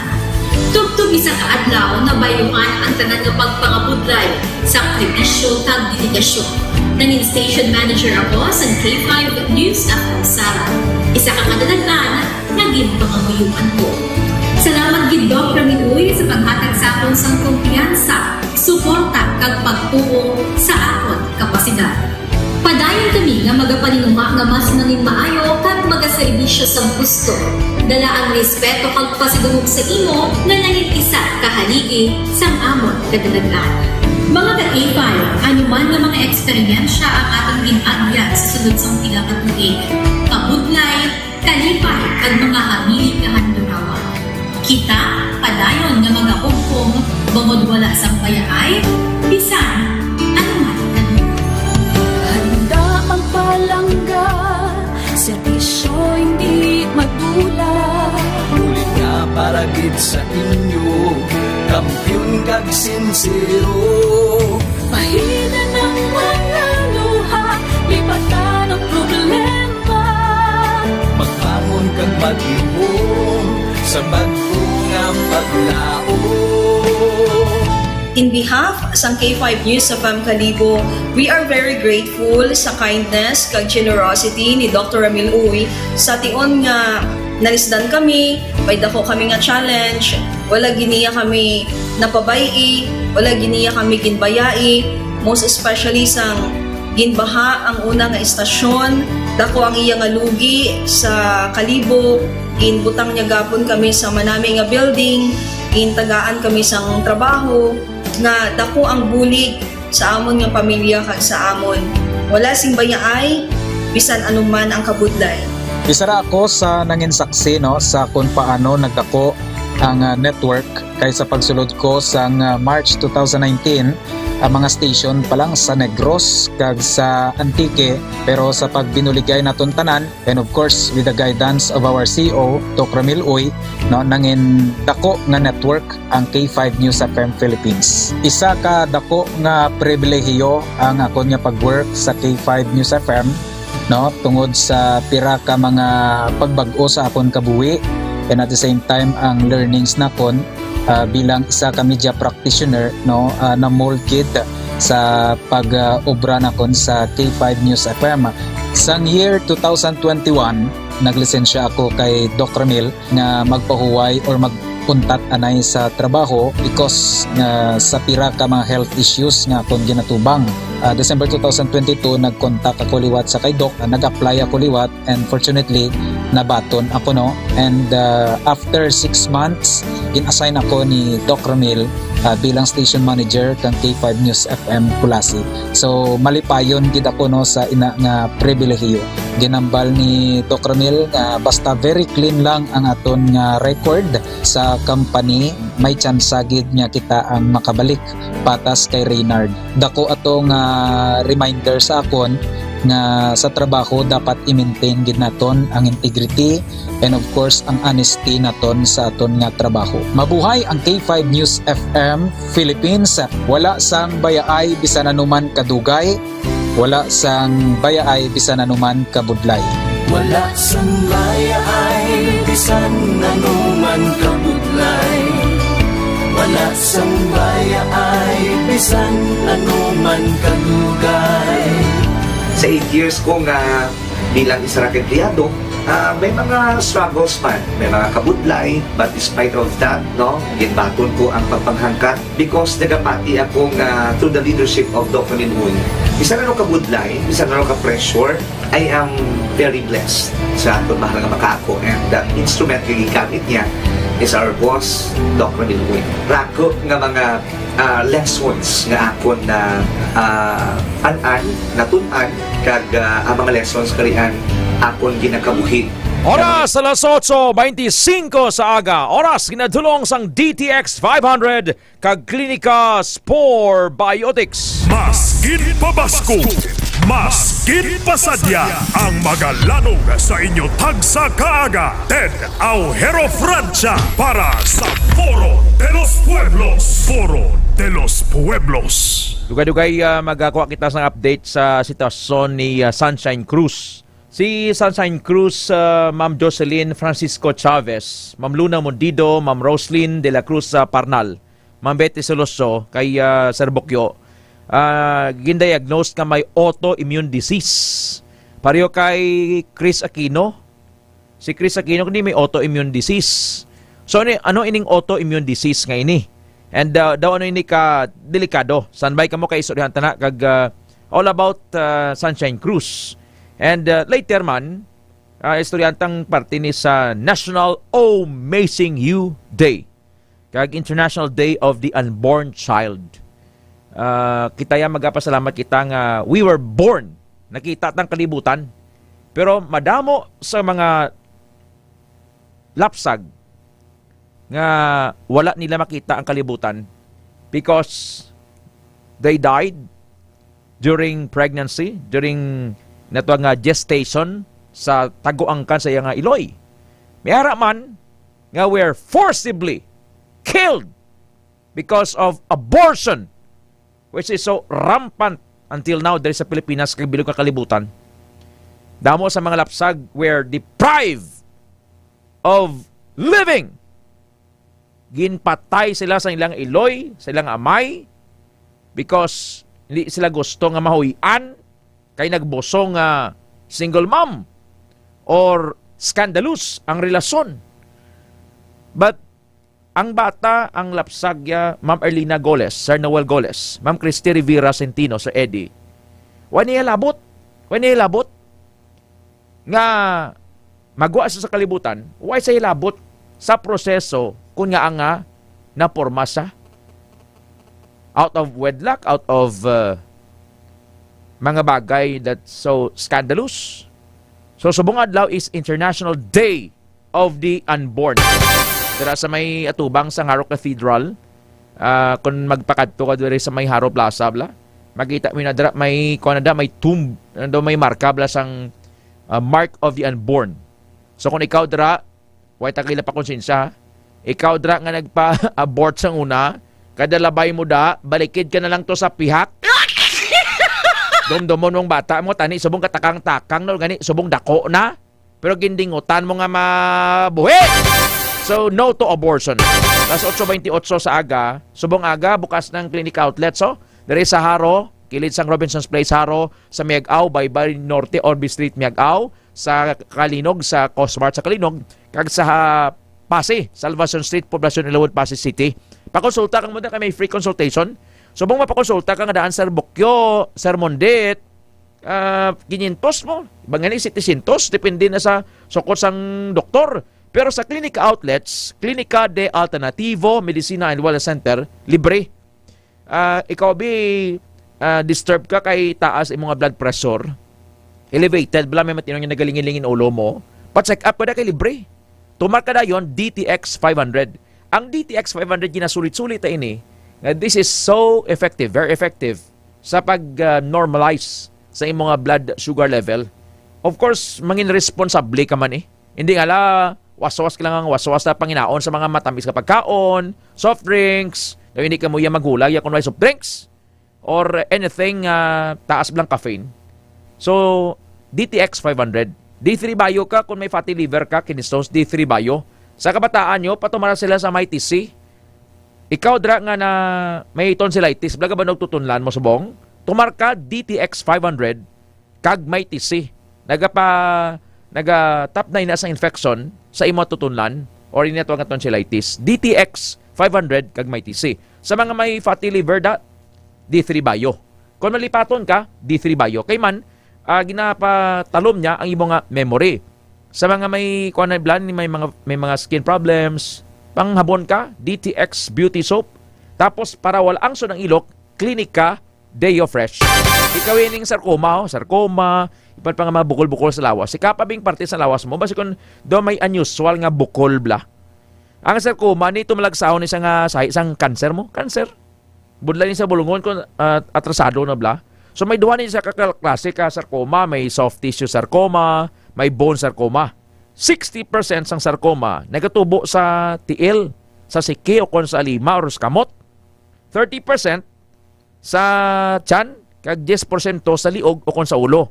Tubtob isa ka adlaw, nabayluhan ang tanan nga pagpangabudlay, sakripisyo, kag dedikasyon. Nangin station manager ako sa K five News F M Sara. Isa ka kadalaghan nga ginpangamuyoan ko. Salamat gid, Doc Rene Uy, sa paghatag sa akon sang kumpiyansa, suporta, kag pagtuo sa akon kapasidad. Padayon kami nga magapaninguha nga mas manginmaayo kag magaserbisyo sang husto. Dala ang respeto kag pasidungog sa imo nga nangin isa ka haligi sang amon kadalagan. Mga ka-K five, ano man nga mga eksperyensya ang aton gin-agyan sa sulod sang pila ka tuig, kabudlay, kalipay, kag mga habilin nga handurawan. Kita padayon nga magahugpong bangod wala sang bayaay bisan ano man. Handa magpalangga, serbisyo hindi madula. Bulig nga para gid sa inyo, kampiyon kag sinsero. Pahinan ang mga luha, lipatan ang problema. Magbangon kag maghimom sa bag-o nga paglaom. In behalf sang K five News F M Kalibo, we are very grateful sa kindness kag generosity ni Doctor Ramil Uy. Sa tion nga nalisdan kami, may dako kami nga challenge, wala gid niya kami napabay-i, wala gid niya kami ginbayai, most especially sang ginbaha ang una nga istasyon, dako ang iya nga lugi sa Kalibo, ginbutang niya gapon kami sa manami nga building, gintagaan kami sang trabaho, nga dako ang bulig sa amon nga pamilya kag sa amon. Wala sing bayaay, bisan anuman ang kabudlay. Isa ra ako sa nangin saksi, no, sa kung paano nagdako ang, ah, network, kay sa pagsulod ko sang, ah, March two thousand nineteen, ang mga station pa lang sa Negros kag sa Antique, pero sa pagbinuligay naton tanan, and of course, with the guidance of our C E O, Doc Ramil Uy, no, nangin dako nga network ang K five News F M Philippines. Isa ka dako nga pribilehiyo ang akon nga pag-work sa K five News F M, no, tungod sa pira ka mga pagbag-o sa akon kabuhi, and at the same time ang learnings nakon, ah, bilang isa ka media practitioner, no, ah, na-mold gid sa pag, ah, obra nakon sa K five News F M. Sang year two thousand twenty-one, naglisensya ako kay Doc Ramil nga magpahuway or mag-untat anay sa trabaho because nga sa pira ka mga health issues nga akon ginatubang. Ah, December two thousand twenty-two, nag-contact ako liwat sa kay Doc, ah, nag-apply ako liwat, and fortunately, nabaton ako, no? And, ah, after six months, gin-assign ako ni Doc Ramil, ah, bilang station manager kang K five News F M Culasi. So, malipayon gid ako, no, sa ina nga pribilehiyo. Ginambal ni Doc Ramil nga basta very clean lang ang aton nga record sa company, may tsansa gid nga kita ang makabalik patas kay Reynard. Dako ato nga reminder sa akon nga sa trabaho dapat i-maintain gid naton ang integrity and of course ang honesty naton sa aton nga trabaho. Mabuhay ang K five News F M Philippines. Wala sang bayaay bisan anuman kadugay, wala sang bayaay bisan anuman kabudlay. Wala sang bayaay bisan anuman kabudlay. Wala sang bayaay bisan anuman kadugay. Sa eight years ko nga bilang isa ra ka empleyado, ah, may mga struggles man, may mga kabudlay, but despite of that, no, ginbaton ko ang pagpanghangkat because nagapati ako nga through the leadership of Doc Ramil Uy, bisan ano ka budlay, bisan ano ka pressure, I am very blessed sa aton mahal nga makaako, and the instrument nga gigamit niya is our boss, Doc Ramil Uy. Rako nga mga, ah, lessons nga akon na, ah, an-an, natun-an, kag, ah, ang mga lessons karian akon ginakabuhi. Oras alas otso beintisinko sa aga. Oras ginadulong sang D T X five hundred kag Klinika Spore Biotics. Mas ginpabaskog, mas ginpasadya ang magalanog sa inyo tagsa ka aga. Ted Aujero Francia para sa Foro de los Pueblos. Foro de los Pueblos. Dugay-dugay, ah, magakuha kita sang update sa sitwasyon ni, ah, Sunshine Cruz. Si Sunshine Cruz, ah, Ma'am Jocelyn Francisco Chavez, Ma'am Luna Mundido, Ma'am Roslyn de la Cruz, ah, Parnal, Ma'am Betty Soloso, kay, ah, Sir Bokyo, ah, gindiagnose nga may autoimmune disease. Pareho kay Chris Aquino. Si Chris Aquino kini may autoimmune disease. So, ano, ano ining autoimmune disease nga ini? And uh, daw ano ini ka delikado. Standby kamo kay istoryahan ta na kag uh, all about uh, Sunshine Cruise. And uh, later man, uh, istoryahan tang parte ni sa National Amazing You Day kag International Day of the Unborn Child. Uh, kita ya magapasalamat kita nga we were born. Nakita tang kalibutan. Pero madamo sa mga lapsag nga wala nila makita ang kalibutan because they died during pregnancy, during natwa nga gestation sa taguangkan sa iya nga iloy. May ara man nga were forcibly killed because of abortion, which is so rampant until now diri sa Pilipinas kag bilog nga kalibutan. Damo sa mga lapsag were deprived of living. Ginpatay sila sa ilang iloy, sa ilang amay, because hindi sila gusto nga mahuy-an kay nagbusong nga single mom or scandalous ang relasyon. But ang bata, ang lapsag ya, Ma'am Erlina Goles, Sir Noel Goles, Ma'am Christy Rivera Centino, Sir Eddie, wa niya labot. Wa niya labot nga magwa sa, sa kalibutan, wa siya labot sa proseso kung nga nga naporma siya out of wedlock, out of uh, mga bagay that so scandalous. So, subong adlaw is International Day of the Unborn. Dira sa may atubang sa Jaro Cathedral, ah, kung magpakadto ka diri sa may Jaro Plaza, bla, makita mo na dira may, kuwan na da, may tomb, ano daw, may marka, bla, sang ah, Mark of the Unborn. So, kung ikaw dira, way takila pa konsensya, ha? Ikaw dira nga nagpa-abort sang una, kada labay mo da, balikid ka na lang to sa pihak. Dumdumon mong bata mo, tani subong katakang-takang, no, gani subong dako na. Pero gindingutan mo nga mabuhi. So, no to abortion. Alas otso bentiocho sa aga, subong aga, bukas ng clinic outlet. So, diri sa Jaro, kilid sang Robinson's Place, Jaro, sa Miag-ao, Baybay Norte, Orbe Street, Miag-ao, sa Calinog, sa Cosmart sa Calinog, kag sa Passi, Salvacion Street, Poblacion Elijuela, Passi City. Pakonsulta ka muna kay may free consultation. Subong mapakonsulta ka nga daan, Sir Bukyo, Sir Mondit, ah, kinyentos mo. Iba nga ni, setecientos, depende na sa sukod sang doktor. Pero sa clinic outlets, Clinica de Alternativo, Medicina and Wellness Center, libre. Ah, ikaw, bi, ah, disturb ka kay taas imo nga blood pressure, elevated, bala, may matinong nga nagalingin-lingin ulo mo, pa-check up ka na kay libre. Tumar ka dayon, D T X five hundred. Ang D T X five hundred, ginasulit-sulit ta ini, nga this is so effective, very effective sa pag, ah, normalize sa imo nga blood sugar level. Of course, mangin responsable ka man eh. Hindi nga la, waswas ka lang ang waswas na panginaon sa mga matamis nga pagkaon, soft drinks, daw hindi ka mo iya maghulag ya kung may soft drinks or anything nga taas blang caffeine. So, D T X five hundred. D three Bio ka, kung may fatty liver ka, kidney stones, D three Bio. Sa kabataan nyo, patumara sila sa Mighty C. Ikaw dra nga na may tonsillitis, blaga ba nagtutunlan mo subong? Tumar ka D T X five hundred kag Mighty C. Nagapa, nagatapnay na sa infection sa imo tutunlan or ini atawag nga tonsillitis. D T X five hundred kag Mighty C. Sa mga may fatty liver da, D three Bio. Kung malipaton ka, D three Bio. Kay man, ah, ginapatalom niya ang imo nga memory. Sa mga may, kuwan na, blan, may mga, may mga skin problems, panghabon ka, D T X Beauty Soap. Tapos, para wala ang ang ilok, Clinica Deo Fresh. Ikaw ining sarcoma, oh, sarcoma, iban pa nga mga bukol-bukol sa lawas. Ika pa bing parte sa lawas mo, basi kung daw may unusual nga bukol bla. Ang sarcoma, ni ito malagsahon ni sa nga sahi sang cancer mo, cancer. Budlay ni sa bulungon kung, ah, atrasado na bla. So may duha ni sa ka-, klase ka sarcoma, may soft tissue sarcoma, may bone sarcoma. Sixty percent sang sarcoma nagatubo sa tiil, sa siki o kon sa lima or sa kamot. Thirty percent sa tiyan, kag diyes porsyento sa liog o kon sa ulo.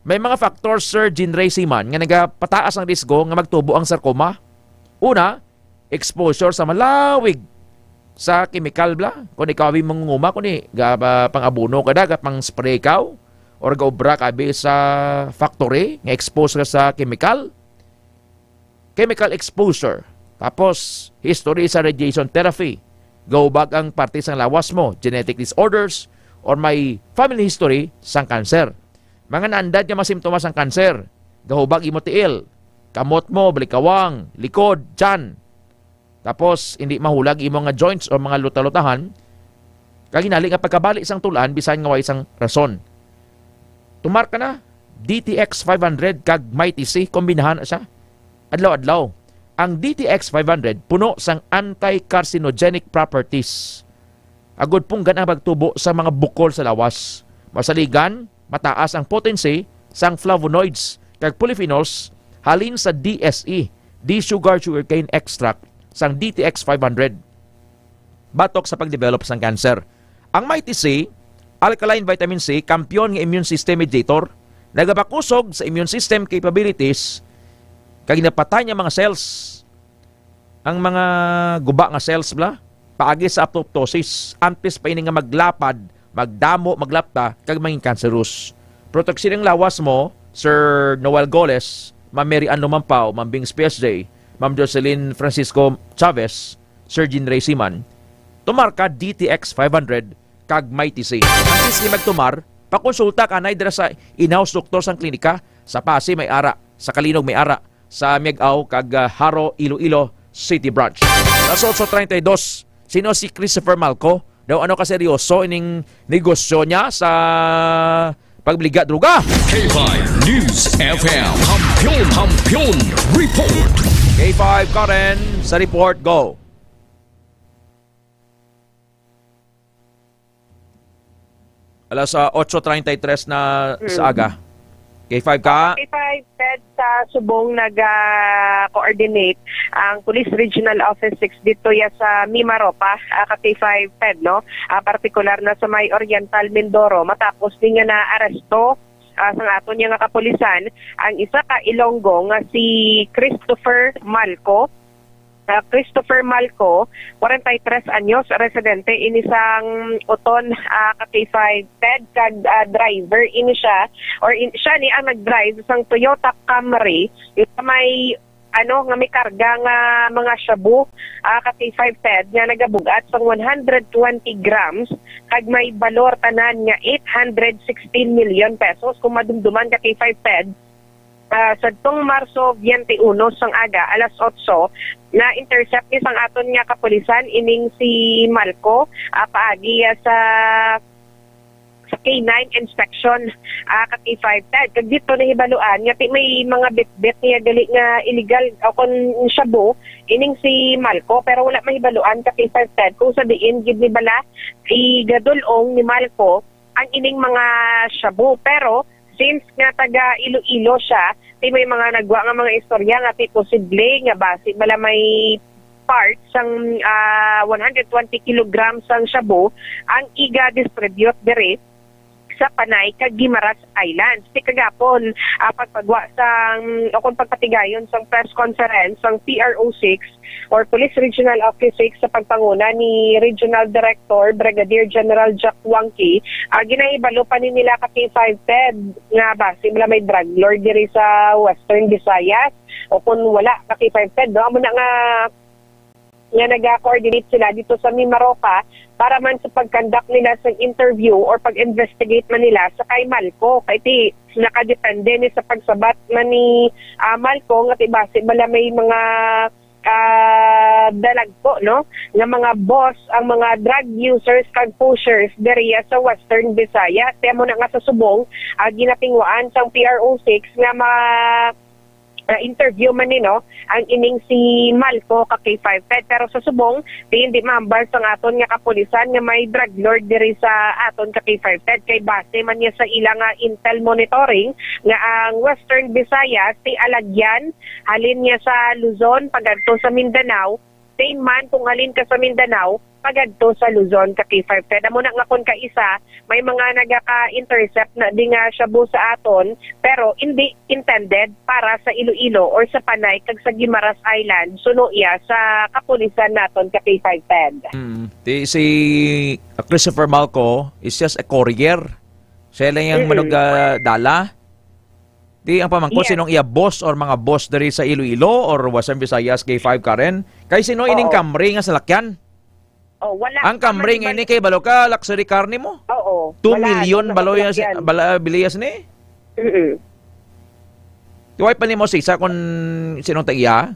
May mga factors, Sir Jean Ray Siman, nga nagapataas ang risgo nga magtubo ang sarcoma. Una, exposure sa malawig sa kemikal bla. Kung ikaw ay mangunguma, kung i-, ga-, ba-, pang-abono ka da, ga-, pang-spray ka, or gaobra ka bi sa factory, nga expose ka sa kemikal, chemical exposure. Tapos, history sa radiation therapy. Gahubag ang parte sang lawas mo, genetic disorders, or may family history sang cancer. Mga naandad nga mga simptomas sang cancer, gahubag imo tiil, kamot mo, balikawang, likod, tiyan. Tapos, hindi mahulag imo nga joints o mga luta-lutahan, kag hinali nga pagkabali sang tulan bisan nga way sang rason. Tumar ka na, D T X five hundred kag Mighty C, kombinahan na siya. Adlaw-adlaw. Ang D T X five hundred puno sang anti-carcinogenic properties. Agod punggan ang pagtubo sa mga bukol sa lawas. Masaligan, mataas ang potency sang flavonoids kag polyphenols halin sa D S E, D-sugar sugarcane extract sang D T X five hundred. Batok sa pagdevelop sang cancer. Ang Mighty C, alkaline vitamin C, kampiyon nga immune system mediator, nagapakusog sa immune system capabilities kag ginapatay niya mga cells. Ang mga guba nga cells bala, paagi sa apoptosis, antes pa ini nga maglapad, magdamo, maglapta, kag mangin cancerous. Proteksyon ang lawas mo, Sir Noel Goles, Ma'am Mary Ann Lumampaw, Ma'am Bings P S J, Ma'am Jocelyn Francisco Chavez, Sir Jean Ray Siman. Tumar ka D T X five hundred kag Mighty C. Antes ni magtumar, pakonsulta ka anay dira sa in-house doktor sang klinika, sa Pasi may ara, sa Kalinog may ara, sa Miag-ao kag, ah, Jaro, Iloilo City Branch. Alas otso treinta y dos, sino si Christopher Malco? Daw ano kaseryoso ining negosyo niya sa pagbaligya droga? K five News F M. Kampiyon, Kampiyon Report. K five Karen sa report, go. Alas, ah, otso treinta y tres na sa Mm. aga. K five ka? K five Ted, sa subong naga-coordinate ang Police Regional Office six dito ya sa Mimaropa, ah, ka K five Ted, no? Ah, partikular na sa may Oriental Mindoro, matapos ni nga naaresto, ah, sang aton niya nga kapulisan ang isa ka Ilonggo nga si Christopher Malco. Ah, Christopher Malco, kwarenta y tres anyos, residente ini sang Oton, ah, ka K five Ted, kag, ah, driver ini siya, or in, siya ni ang nag-drive sang Toyota Camry nga may, ano, nga may karga nga mga shabu, ah, ka K five Ted, nga nagabug-at sang one hundred twenty grams kag may balor tanan nga eight hundred sixteen million pesos, kung madumduman ka K five Ted. Ah, sadtong Marso twenty-one sang aga, alas otso, na-intercept ni sang aton nga kapulisan ining si Malco, ah, paagi, ah, sa, sa K nine inspection, ah, ka K five Ted. Kag dito nahibaluan nga ti-, may mga bitbit niya gali nga illegal o kon shabu ining si Malco, pero wala mahibaluan ka K five Ted kung sa diin gid ni bala igadul-ong ni Malco ang ining mga shabu. Pero since nga taga Iloilo siya, ti may mga nagwa nga mga istorya nga ti posible nga basi bala may part sang, ah, one hundred twenty kilograms sang shabu ang iga-distribute diri sa Panay kag Guimaras Islands. Ti kagapon, ah, pagpagwa sang, o kung pagpatigayon sang press conference sang P R O six, or Police Regional Office six sa pagpanguna ni Regional Director Brigadier General Jack Wangki, ah, ginahibalo pa ni nila ka K five Ted nga basi bala may drug lord diri sa Western Visayas o kung wala ka K five Ted, no? Amo na nga, nga naga-coordinate sila dito sa Mimaropa para man sa pag-conduct nila sa interview or pag-investigate man nila sa kay Malco. Kay ti, nakadepende ni sa pagsabat man ni, ah, Malco nga ti basi bala may mga, ah, dalagko, no, nga mga boss ang mga drug users kag pushers diriya sa Western Visayas. Kaya mo na nga sa subong, ah, ginatingwaan sang P R O six nga ma-, ah, interview man ni, no, ang ining si Malco ka K five Ted. Pero sa subong, di, hindi mahambal sang aton nga kapulisan nga may drug lord diri sa aton ka K five Ted. Kay base man niya sa ila nga intel monitoring nga ang Western Visayas ti alagyan halin niya sa Luzon pagadto sa Mindanao, same man kung halin ka sa Mindanao pagadto sa Luzon ka K five Ted. Amo na nga kon kaisa, may mga nagaka-intercept na di nga shabu sa aton, pero hindi intended para sa Iloilo or sa Panay kag sa Guimaras Island, suno iya sa kapulisan naton ka K five Ted. Mm. Ti si Christopher Malco is just a courier. Siya lang yang Mm-mm. manugdala. Di ang pamangkot, Yes. sinong iya boss or mga boss diri sa Iloilo or Western Visayas, K five Karen? Kay sino ining Oo. Camry nga salakyan? Oh, wala Ang pa man Camry nga ibalik. Ini kay balo ka, luxury car nimo? Oo, Two wala, million ano, balo wala yan, yan. Bala, biliyas ni? Mm-mm. Tuway pa nimo sa isa kung sinong tag-iya?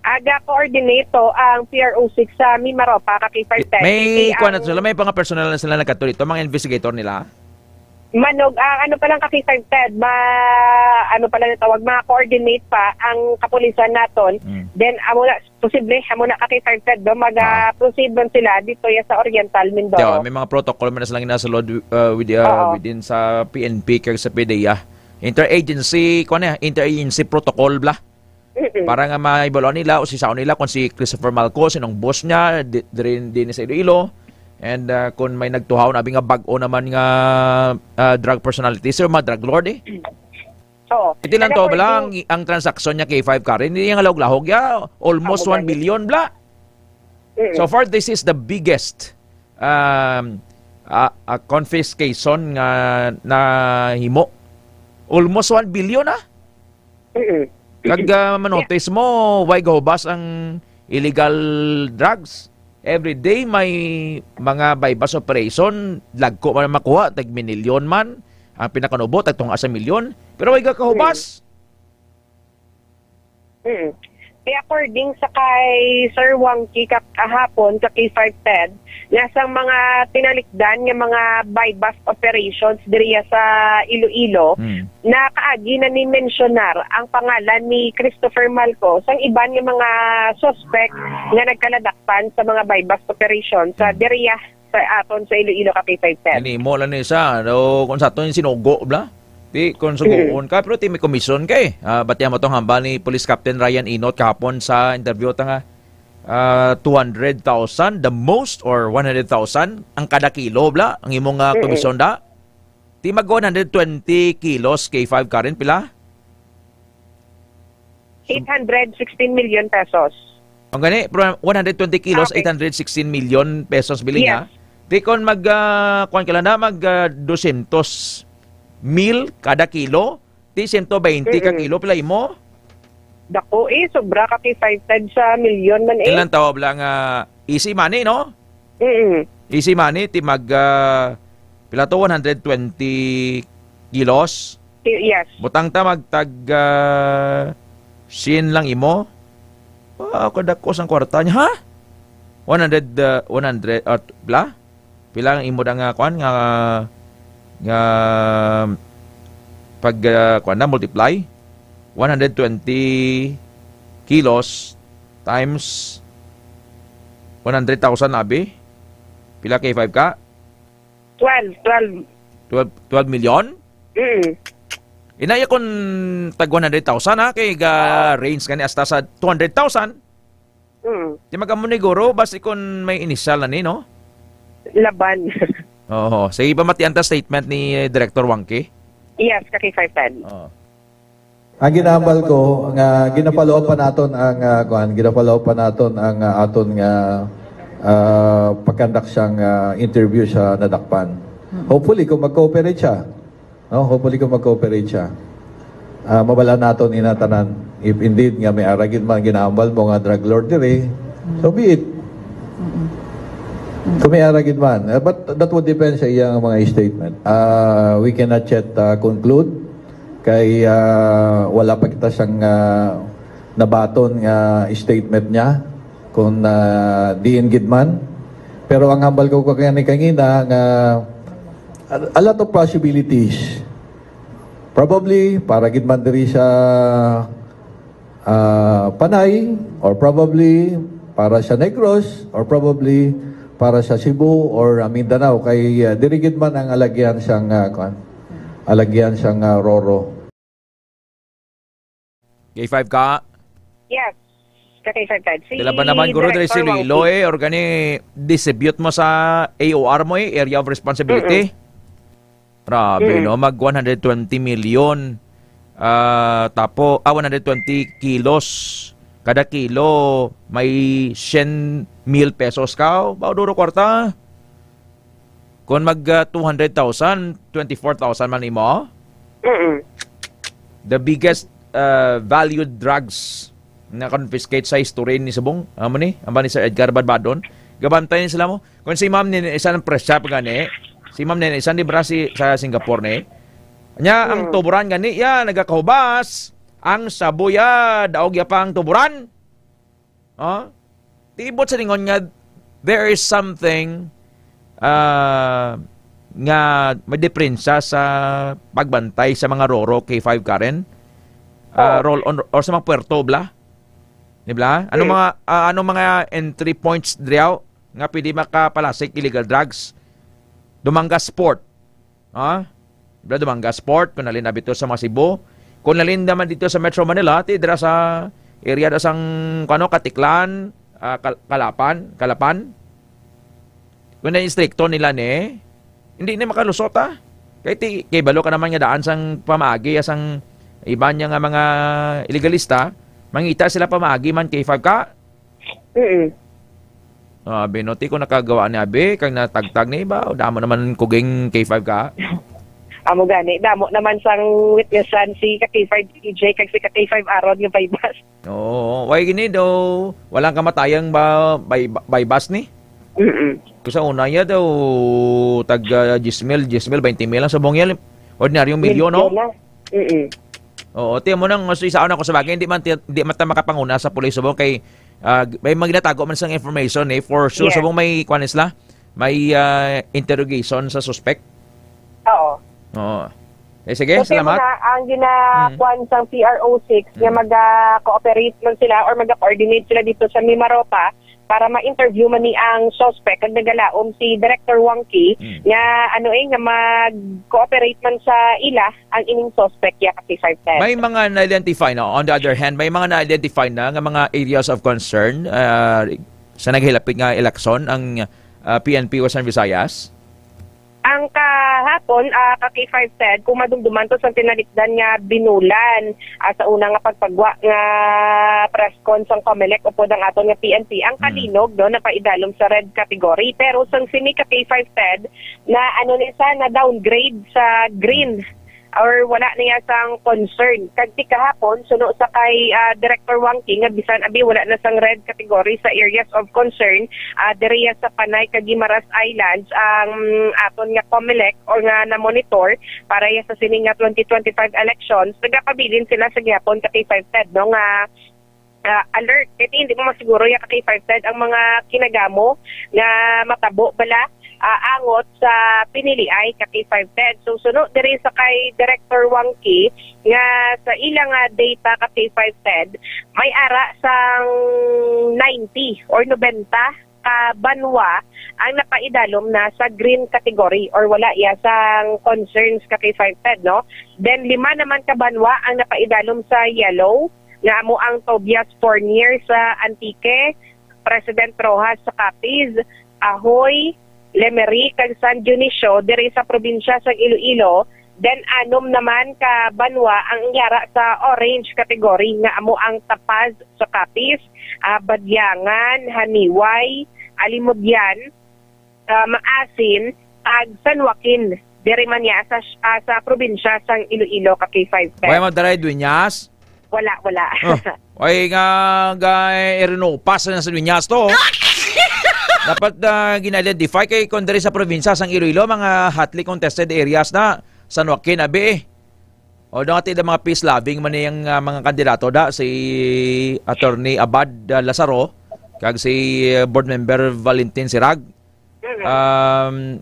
Aga coordinator ang P R O six sa Mimaropa, ka K five ten. May Kay kuwan na ang sila, may mga personal na sila nagkadto dito, mga investigator nila? Manog, ah, ano pa lang ka K five ten, ma-, ano pa lang tawag, ma-coordinate pa ang kapulisan naton. Mm. Then, amo na, posible, amo na ka K five ten, no? Mag, Ah. ah, proceed man sila dito ya sa Oriental, Mindoro. Yo, may mga protocol man na silang ginasulod, uh, with, uh, Oo. within sa P N P kag sa P D E A. Interagency, kuwan na, interagency protocol, bla? Mm-mm. Para nga maibaluan nila o sisaon nila kung si Christopher Malco, sinong boss niya, di, diri, din sa Iloilo. And, ah, kung may nagtuhaw na abi nga bag-o naman nga, ah, drug personality, sir, mga drug lord, eh. Oo. Iti lang Kaya to, bala, according ang, ang transaksyon niya kay five Karen, hindi niya nga lahog-lahog, ya, almost Amo one gani. billion, bla. Mm-mm. So far, this is the biggest, um, ah, ah, confiscation nga nahimo. Almost one billion, ah. Mm-mm. Kag, ah, manotice mo, why gahubas ang illegal drugs? Every day may mga buy-bust operation, dagko man makuha, tag minilyon man, ang pinakanubo, tag tunga sa milyon. Pero why ga kahubas? Mm. Kaya according sa kay Sir Wangki ka-, kahapon, ka K five ten, nga sa mga tinalikdan nga mga buy-bust operations diriya sa Iloilo, Hmm. nakaagi na ni mensionar ang pangalan ni Christopher Malco sang iban nga mga suspect nga nagkaladakpan sa mga buy-bust operation sa Hmm. diriya sa aton sa Iloilo, ka K five ten. Ini mo lang ni sa, ano, kung sa aton yung sinugo, bla? Di, kung Mm. sugoon ka, pero ti may komisyon ka eh. Ah, batihan mo tong hambal ni Police Captain Ryan Inot kahapon sa interview ta nga, ah, two hundred thousand, the most, or one hundred thousand ang kada kilo, bla? Ang imong, ah, Mm-mm. komisyon da? Ti mag one hundred twenty kilos, K five Karen, pila? Eight hundred sixteen million pesos. Ang gani, from one hundred twenty kilos, Okay. eight hundred sixteen million pesos bili niya. Yes. Di kon mag, ah, kuwan ka lang na, mag, ah, dosyentos mil kada kilo, di sento baynte ka Mm-mm. kilo, pila imo? Dako eh, sobra ka kay five times sa milyon man eh. Ilang tawag lang, ah, easy money, no? Mm-mm. Easy money, ti mag, ah, pila to, one hundred twenty kilos? Y-, yes. Butang ta magtag, ah, sien lang imo. Ah, kadako sang kwarta niya, ha? One hundred, ah, one hundred, ah, pila? Pila ang imo da nga, kwan, nga, nga pag, ah, kwan na, multiply? One hundred twenty kilos times one hundred thousand, abi? Pila kay five ka? Twelve, twelve. Twelve, twelve million? Mm. Inaya kung tag one hundred thousand, ha, kay ga Oo. range gani hasta sa two hundred thousand. Mm. Di magamo ni guro, basi kung may initial na ni, no? Laban. Oo. Sige, pamatian ta statement ni, eh, Director Wangki. Yes, ka K five ten. Oo. Ang ginahambal ko nga gina-follow up pa naton ang, ah, kuan, gina-follow up pa naton ang, ah, aton nga, ah, pagkandak siyang, ah, interview sa nadakpan. Hmm. Hopefully, kung mag-cooperate siya, no? Hopefully, kung mag-cooperate siya, ah, mabala naton ina tanan if indeed nga may ara gid man ginahambal mo nga drug lord diri, so be it. Mm-mm. Mm. Kung may ara gid man, eh, but that would depend sa iyang mga statement. Ah, we cannot yet, ah, conclude kay, ah, wala pa kita sang, ah, nabaton nga statement niya kung, ah, diin gid man. Pero ang hambal ko kagani kangina nga a, a lot of possibilities. Probably para gid man diri sa, ah, Panay, or probably para sa Negros, or probably para sa Cebu or, ah, Mindanao, kay, ah, diri gid man ang alagyan sang, ah, kuan, alagyan sang, ah, Roro. K five ka? Yes. Ka K five ka. Si Dila ba naman, guro, diri si Director Wang Iloilo, Pi. Eh, or gani, distribute mo sa A O R mo, eh, area of responsibility? Mm-mm. Grabe, Mm. no? Mag one hundred twenty million, ah, tapo, ah, one hundred twenty kilos. Kada kilo, may syen mil pesos ka. Bao duro kwarta. Kung mag, ah, two hundred thousand, twenty-four thousand man imo? Mm-mm. The biggest, ah, valued drugs na confiscate sa history ni subong. Amo ni, amo ni Sir Edgar Badbadon. Gabantay ni sila mo. Kung si Ma'am Nene Isan ang press shop gani, si Ma'am Nene Isan, di ba, si, sa Singapore ni? Nya, ang Hmm. tuburan gani, ya, nagakahubas. Ang sabuya, daog ya pa ang tuburan. Oh? Tibot sa lingon nga, there is something, ah, nga may diferensya sa pagbantay sa mga Roro K five, Karen. Ah, Oh. roll on, or sa mga puerto, bla? Di ba? Anong Hmm. mga, ah, anong mga entry points diriaw nga pwede makapalasig illegal drugs? Dumangas Port. Ha? Bla, Dumangas Port, kung nalin na dito sa mga Cebu. Kung nalin naman dito sa Metro Manila, ti dira sa area da sang, ano, Katiklan, ah, Kal-, Kalapan, Kalapan. Kung na-istrikto nila ni, hindi na makalusot, ha? Kay ti, kay balo ka naman nga daan sang pamaagi, sang iban niya nga mga iligalista, mangita sila pamaagi man K five ka. Mm. Ah, binuti ko nakagawa ni abi, kag natagtag ni iba, o damo naman kuging K five ka. Amo gani, damo naman sang witnessan si ka K five T J kag si ka K five Aaron nga baybas. Oo, way gini daw, walang kamatayang ba, bay-, baybas ni? Mm-mm. Sa una niya daw, tag, ah, diyes mil, diyes mil, twenty mil ang subong yan. Ordinaryong milyon, no? Milyon na. Mm-mm. Oo, ti mo nang mas isa na ako sa bagay, hindi man ti-, hindi man ta makapanguna sa pulis subong kay, ah, may mga ginatago man sang information eh. For sure, Yes. subong may kuwan sila, may, ah, interrogation sa suspect. Oo. Oo. Eh, sige, So, salamat. Kaya na ang ginakuan Mm. sang P R O six nga Mm. maga-cooperate man sila or maga-coordinate sila dito sa Mimaropa para ma-interview man ni ang suspect. Kag nagalaom si Director Wangki Mm. nga, ano eh, nga mag-cooperate man sa ila ang ining suspect ya ka K five ten. May mga na-identify na. On the other hand, may mga na-identify na nga mga areas of concern, ah, sa naghilapit nga eleksyon ang, ah, P N P Western Visayas? Ang kahapon, ah, ka K five Ted, kung madumduman to sa tinalikdan nga binulan, ah, sa una nga pagpagwa nga press con sang Comelec upod ang aton nga P N P, ang Hmm. Calinog, no, napaidalom sa red category. Pero sang sini ka K five Ted, na ano ni sa, na downgrade sa green or wala niya sang concern. Kag ti kahapon, suno sa kay, ah, Director Wangki nga bisan abi wala na sang red category sa areas of concern, ah, diriya sa Panay kag Guimaras Islands ang aton nga Comelec or nga na-monitor para ya sa sini nga twenty twenty-five elections, nagapabilin sila sa gihapon ka K five Ted, no, nga, ah, alert. Kay hindi mo masiguro ya ka K five Ted ang mga kinagamo nga matabo bala, ah, angot sa piniliay ka K five Ted. So, suno diri sa kay Director Wangki nga sa ilang, ah, data ka K five Ted, may ara sang ninety or nobenta ka banwa ang napaidalom na sa green category or wala ya sang concerns ka K five Ted, no? Then, lima naman ka banwa ang napaidalom sa yellow, nga amo ang Tobias Fornier sa Antique, President Roxas sa Capiz, Ahoy, Lemery, kag San Dionisio diri sa probinsya sa Iloilo. Then, anom naman ka banwa ang yara sa orange category, nga amo ang Tapaz sa Capiz, ah, Badiangan, Janiuay, Alimubian, ah, Maasin, kag San Joaquin. Diri man niya sa, ah, sa probinsya sang Iloilo ka K five Ted. Way mo daray Dueñas? Wala, wala. Oh. Ay nga, ga, Erinopas na sa Dueñas to. Dapat, ah, gina-identify kay kung diri sa probinsya sang Iloilo, mga hotly contested areas na. San Joaquin, abi eh. Although nga ti da mga peace loving man yung, ah, mga kandidato da, si Attorney Abad, ah, Lazaro, kag si, ah, Board Member Valentin Sirag. Um,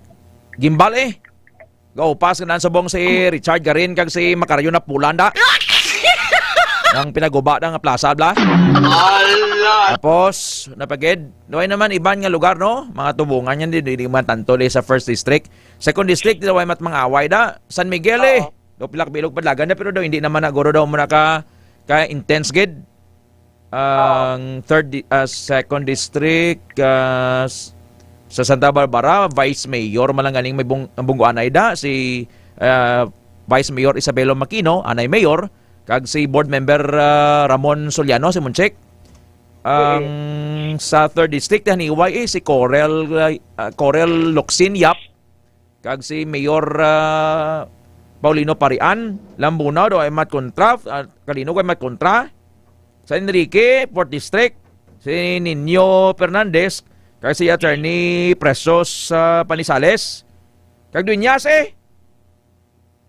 gimbal eh. Gaupas nga nang subong si Richard Garin kag si Macario Napulan da. Ang pinaguba na nga plaza, bla. Ala! Tapos, napagid, duway naman iban nga lugar, no? Mga tubungan yan, di, di, di man tanto, di sa first district. Second district, di daw ay mat mga away da. San Miguel, eh. Oo. Daw pilak bilog padlagan na, pero daw hindi naman na, guro daw muna ka, ka intense gid. Ang third di-, ah, second district, ah, s-, sa Santa Barbara, Vice Mayor man lang ganing may bung-, ang bungguanay da, si, ah, Vice Mayor Isabelo Makino, anay mayor, kag si Board Member, ah, Ramon Soliano, si Munchik. Ang sa third district, haniway, eh, si Corel, ah, Corel Locsin Yap, kag si Mayor, ah, Paulino Parian, Lambunao daw ay mat kontra, ah, Calinog ay mat kontra. Sa Enrique, fourth District, si Nino Fernandez, Kag si Attorney Precious, ah, Panisales. Kag Dueñas, eh.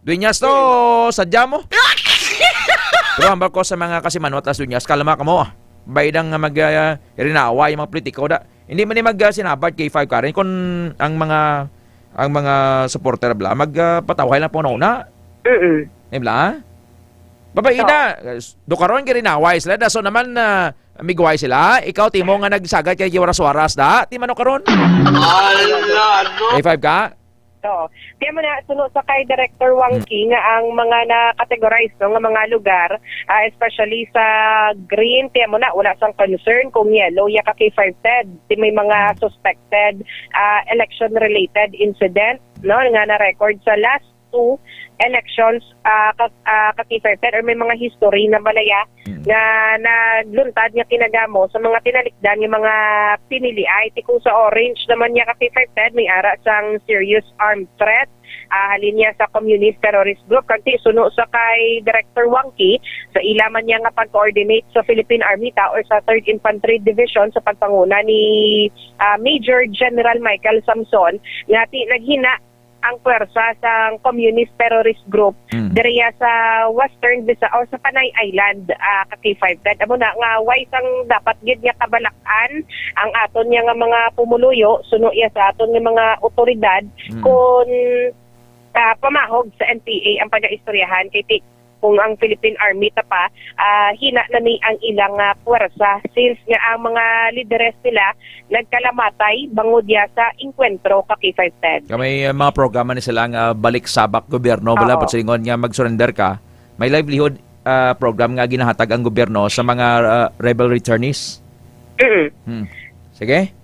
Dueñas to, sadya mo. Pero hambal ko sa mga kasimanot as Dueñas, kalma kamo, ah. Baydang nga mag, ah, rinaway ang mga politiko, da. Hindi man ni mag, ah, sinabad kay Five Karen kung ang mga, ang mga supporter bla, mag, ah, patawhay lang po na una. Mm-mm. Di bla? Babay, So, ina, do karon girinaway sila, da. So naman, ah, migway sila. Ikaw, Timo, nga nagsagad kay Giwaras-waras, da. Di man o karon? Ala, ano? A five ka? So, kaya mo na, suno sa kay Director Wangki nga ang mga na-categorize, no, nga mga lugar, ah, especially sa green, kaya mo na, wala sang concern kung yellow, ya ka K five Ted. Di may mga suspected, ah, election-related incident, no, nga na-record sa last two elections, ah, ka, ah, ka K five Ted, or may mga history na malaya Mm. nga nagluntad nga kinagamo sa mga tinalikdan nga mga piniliay. Ti kung sa orange naman niya ka K five Ted, may ara sang serious armed threat, ah, halin niya sa communist terrorist group. Kanti suno sa kay Director Wangki, sa ila man niya nga pag-coordinate sa Philippine Army ta or sa Third Infantry Division sa pagpanguna ni, ah, Major General Michael Samson, nga ti naghina ang pwersa sang communist terrorist group Mm. diriya sa Western Visa o sa Panay Island, ah, ka K five Ted. Amo na nga, way sang dapat gid nga kabalak-an ang aton niya nga mga pumuluyo, suno iya sa aton nga mga otoridad, Mm. kung, ah, pamahog sa N P A ang pagaistoryahan kay ti-, kung ang Philippine Army ta pa, ah, hina na ni ang ilang, ah, pwersa since nga ang mga lideres nila nagkalamatay bangod ya sa engkwentro ka K five Ted. Kami, uh, mga programa ni sila nga balik sabak gobyerno, wala Oo. pa silingon nga mag-surrender ka. May livelihood, uh, program nga ginahatag ang gobyerno sa mga, uh, rebel returnees. Mm. Hmm. Sige.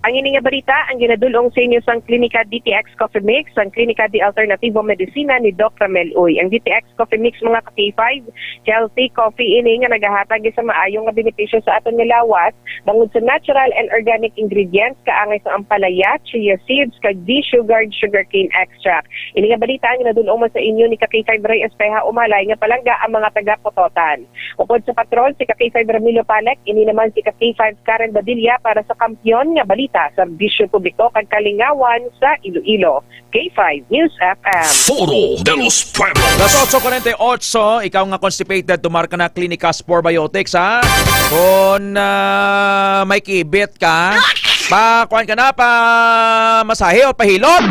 Ang ini nga balita ang ginadulong sa inyo sang Klinika D T X Coffee Mix, ang Klinika de Alternativo Medicina ni Doc Ramel Uy. Ang D T X Coffee Mix, mga ka K five, healthy coffee ini nga nagahatag sa maayo nga benepisyo sa aton nga lawas, bangod sa natural and organic ingredients, kaangay sa ampalaya, chia seeds, kag desugared sugarcane extract. Ini nga balita ang ginadulong man sa inyo ni ka K five Ray Espeha Umalay nga palangga ang mga taga-Pototan. Upod sa patron, si ka K five Ramilo Palek, ini naman si ka K five Karen Badilla para sa Kampiyon nga Balita, Serbisyo Publiko kag Kalingawan sa Iloilo. K five News F M. Foro de los Pueblos. Las otso cuarenta y ocho, ikaw nga constipated, tumar ka na Clinicas Probiotics, ha? Kung, ah, may kibit ka, pa, kuwan ka na, pa masahe o pahilot.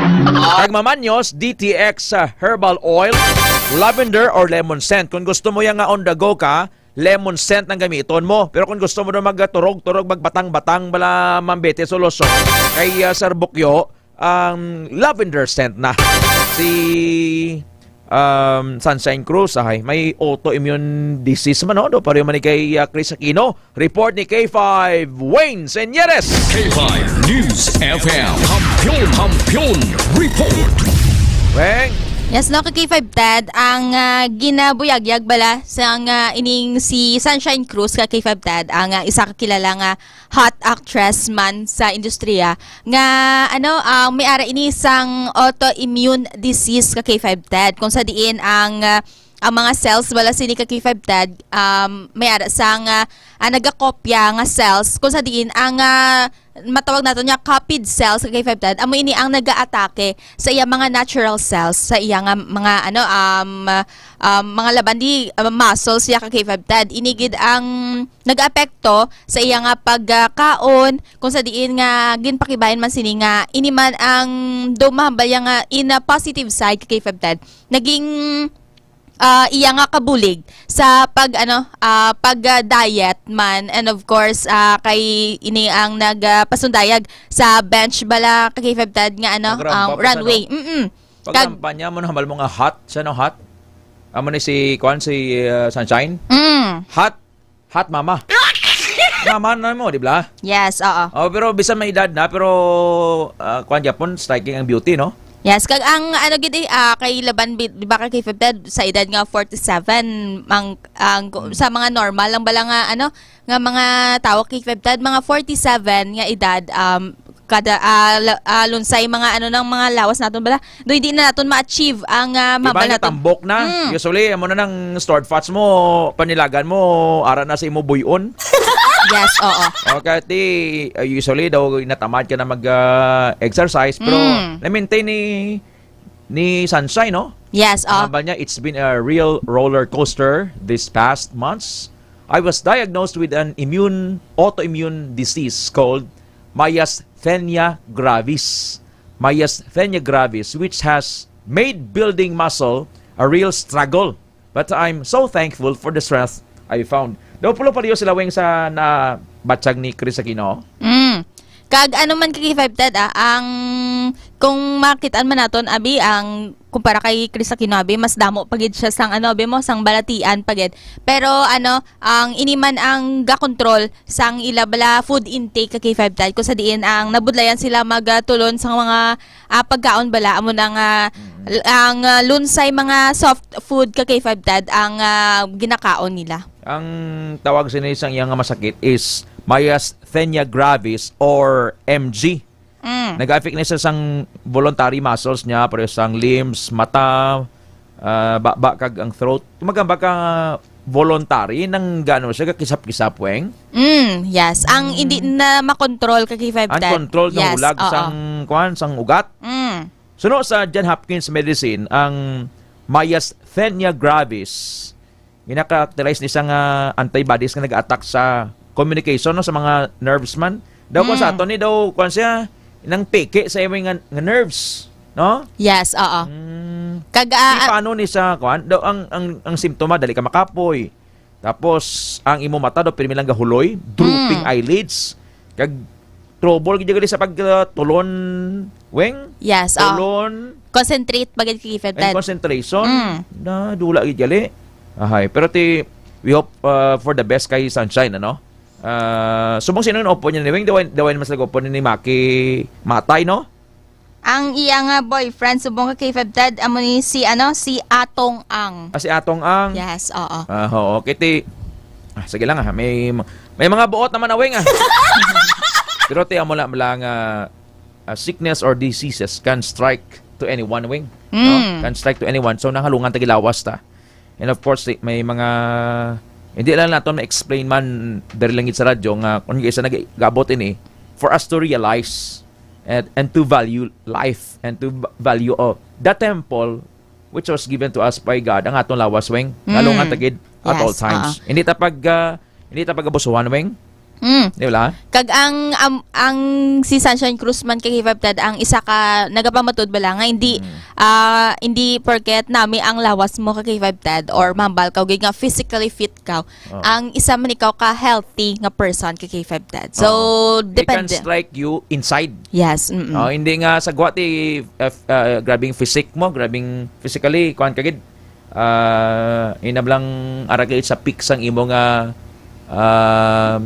Kag mamanyos, D T X, ah, herbal oil, lavender or lemon scent. Kung gusto mo yan nga on the go ka, lemon scent ang gamiton mo. Pero kung gusto mo na magturog-turog, magbatang-batang, bala mambete sa loso, kay, ah, Sir Bukyo, ang lavender scent na. Si, um, Sunshine Cruz, ay, may autoimmune disease man, no? Do, pareho man ni kay, ah, Chris Aquino. Report ni K five Wayne Señeres. K five News F M. Kampiyon, Kampiyon Report. Weng. Yes, no, ka K five Ted, ang, ah, ginabuyagyag bala sang, ah, ining si Sunshine Cruz ka K five Ted, ang, ah, isa ka kilala nga hot actress man sa industriya, nga, ano, ah, may ara ini sang autoimmune disease ka K five Ted, kung sa diin ang, ah, ang mga cells bala sini ka K five Ted, um, may ara sang, ah, ah, nagakopya nga cells, kung sa diin ang, ah, matawag nato niya copied cells ka K five Ted, amo ini ang nagaatake sa iya mga natural cells, sa iya nga mga, ano, um, um, mga laban di, um, muscles siya ka K five Ted. Ini gid ang nagaapekto sa iya nga pagkaon, kung sa diin nga ginpakibayan man sini nga ini man ang do mahambal iya nga in a positive side ka K five Ted. Naging, ah, iya nga kabulig sa pag, ano, ah, pag, ah, diet man, and of course, ah, kay ini ang nag, ah, pasundayag sa bench bala ka K five Ted nga, ano, Nagrampa ang pa siya, runway. No? Mm-mm. Kag Pagrampa niya mo, hambal mo nga hot siya, no, hot. Amo ni si, kuan, si, ah, Sunshine. Mm. Hot, hot mama. Mama na mo, di ba? Yes, oo. Oh, pero bisan may edad na, pero, ah, kuan gyapon, striking ang beauty, no? Yes, kag ang ano gid, eh, ah, kay laban bi-, di ba, kay K five Ted, sa edad nga forty-seven, ang, ang, Hmm. sa mga normal lang bala nga, ano, nga mga tawo, K five Ted, mga forty-seven nga edad, um, kada, ah, la-, ah, lunsay mga, ano, nang mga lawas naton bala, do hindi na naton ma-achieve ang, ah, Di ba, mahambal nga naton. Tambok na? Mm. Usually, amo na nang stored fats mo, panilagan mo, ara na sa imo buyon. Yes, oo. Okay, ti, uh, usually daw natamad ka na mag, uh, exercise, pero Mm. na-maintain ni, ni Sunshine, no? Yes, Ang oh. Hambal niya, "It's been a real roller coaster this past months. I was diagnosed with an immune, autoimmune disease called myasthenia gravis. Myasthenia gravis, which has made building muscle a real struggle. But I'm so thankful for the strength I found." Daw pulo pa liyo sila, Weng, sa nabatyag ni Chris Aquino. Mm. Kag ano man kay five Ted, ah, ang kung makitaan man naton, abi, ang kumpara kay Chris Aquino, abi, mas damo pa gid siya sang ano, abi mo, sang balatian pa gid. Pero ano, ang ini man ang gakontrol sang ila bala food intake kay five Ted, kung sa diin ang nabudlayan sila magtulon sa mga, ah, pagkaon bala, amo na nga Mm. l-, ang, ah, lunsay mga soft food ka kay five Ted ang, ah, ginakaon nila. Ang tawag sini sang iya nga masakit is myasthenia gravis or M G. Mm. Nag-affect na siya sang voluntary muscles niya, pero sang limbs, mata, ah, baba kag ang throat. Kumbaga, baka voluntary nang gano siya, kakisap-kisap, Weng. Mm, yes. Ang Mm. hindi na makontrol ka kay five Ted. Uncontrolled na Yes, hulag oo. sang, kuwan, sang ugat. Mm. Suno sa John Hopkins Medicine, ang myasthenia gravis, gina-characterize ni siya nga antibodies nga nag-attack sa communication, no, sa mga nerves man. Daw kung sa Mm. aton ni daw, kuwan siya, nang peke sa imo nga, nga nerves, no? Yes, oo. Mm. Kag, ah, Di ah, paano ni sa, kuwan? Daw ang, ang, ang simptoma, dali ka makapoy. Tapos, ang imo mata daw, pirmi lang gahuloy, drooping Mm. eyelids. Kag trouble gid gali sa pag, ah, tulon, Weng? Yes, oh. Tulon. Concentrate pa gid kay Fed And Ted. concentration. Mm. Na, dula gid gali. Ahay. Pero ti, we hope, uh, for the best kay Sunshine, ano? Ah, subong sino ang upo niya ni Weng? Daw, daw mas nag-upo ni Maki Matay, no? Ang iya nga boyfriend, subong ka kay Fed Ted, amo ni si, ano, si Atong Ang. Ah, si Atong Ang? Yes, oo. Ah, oo. Kay ti, ah, sige lang, ah. May, may mga buot naman na, Weng, ah. Pero ti, amo lang, lang, ah, ah, sickness or diseases can strike to anyone, Weng. No? Mm. Can strike to anyone. So, nanghalungan ta gilawas ta. And of course, may mga, hindi lang naton ma-explain man diri lang gid sa radyo nga kung isa nag-abot ini, for us to realize and, and to value life and to v-, value, oh, the temple which was given to us by God, ang aton lawas, Weng. Mm. Ngalungan ta gid at Yes, all times. Oo. Hindi ta pag, ah, hindi ta pag-abusuhan, Weng. Mm. Di ba? Kag ang, am-, ang si Sunshine Cruz man kay Feb Ted, ang isa ka nagapamatud bala nga hindi, Mm. ah, hindi porket nami ang lawas mo kay Feb Ted or mahambal ka gid nga physically fit ka, Oh. ang isa man ikaw ka healthy nga person kay Feb Ted. So, Oo. It can depende. strike you inside. Yes, mm-mm. Oh, hindi nga sa gwati, uh, uh, grabing physique mo, grabing physically, kuwan ka gid. Ah, inablang aragay sa peak sang imo nga, um,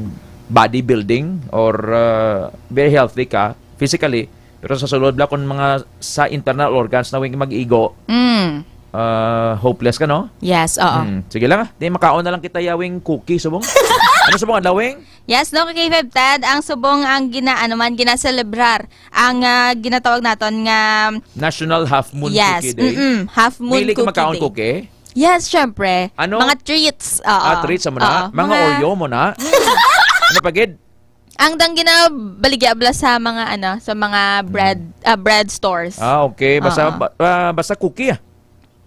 body building or, uh, very healthy ka physically, pero sa sulod bala kung mga sa internal organs na, Weng, mag-igo, Mm. uh, hopeless ka, no? Yes, oo. Mm. Sige lang, ah. Di makaon na lang kita, ya, Weng, cookie, subong. Ano subong, adlaw, Weng? Yes, no, kay Feb Ted, ang subong ang gina-, ano man, ginaselebrar ang, ah, ginatawag naton nga National Half Moon Yes, Cookie Day. mm-mm, Half Moon Mahilig ka Cookie magkaon Day. cookie? Yes, syempre. Ano? Mga treats. Oo. Ah, treats mo na? Oo. Mga Mga Oreo mo na? Mm. Ano pa gid? Ang dang ginabaligya bala sa mga, ano, sa mga bread, Mm. ah, bread stores. Ah, okay. Basta, Oo. ba-, ah, basta cookie, ah.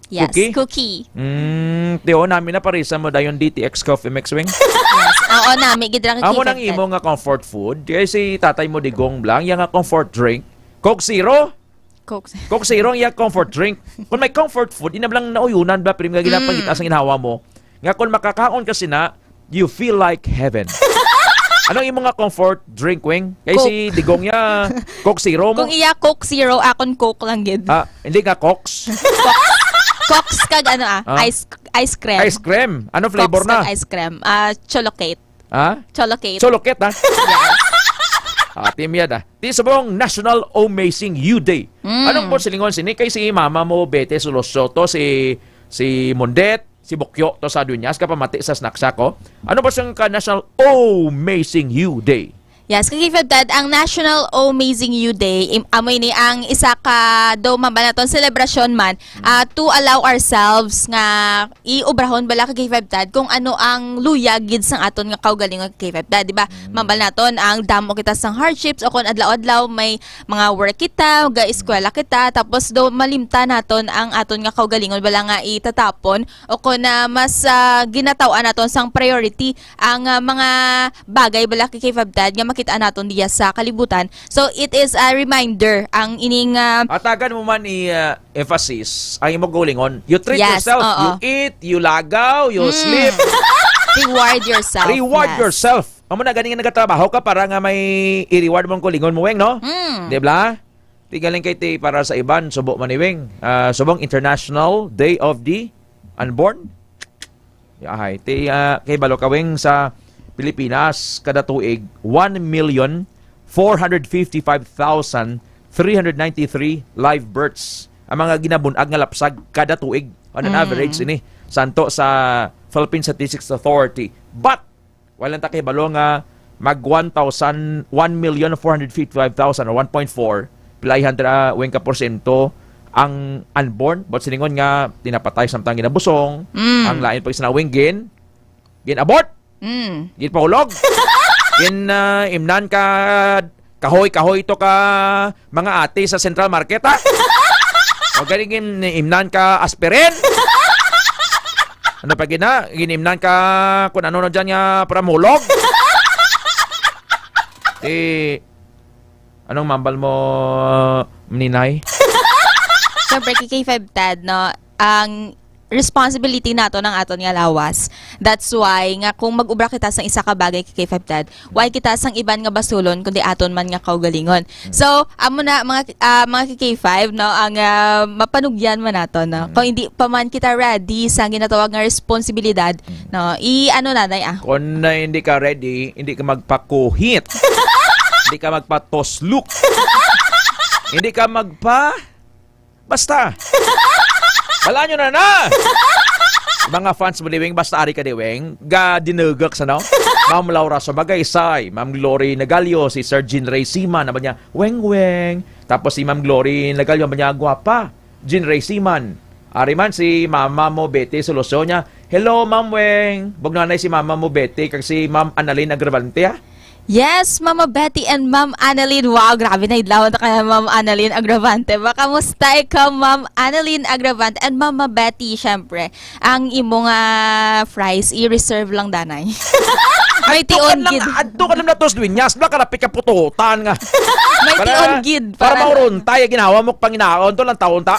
Yes, Cookie? cookie. Mm, tiyo, nami na parisan mo dayon D T X Coffee Mix, Weng. Yes. Oo, nami gid ra Amo nang kay imo nga comfort food. Kay si tatay mo digong bala, iya nga comfort drink, Coke Zero. Coke. Coke Zero ang iya comfort drink. Kung may comfort food, inablang nauyunan bala, pero nga ginapangita Mm. sa ginhawa mo. Nga kung makakaon ka sina, you feel like heaven. Anong imo nga comfort drink, Weng? Kay si Coke. Digong ya, Coke Zero mo? Kung iya Coke Zero, akon Coke lang gid. Ah, hindi nga Cox? Cox. Cox kag ano, ah, Ah? ice, ice cream. Ice cream? Ano flavor Cox na? kag ice cream. Ah, cholocate. Ha? Cholocate. Cholocate, ha? Yes. Ah, team Yad, ah. Ti subong National Amazing You Day. Mm. Anong po silingon sini? Kay si mama mo, Bete Sulosoto, si, si Mondet, si Bukyo to sa Dunyas, kapamati sa Snack Shack, oh. Ano ba siyang ka National Amazing You Day? Yes, kag K five Ted, ang National Amazing You Day, im-, amo ini ang isa ka, do man ba naton, selebrasyon man, ah, to allow ourselves nga iubrahon bala kag K five Ted kung ano ang luyag gid sang aton nga kaugalingon kag K five Ted, di ba? Mambal naton ang damo kita sang hardships o kung adlaw-adlaw may mga work kita, ga-eskwela kita, tapos do malimtan naton ang aton nga kaugalingon bala nga itatapon o kung na mas, ah, ginataw-an naton sang priority ang, ah, mga bagay bala kay K five Ted nga makita naton diya sa kalibutan. So, it is a reminder ang ining, ah, Atagan mo man i, ah, emphasis ang imo kaugalingon. You treat Yes, yourself. oo. You eat, you lagaw, you Mm. sleep. Reward yourself. Reward Yes. yourself. Amo na gani nga nagatrabaho ka para nga may i-reward mo ang kaugalingon mo, Weng, no? Mm. Di ba? Di galing kay ti para sa iban, subo man ni Weng. Ah, subong International Day of the Unborn. Yahay. Ti, ah, kay balo ka, Weng, sa Pilipinas, kada tuig, one million four hundred fifty-five thousand three hundred ninety-three live births ang mga ginabun-ag nga lapsag kada tuig. On an Mm. average, ini. Santo sa Philippine Statistics Authority. But, wala ta kahibalo nga mag one thousand, one million four hundred fifty-five thousand or one point four, pilay hundred, ah, weng ka porsyento ang unborn. But siningon nga, tinapatay samtang ginabusong, Mm. ang lain pag sinawing gin, gin-abort, Mm. ginpahulog, gin, ah, imnan ka, kahoy-kahoy to ka mga ate sa Central Market, ha? O gani gin, imnan ka aspirin? Ano pa gina? Ginimnan ka kung ano na dyan nga para mulog? Eh, anong mambal mo, Ninay? Siyempre, kay K five Ted, no, ang responsibility nato ng aton nga lawas. That's why nga kung mag-ubra kita sang isa ka bagay kay K five Ted, why kita sang iban nga basulon kundi aton man nga kaugalingon. So, amo na, mga, ah, mga K five, no, ang, ah, mapanugyan man nato, no? Mm. Kung hindi pa man kita ready sa ginatawag nga responsibilidad, Mm. no, i-ano na, Nay, ah? Kung na hindi ka ready, hindi ka magpakuhit. Hindi ka magpatosluk. Hindi ka magpa-, basta. Wala nyo na na. Mga fans mo, Diweng, basta ari ka, Diweng, ga dinugak sa, no? Ma'am Laura Sumagaysay, Ma'am Glory Nagalio, si Sir Jean Ray Siman, naman niya, "Weng, weng." Tapos si Ma'am Glory Nagalio, naman niya, "Gwapa, Jean Ray Siman." Ari man si Mama mo, Betty Solucionia, "Hello, Ma'am Weng." Bugnaw na si Mama mo, Betty, kag si Ma'am Annalyn Agravante, ha? Yes, Mama Betty and Ma'am Annalyn. Wow, grabe na idlaw na kaya Ma'am Annalyn Agravante. Ba, kamusta ikaw, Ma'am Annalyn Agravante and Mama Betty, syempre? Ang imo nga fries, i-reserve lang danay. May Adto ka tion lang, gid. Adto ka lang na tos duenyas, baka rapit ka pututan nga. May Para, tion gid, para para mauron tayo, ginawa mo panginaon to lang taon ta.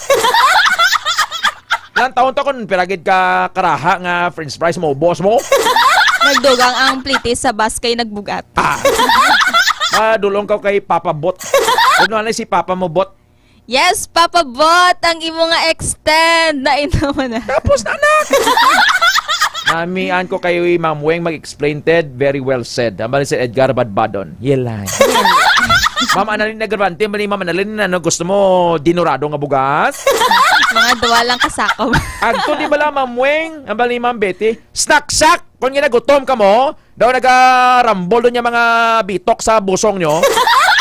Lang taon ta kung piragid ka karaha nga french fries mo, boss mo. Nagdugang ang plitis sa bus kay nagbugat. Ah. Ah, dulong ka kay Papa Bot. Ano na si Papa mo, Bot? Yes, Papa Bot, ang imo nga extend na ito mo na. Tapos na, anak! Namian ko kayo, eh, Ma'am Weng, mag-explain, Ted. Very well said. Ang bali si Edgar Badbadon. Yelay. Ma'am Annalyn Agravante, mali, Ma'am Annalyn, ano, gusto mo dinurado nga bugas? Mga duwa lang kasako. Agto, di bala, Ma'am Weng? Ang bali, Ma'am Betty? Snack shack! Kung ginagutom ka mo, daw nagarambol doon yung mga bitok sa busong nyo.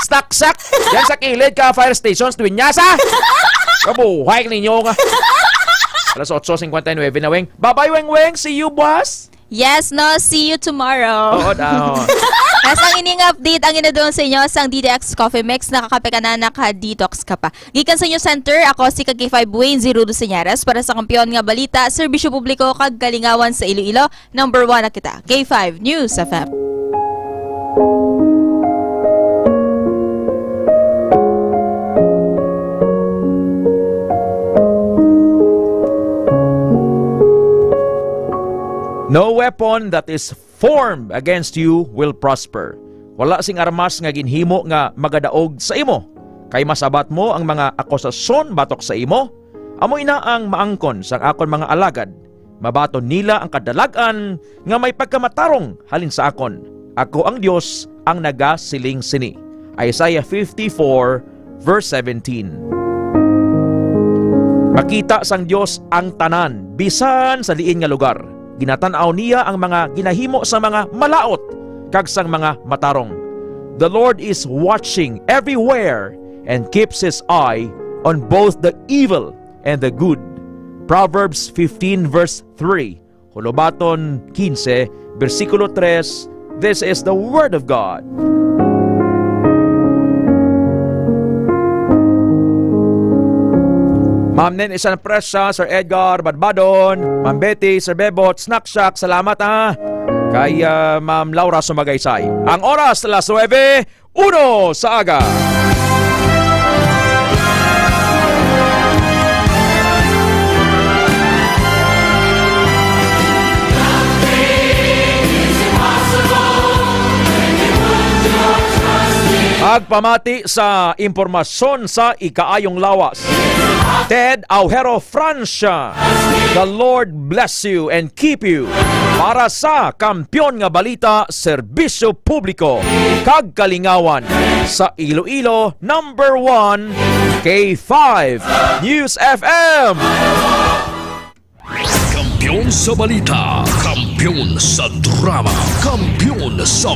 Snack shack! Yan sa kilid ka fire stations, Dueñas, ha? Kabuhay ninyo nga. Alas otso cincuenta y nueve na, Weng. Bye-bye, Weng Weng. See you, boss. Yes, no. See you tomorrow. Oo, daw. Yes, ang ining update ang inadun sa inyo sang D D X Coffee Mix. Nakakape ka na, naka-detox ka pa. Gikan sa inyo center, ako si Kag K five Wayne Zero Duseñares para sa Kampiyon nga Balita, Serbisyo Publiko, kag Kalingawan sa Iloilo. Number one na kita. K five News F M. No weapon that is formed against you will prosper. Wala sing armas nga ginhimo nga magadaog sa imo, kay masabat mo ang mga akusasyon batok sa imo. Amo ina ang maangkon sang akon mga alagad, mabaton nila ang kadalag-an nga may pagkamatarong halin sa akon. Ako ang Dios ang nagasiling sini. Isaiah fifty-four, verse seventeen. Makita sang Dios ang tanan, bisan sa diin nga lugar. Ginatan-aw niya ang mga ginahimo sang mga malaut kag sang mga matarong. The Lord is watching everywhere and keeps his eye on both the evil and the good. Proverbs fifteen verse three. Hulubaton quince, bersikulo tres. This is the word of God. Ma'am Nen Isan Presya, Sir Edgar Badbadon, Ma'am Betty, Sir Bebot, Snack Shack, salamat ha. Kay ah, Ma'am Laura Sumagaysay. Ang oras, alas nuebe, uno sa aga. Agpamati sa impormasyon sa ikaayong lawas. Ted Aujero Francia, the Lord bless you and keep you. Para sa Kampiyon nga Balita, Serbisyo Publiko, kag Kalingawan sa Iloilo, number one, K five News F M. Kampiyon sa balita, kampiyon sa drama, kampiyon sa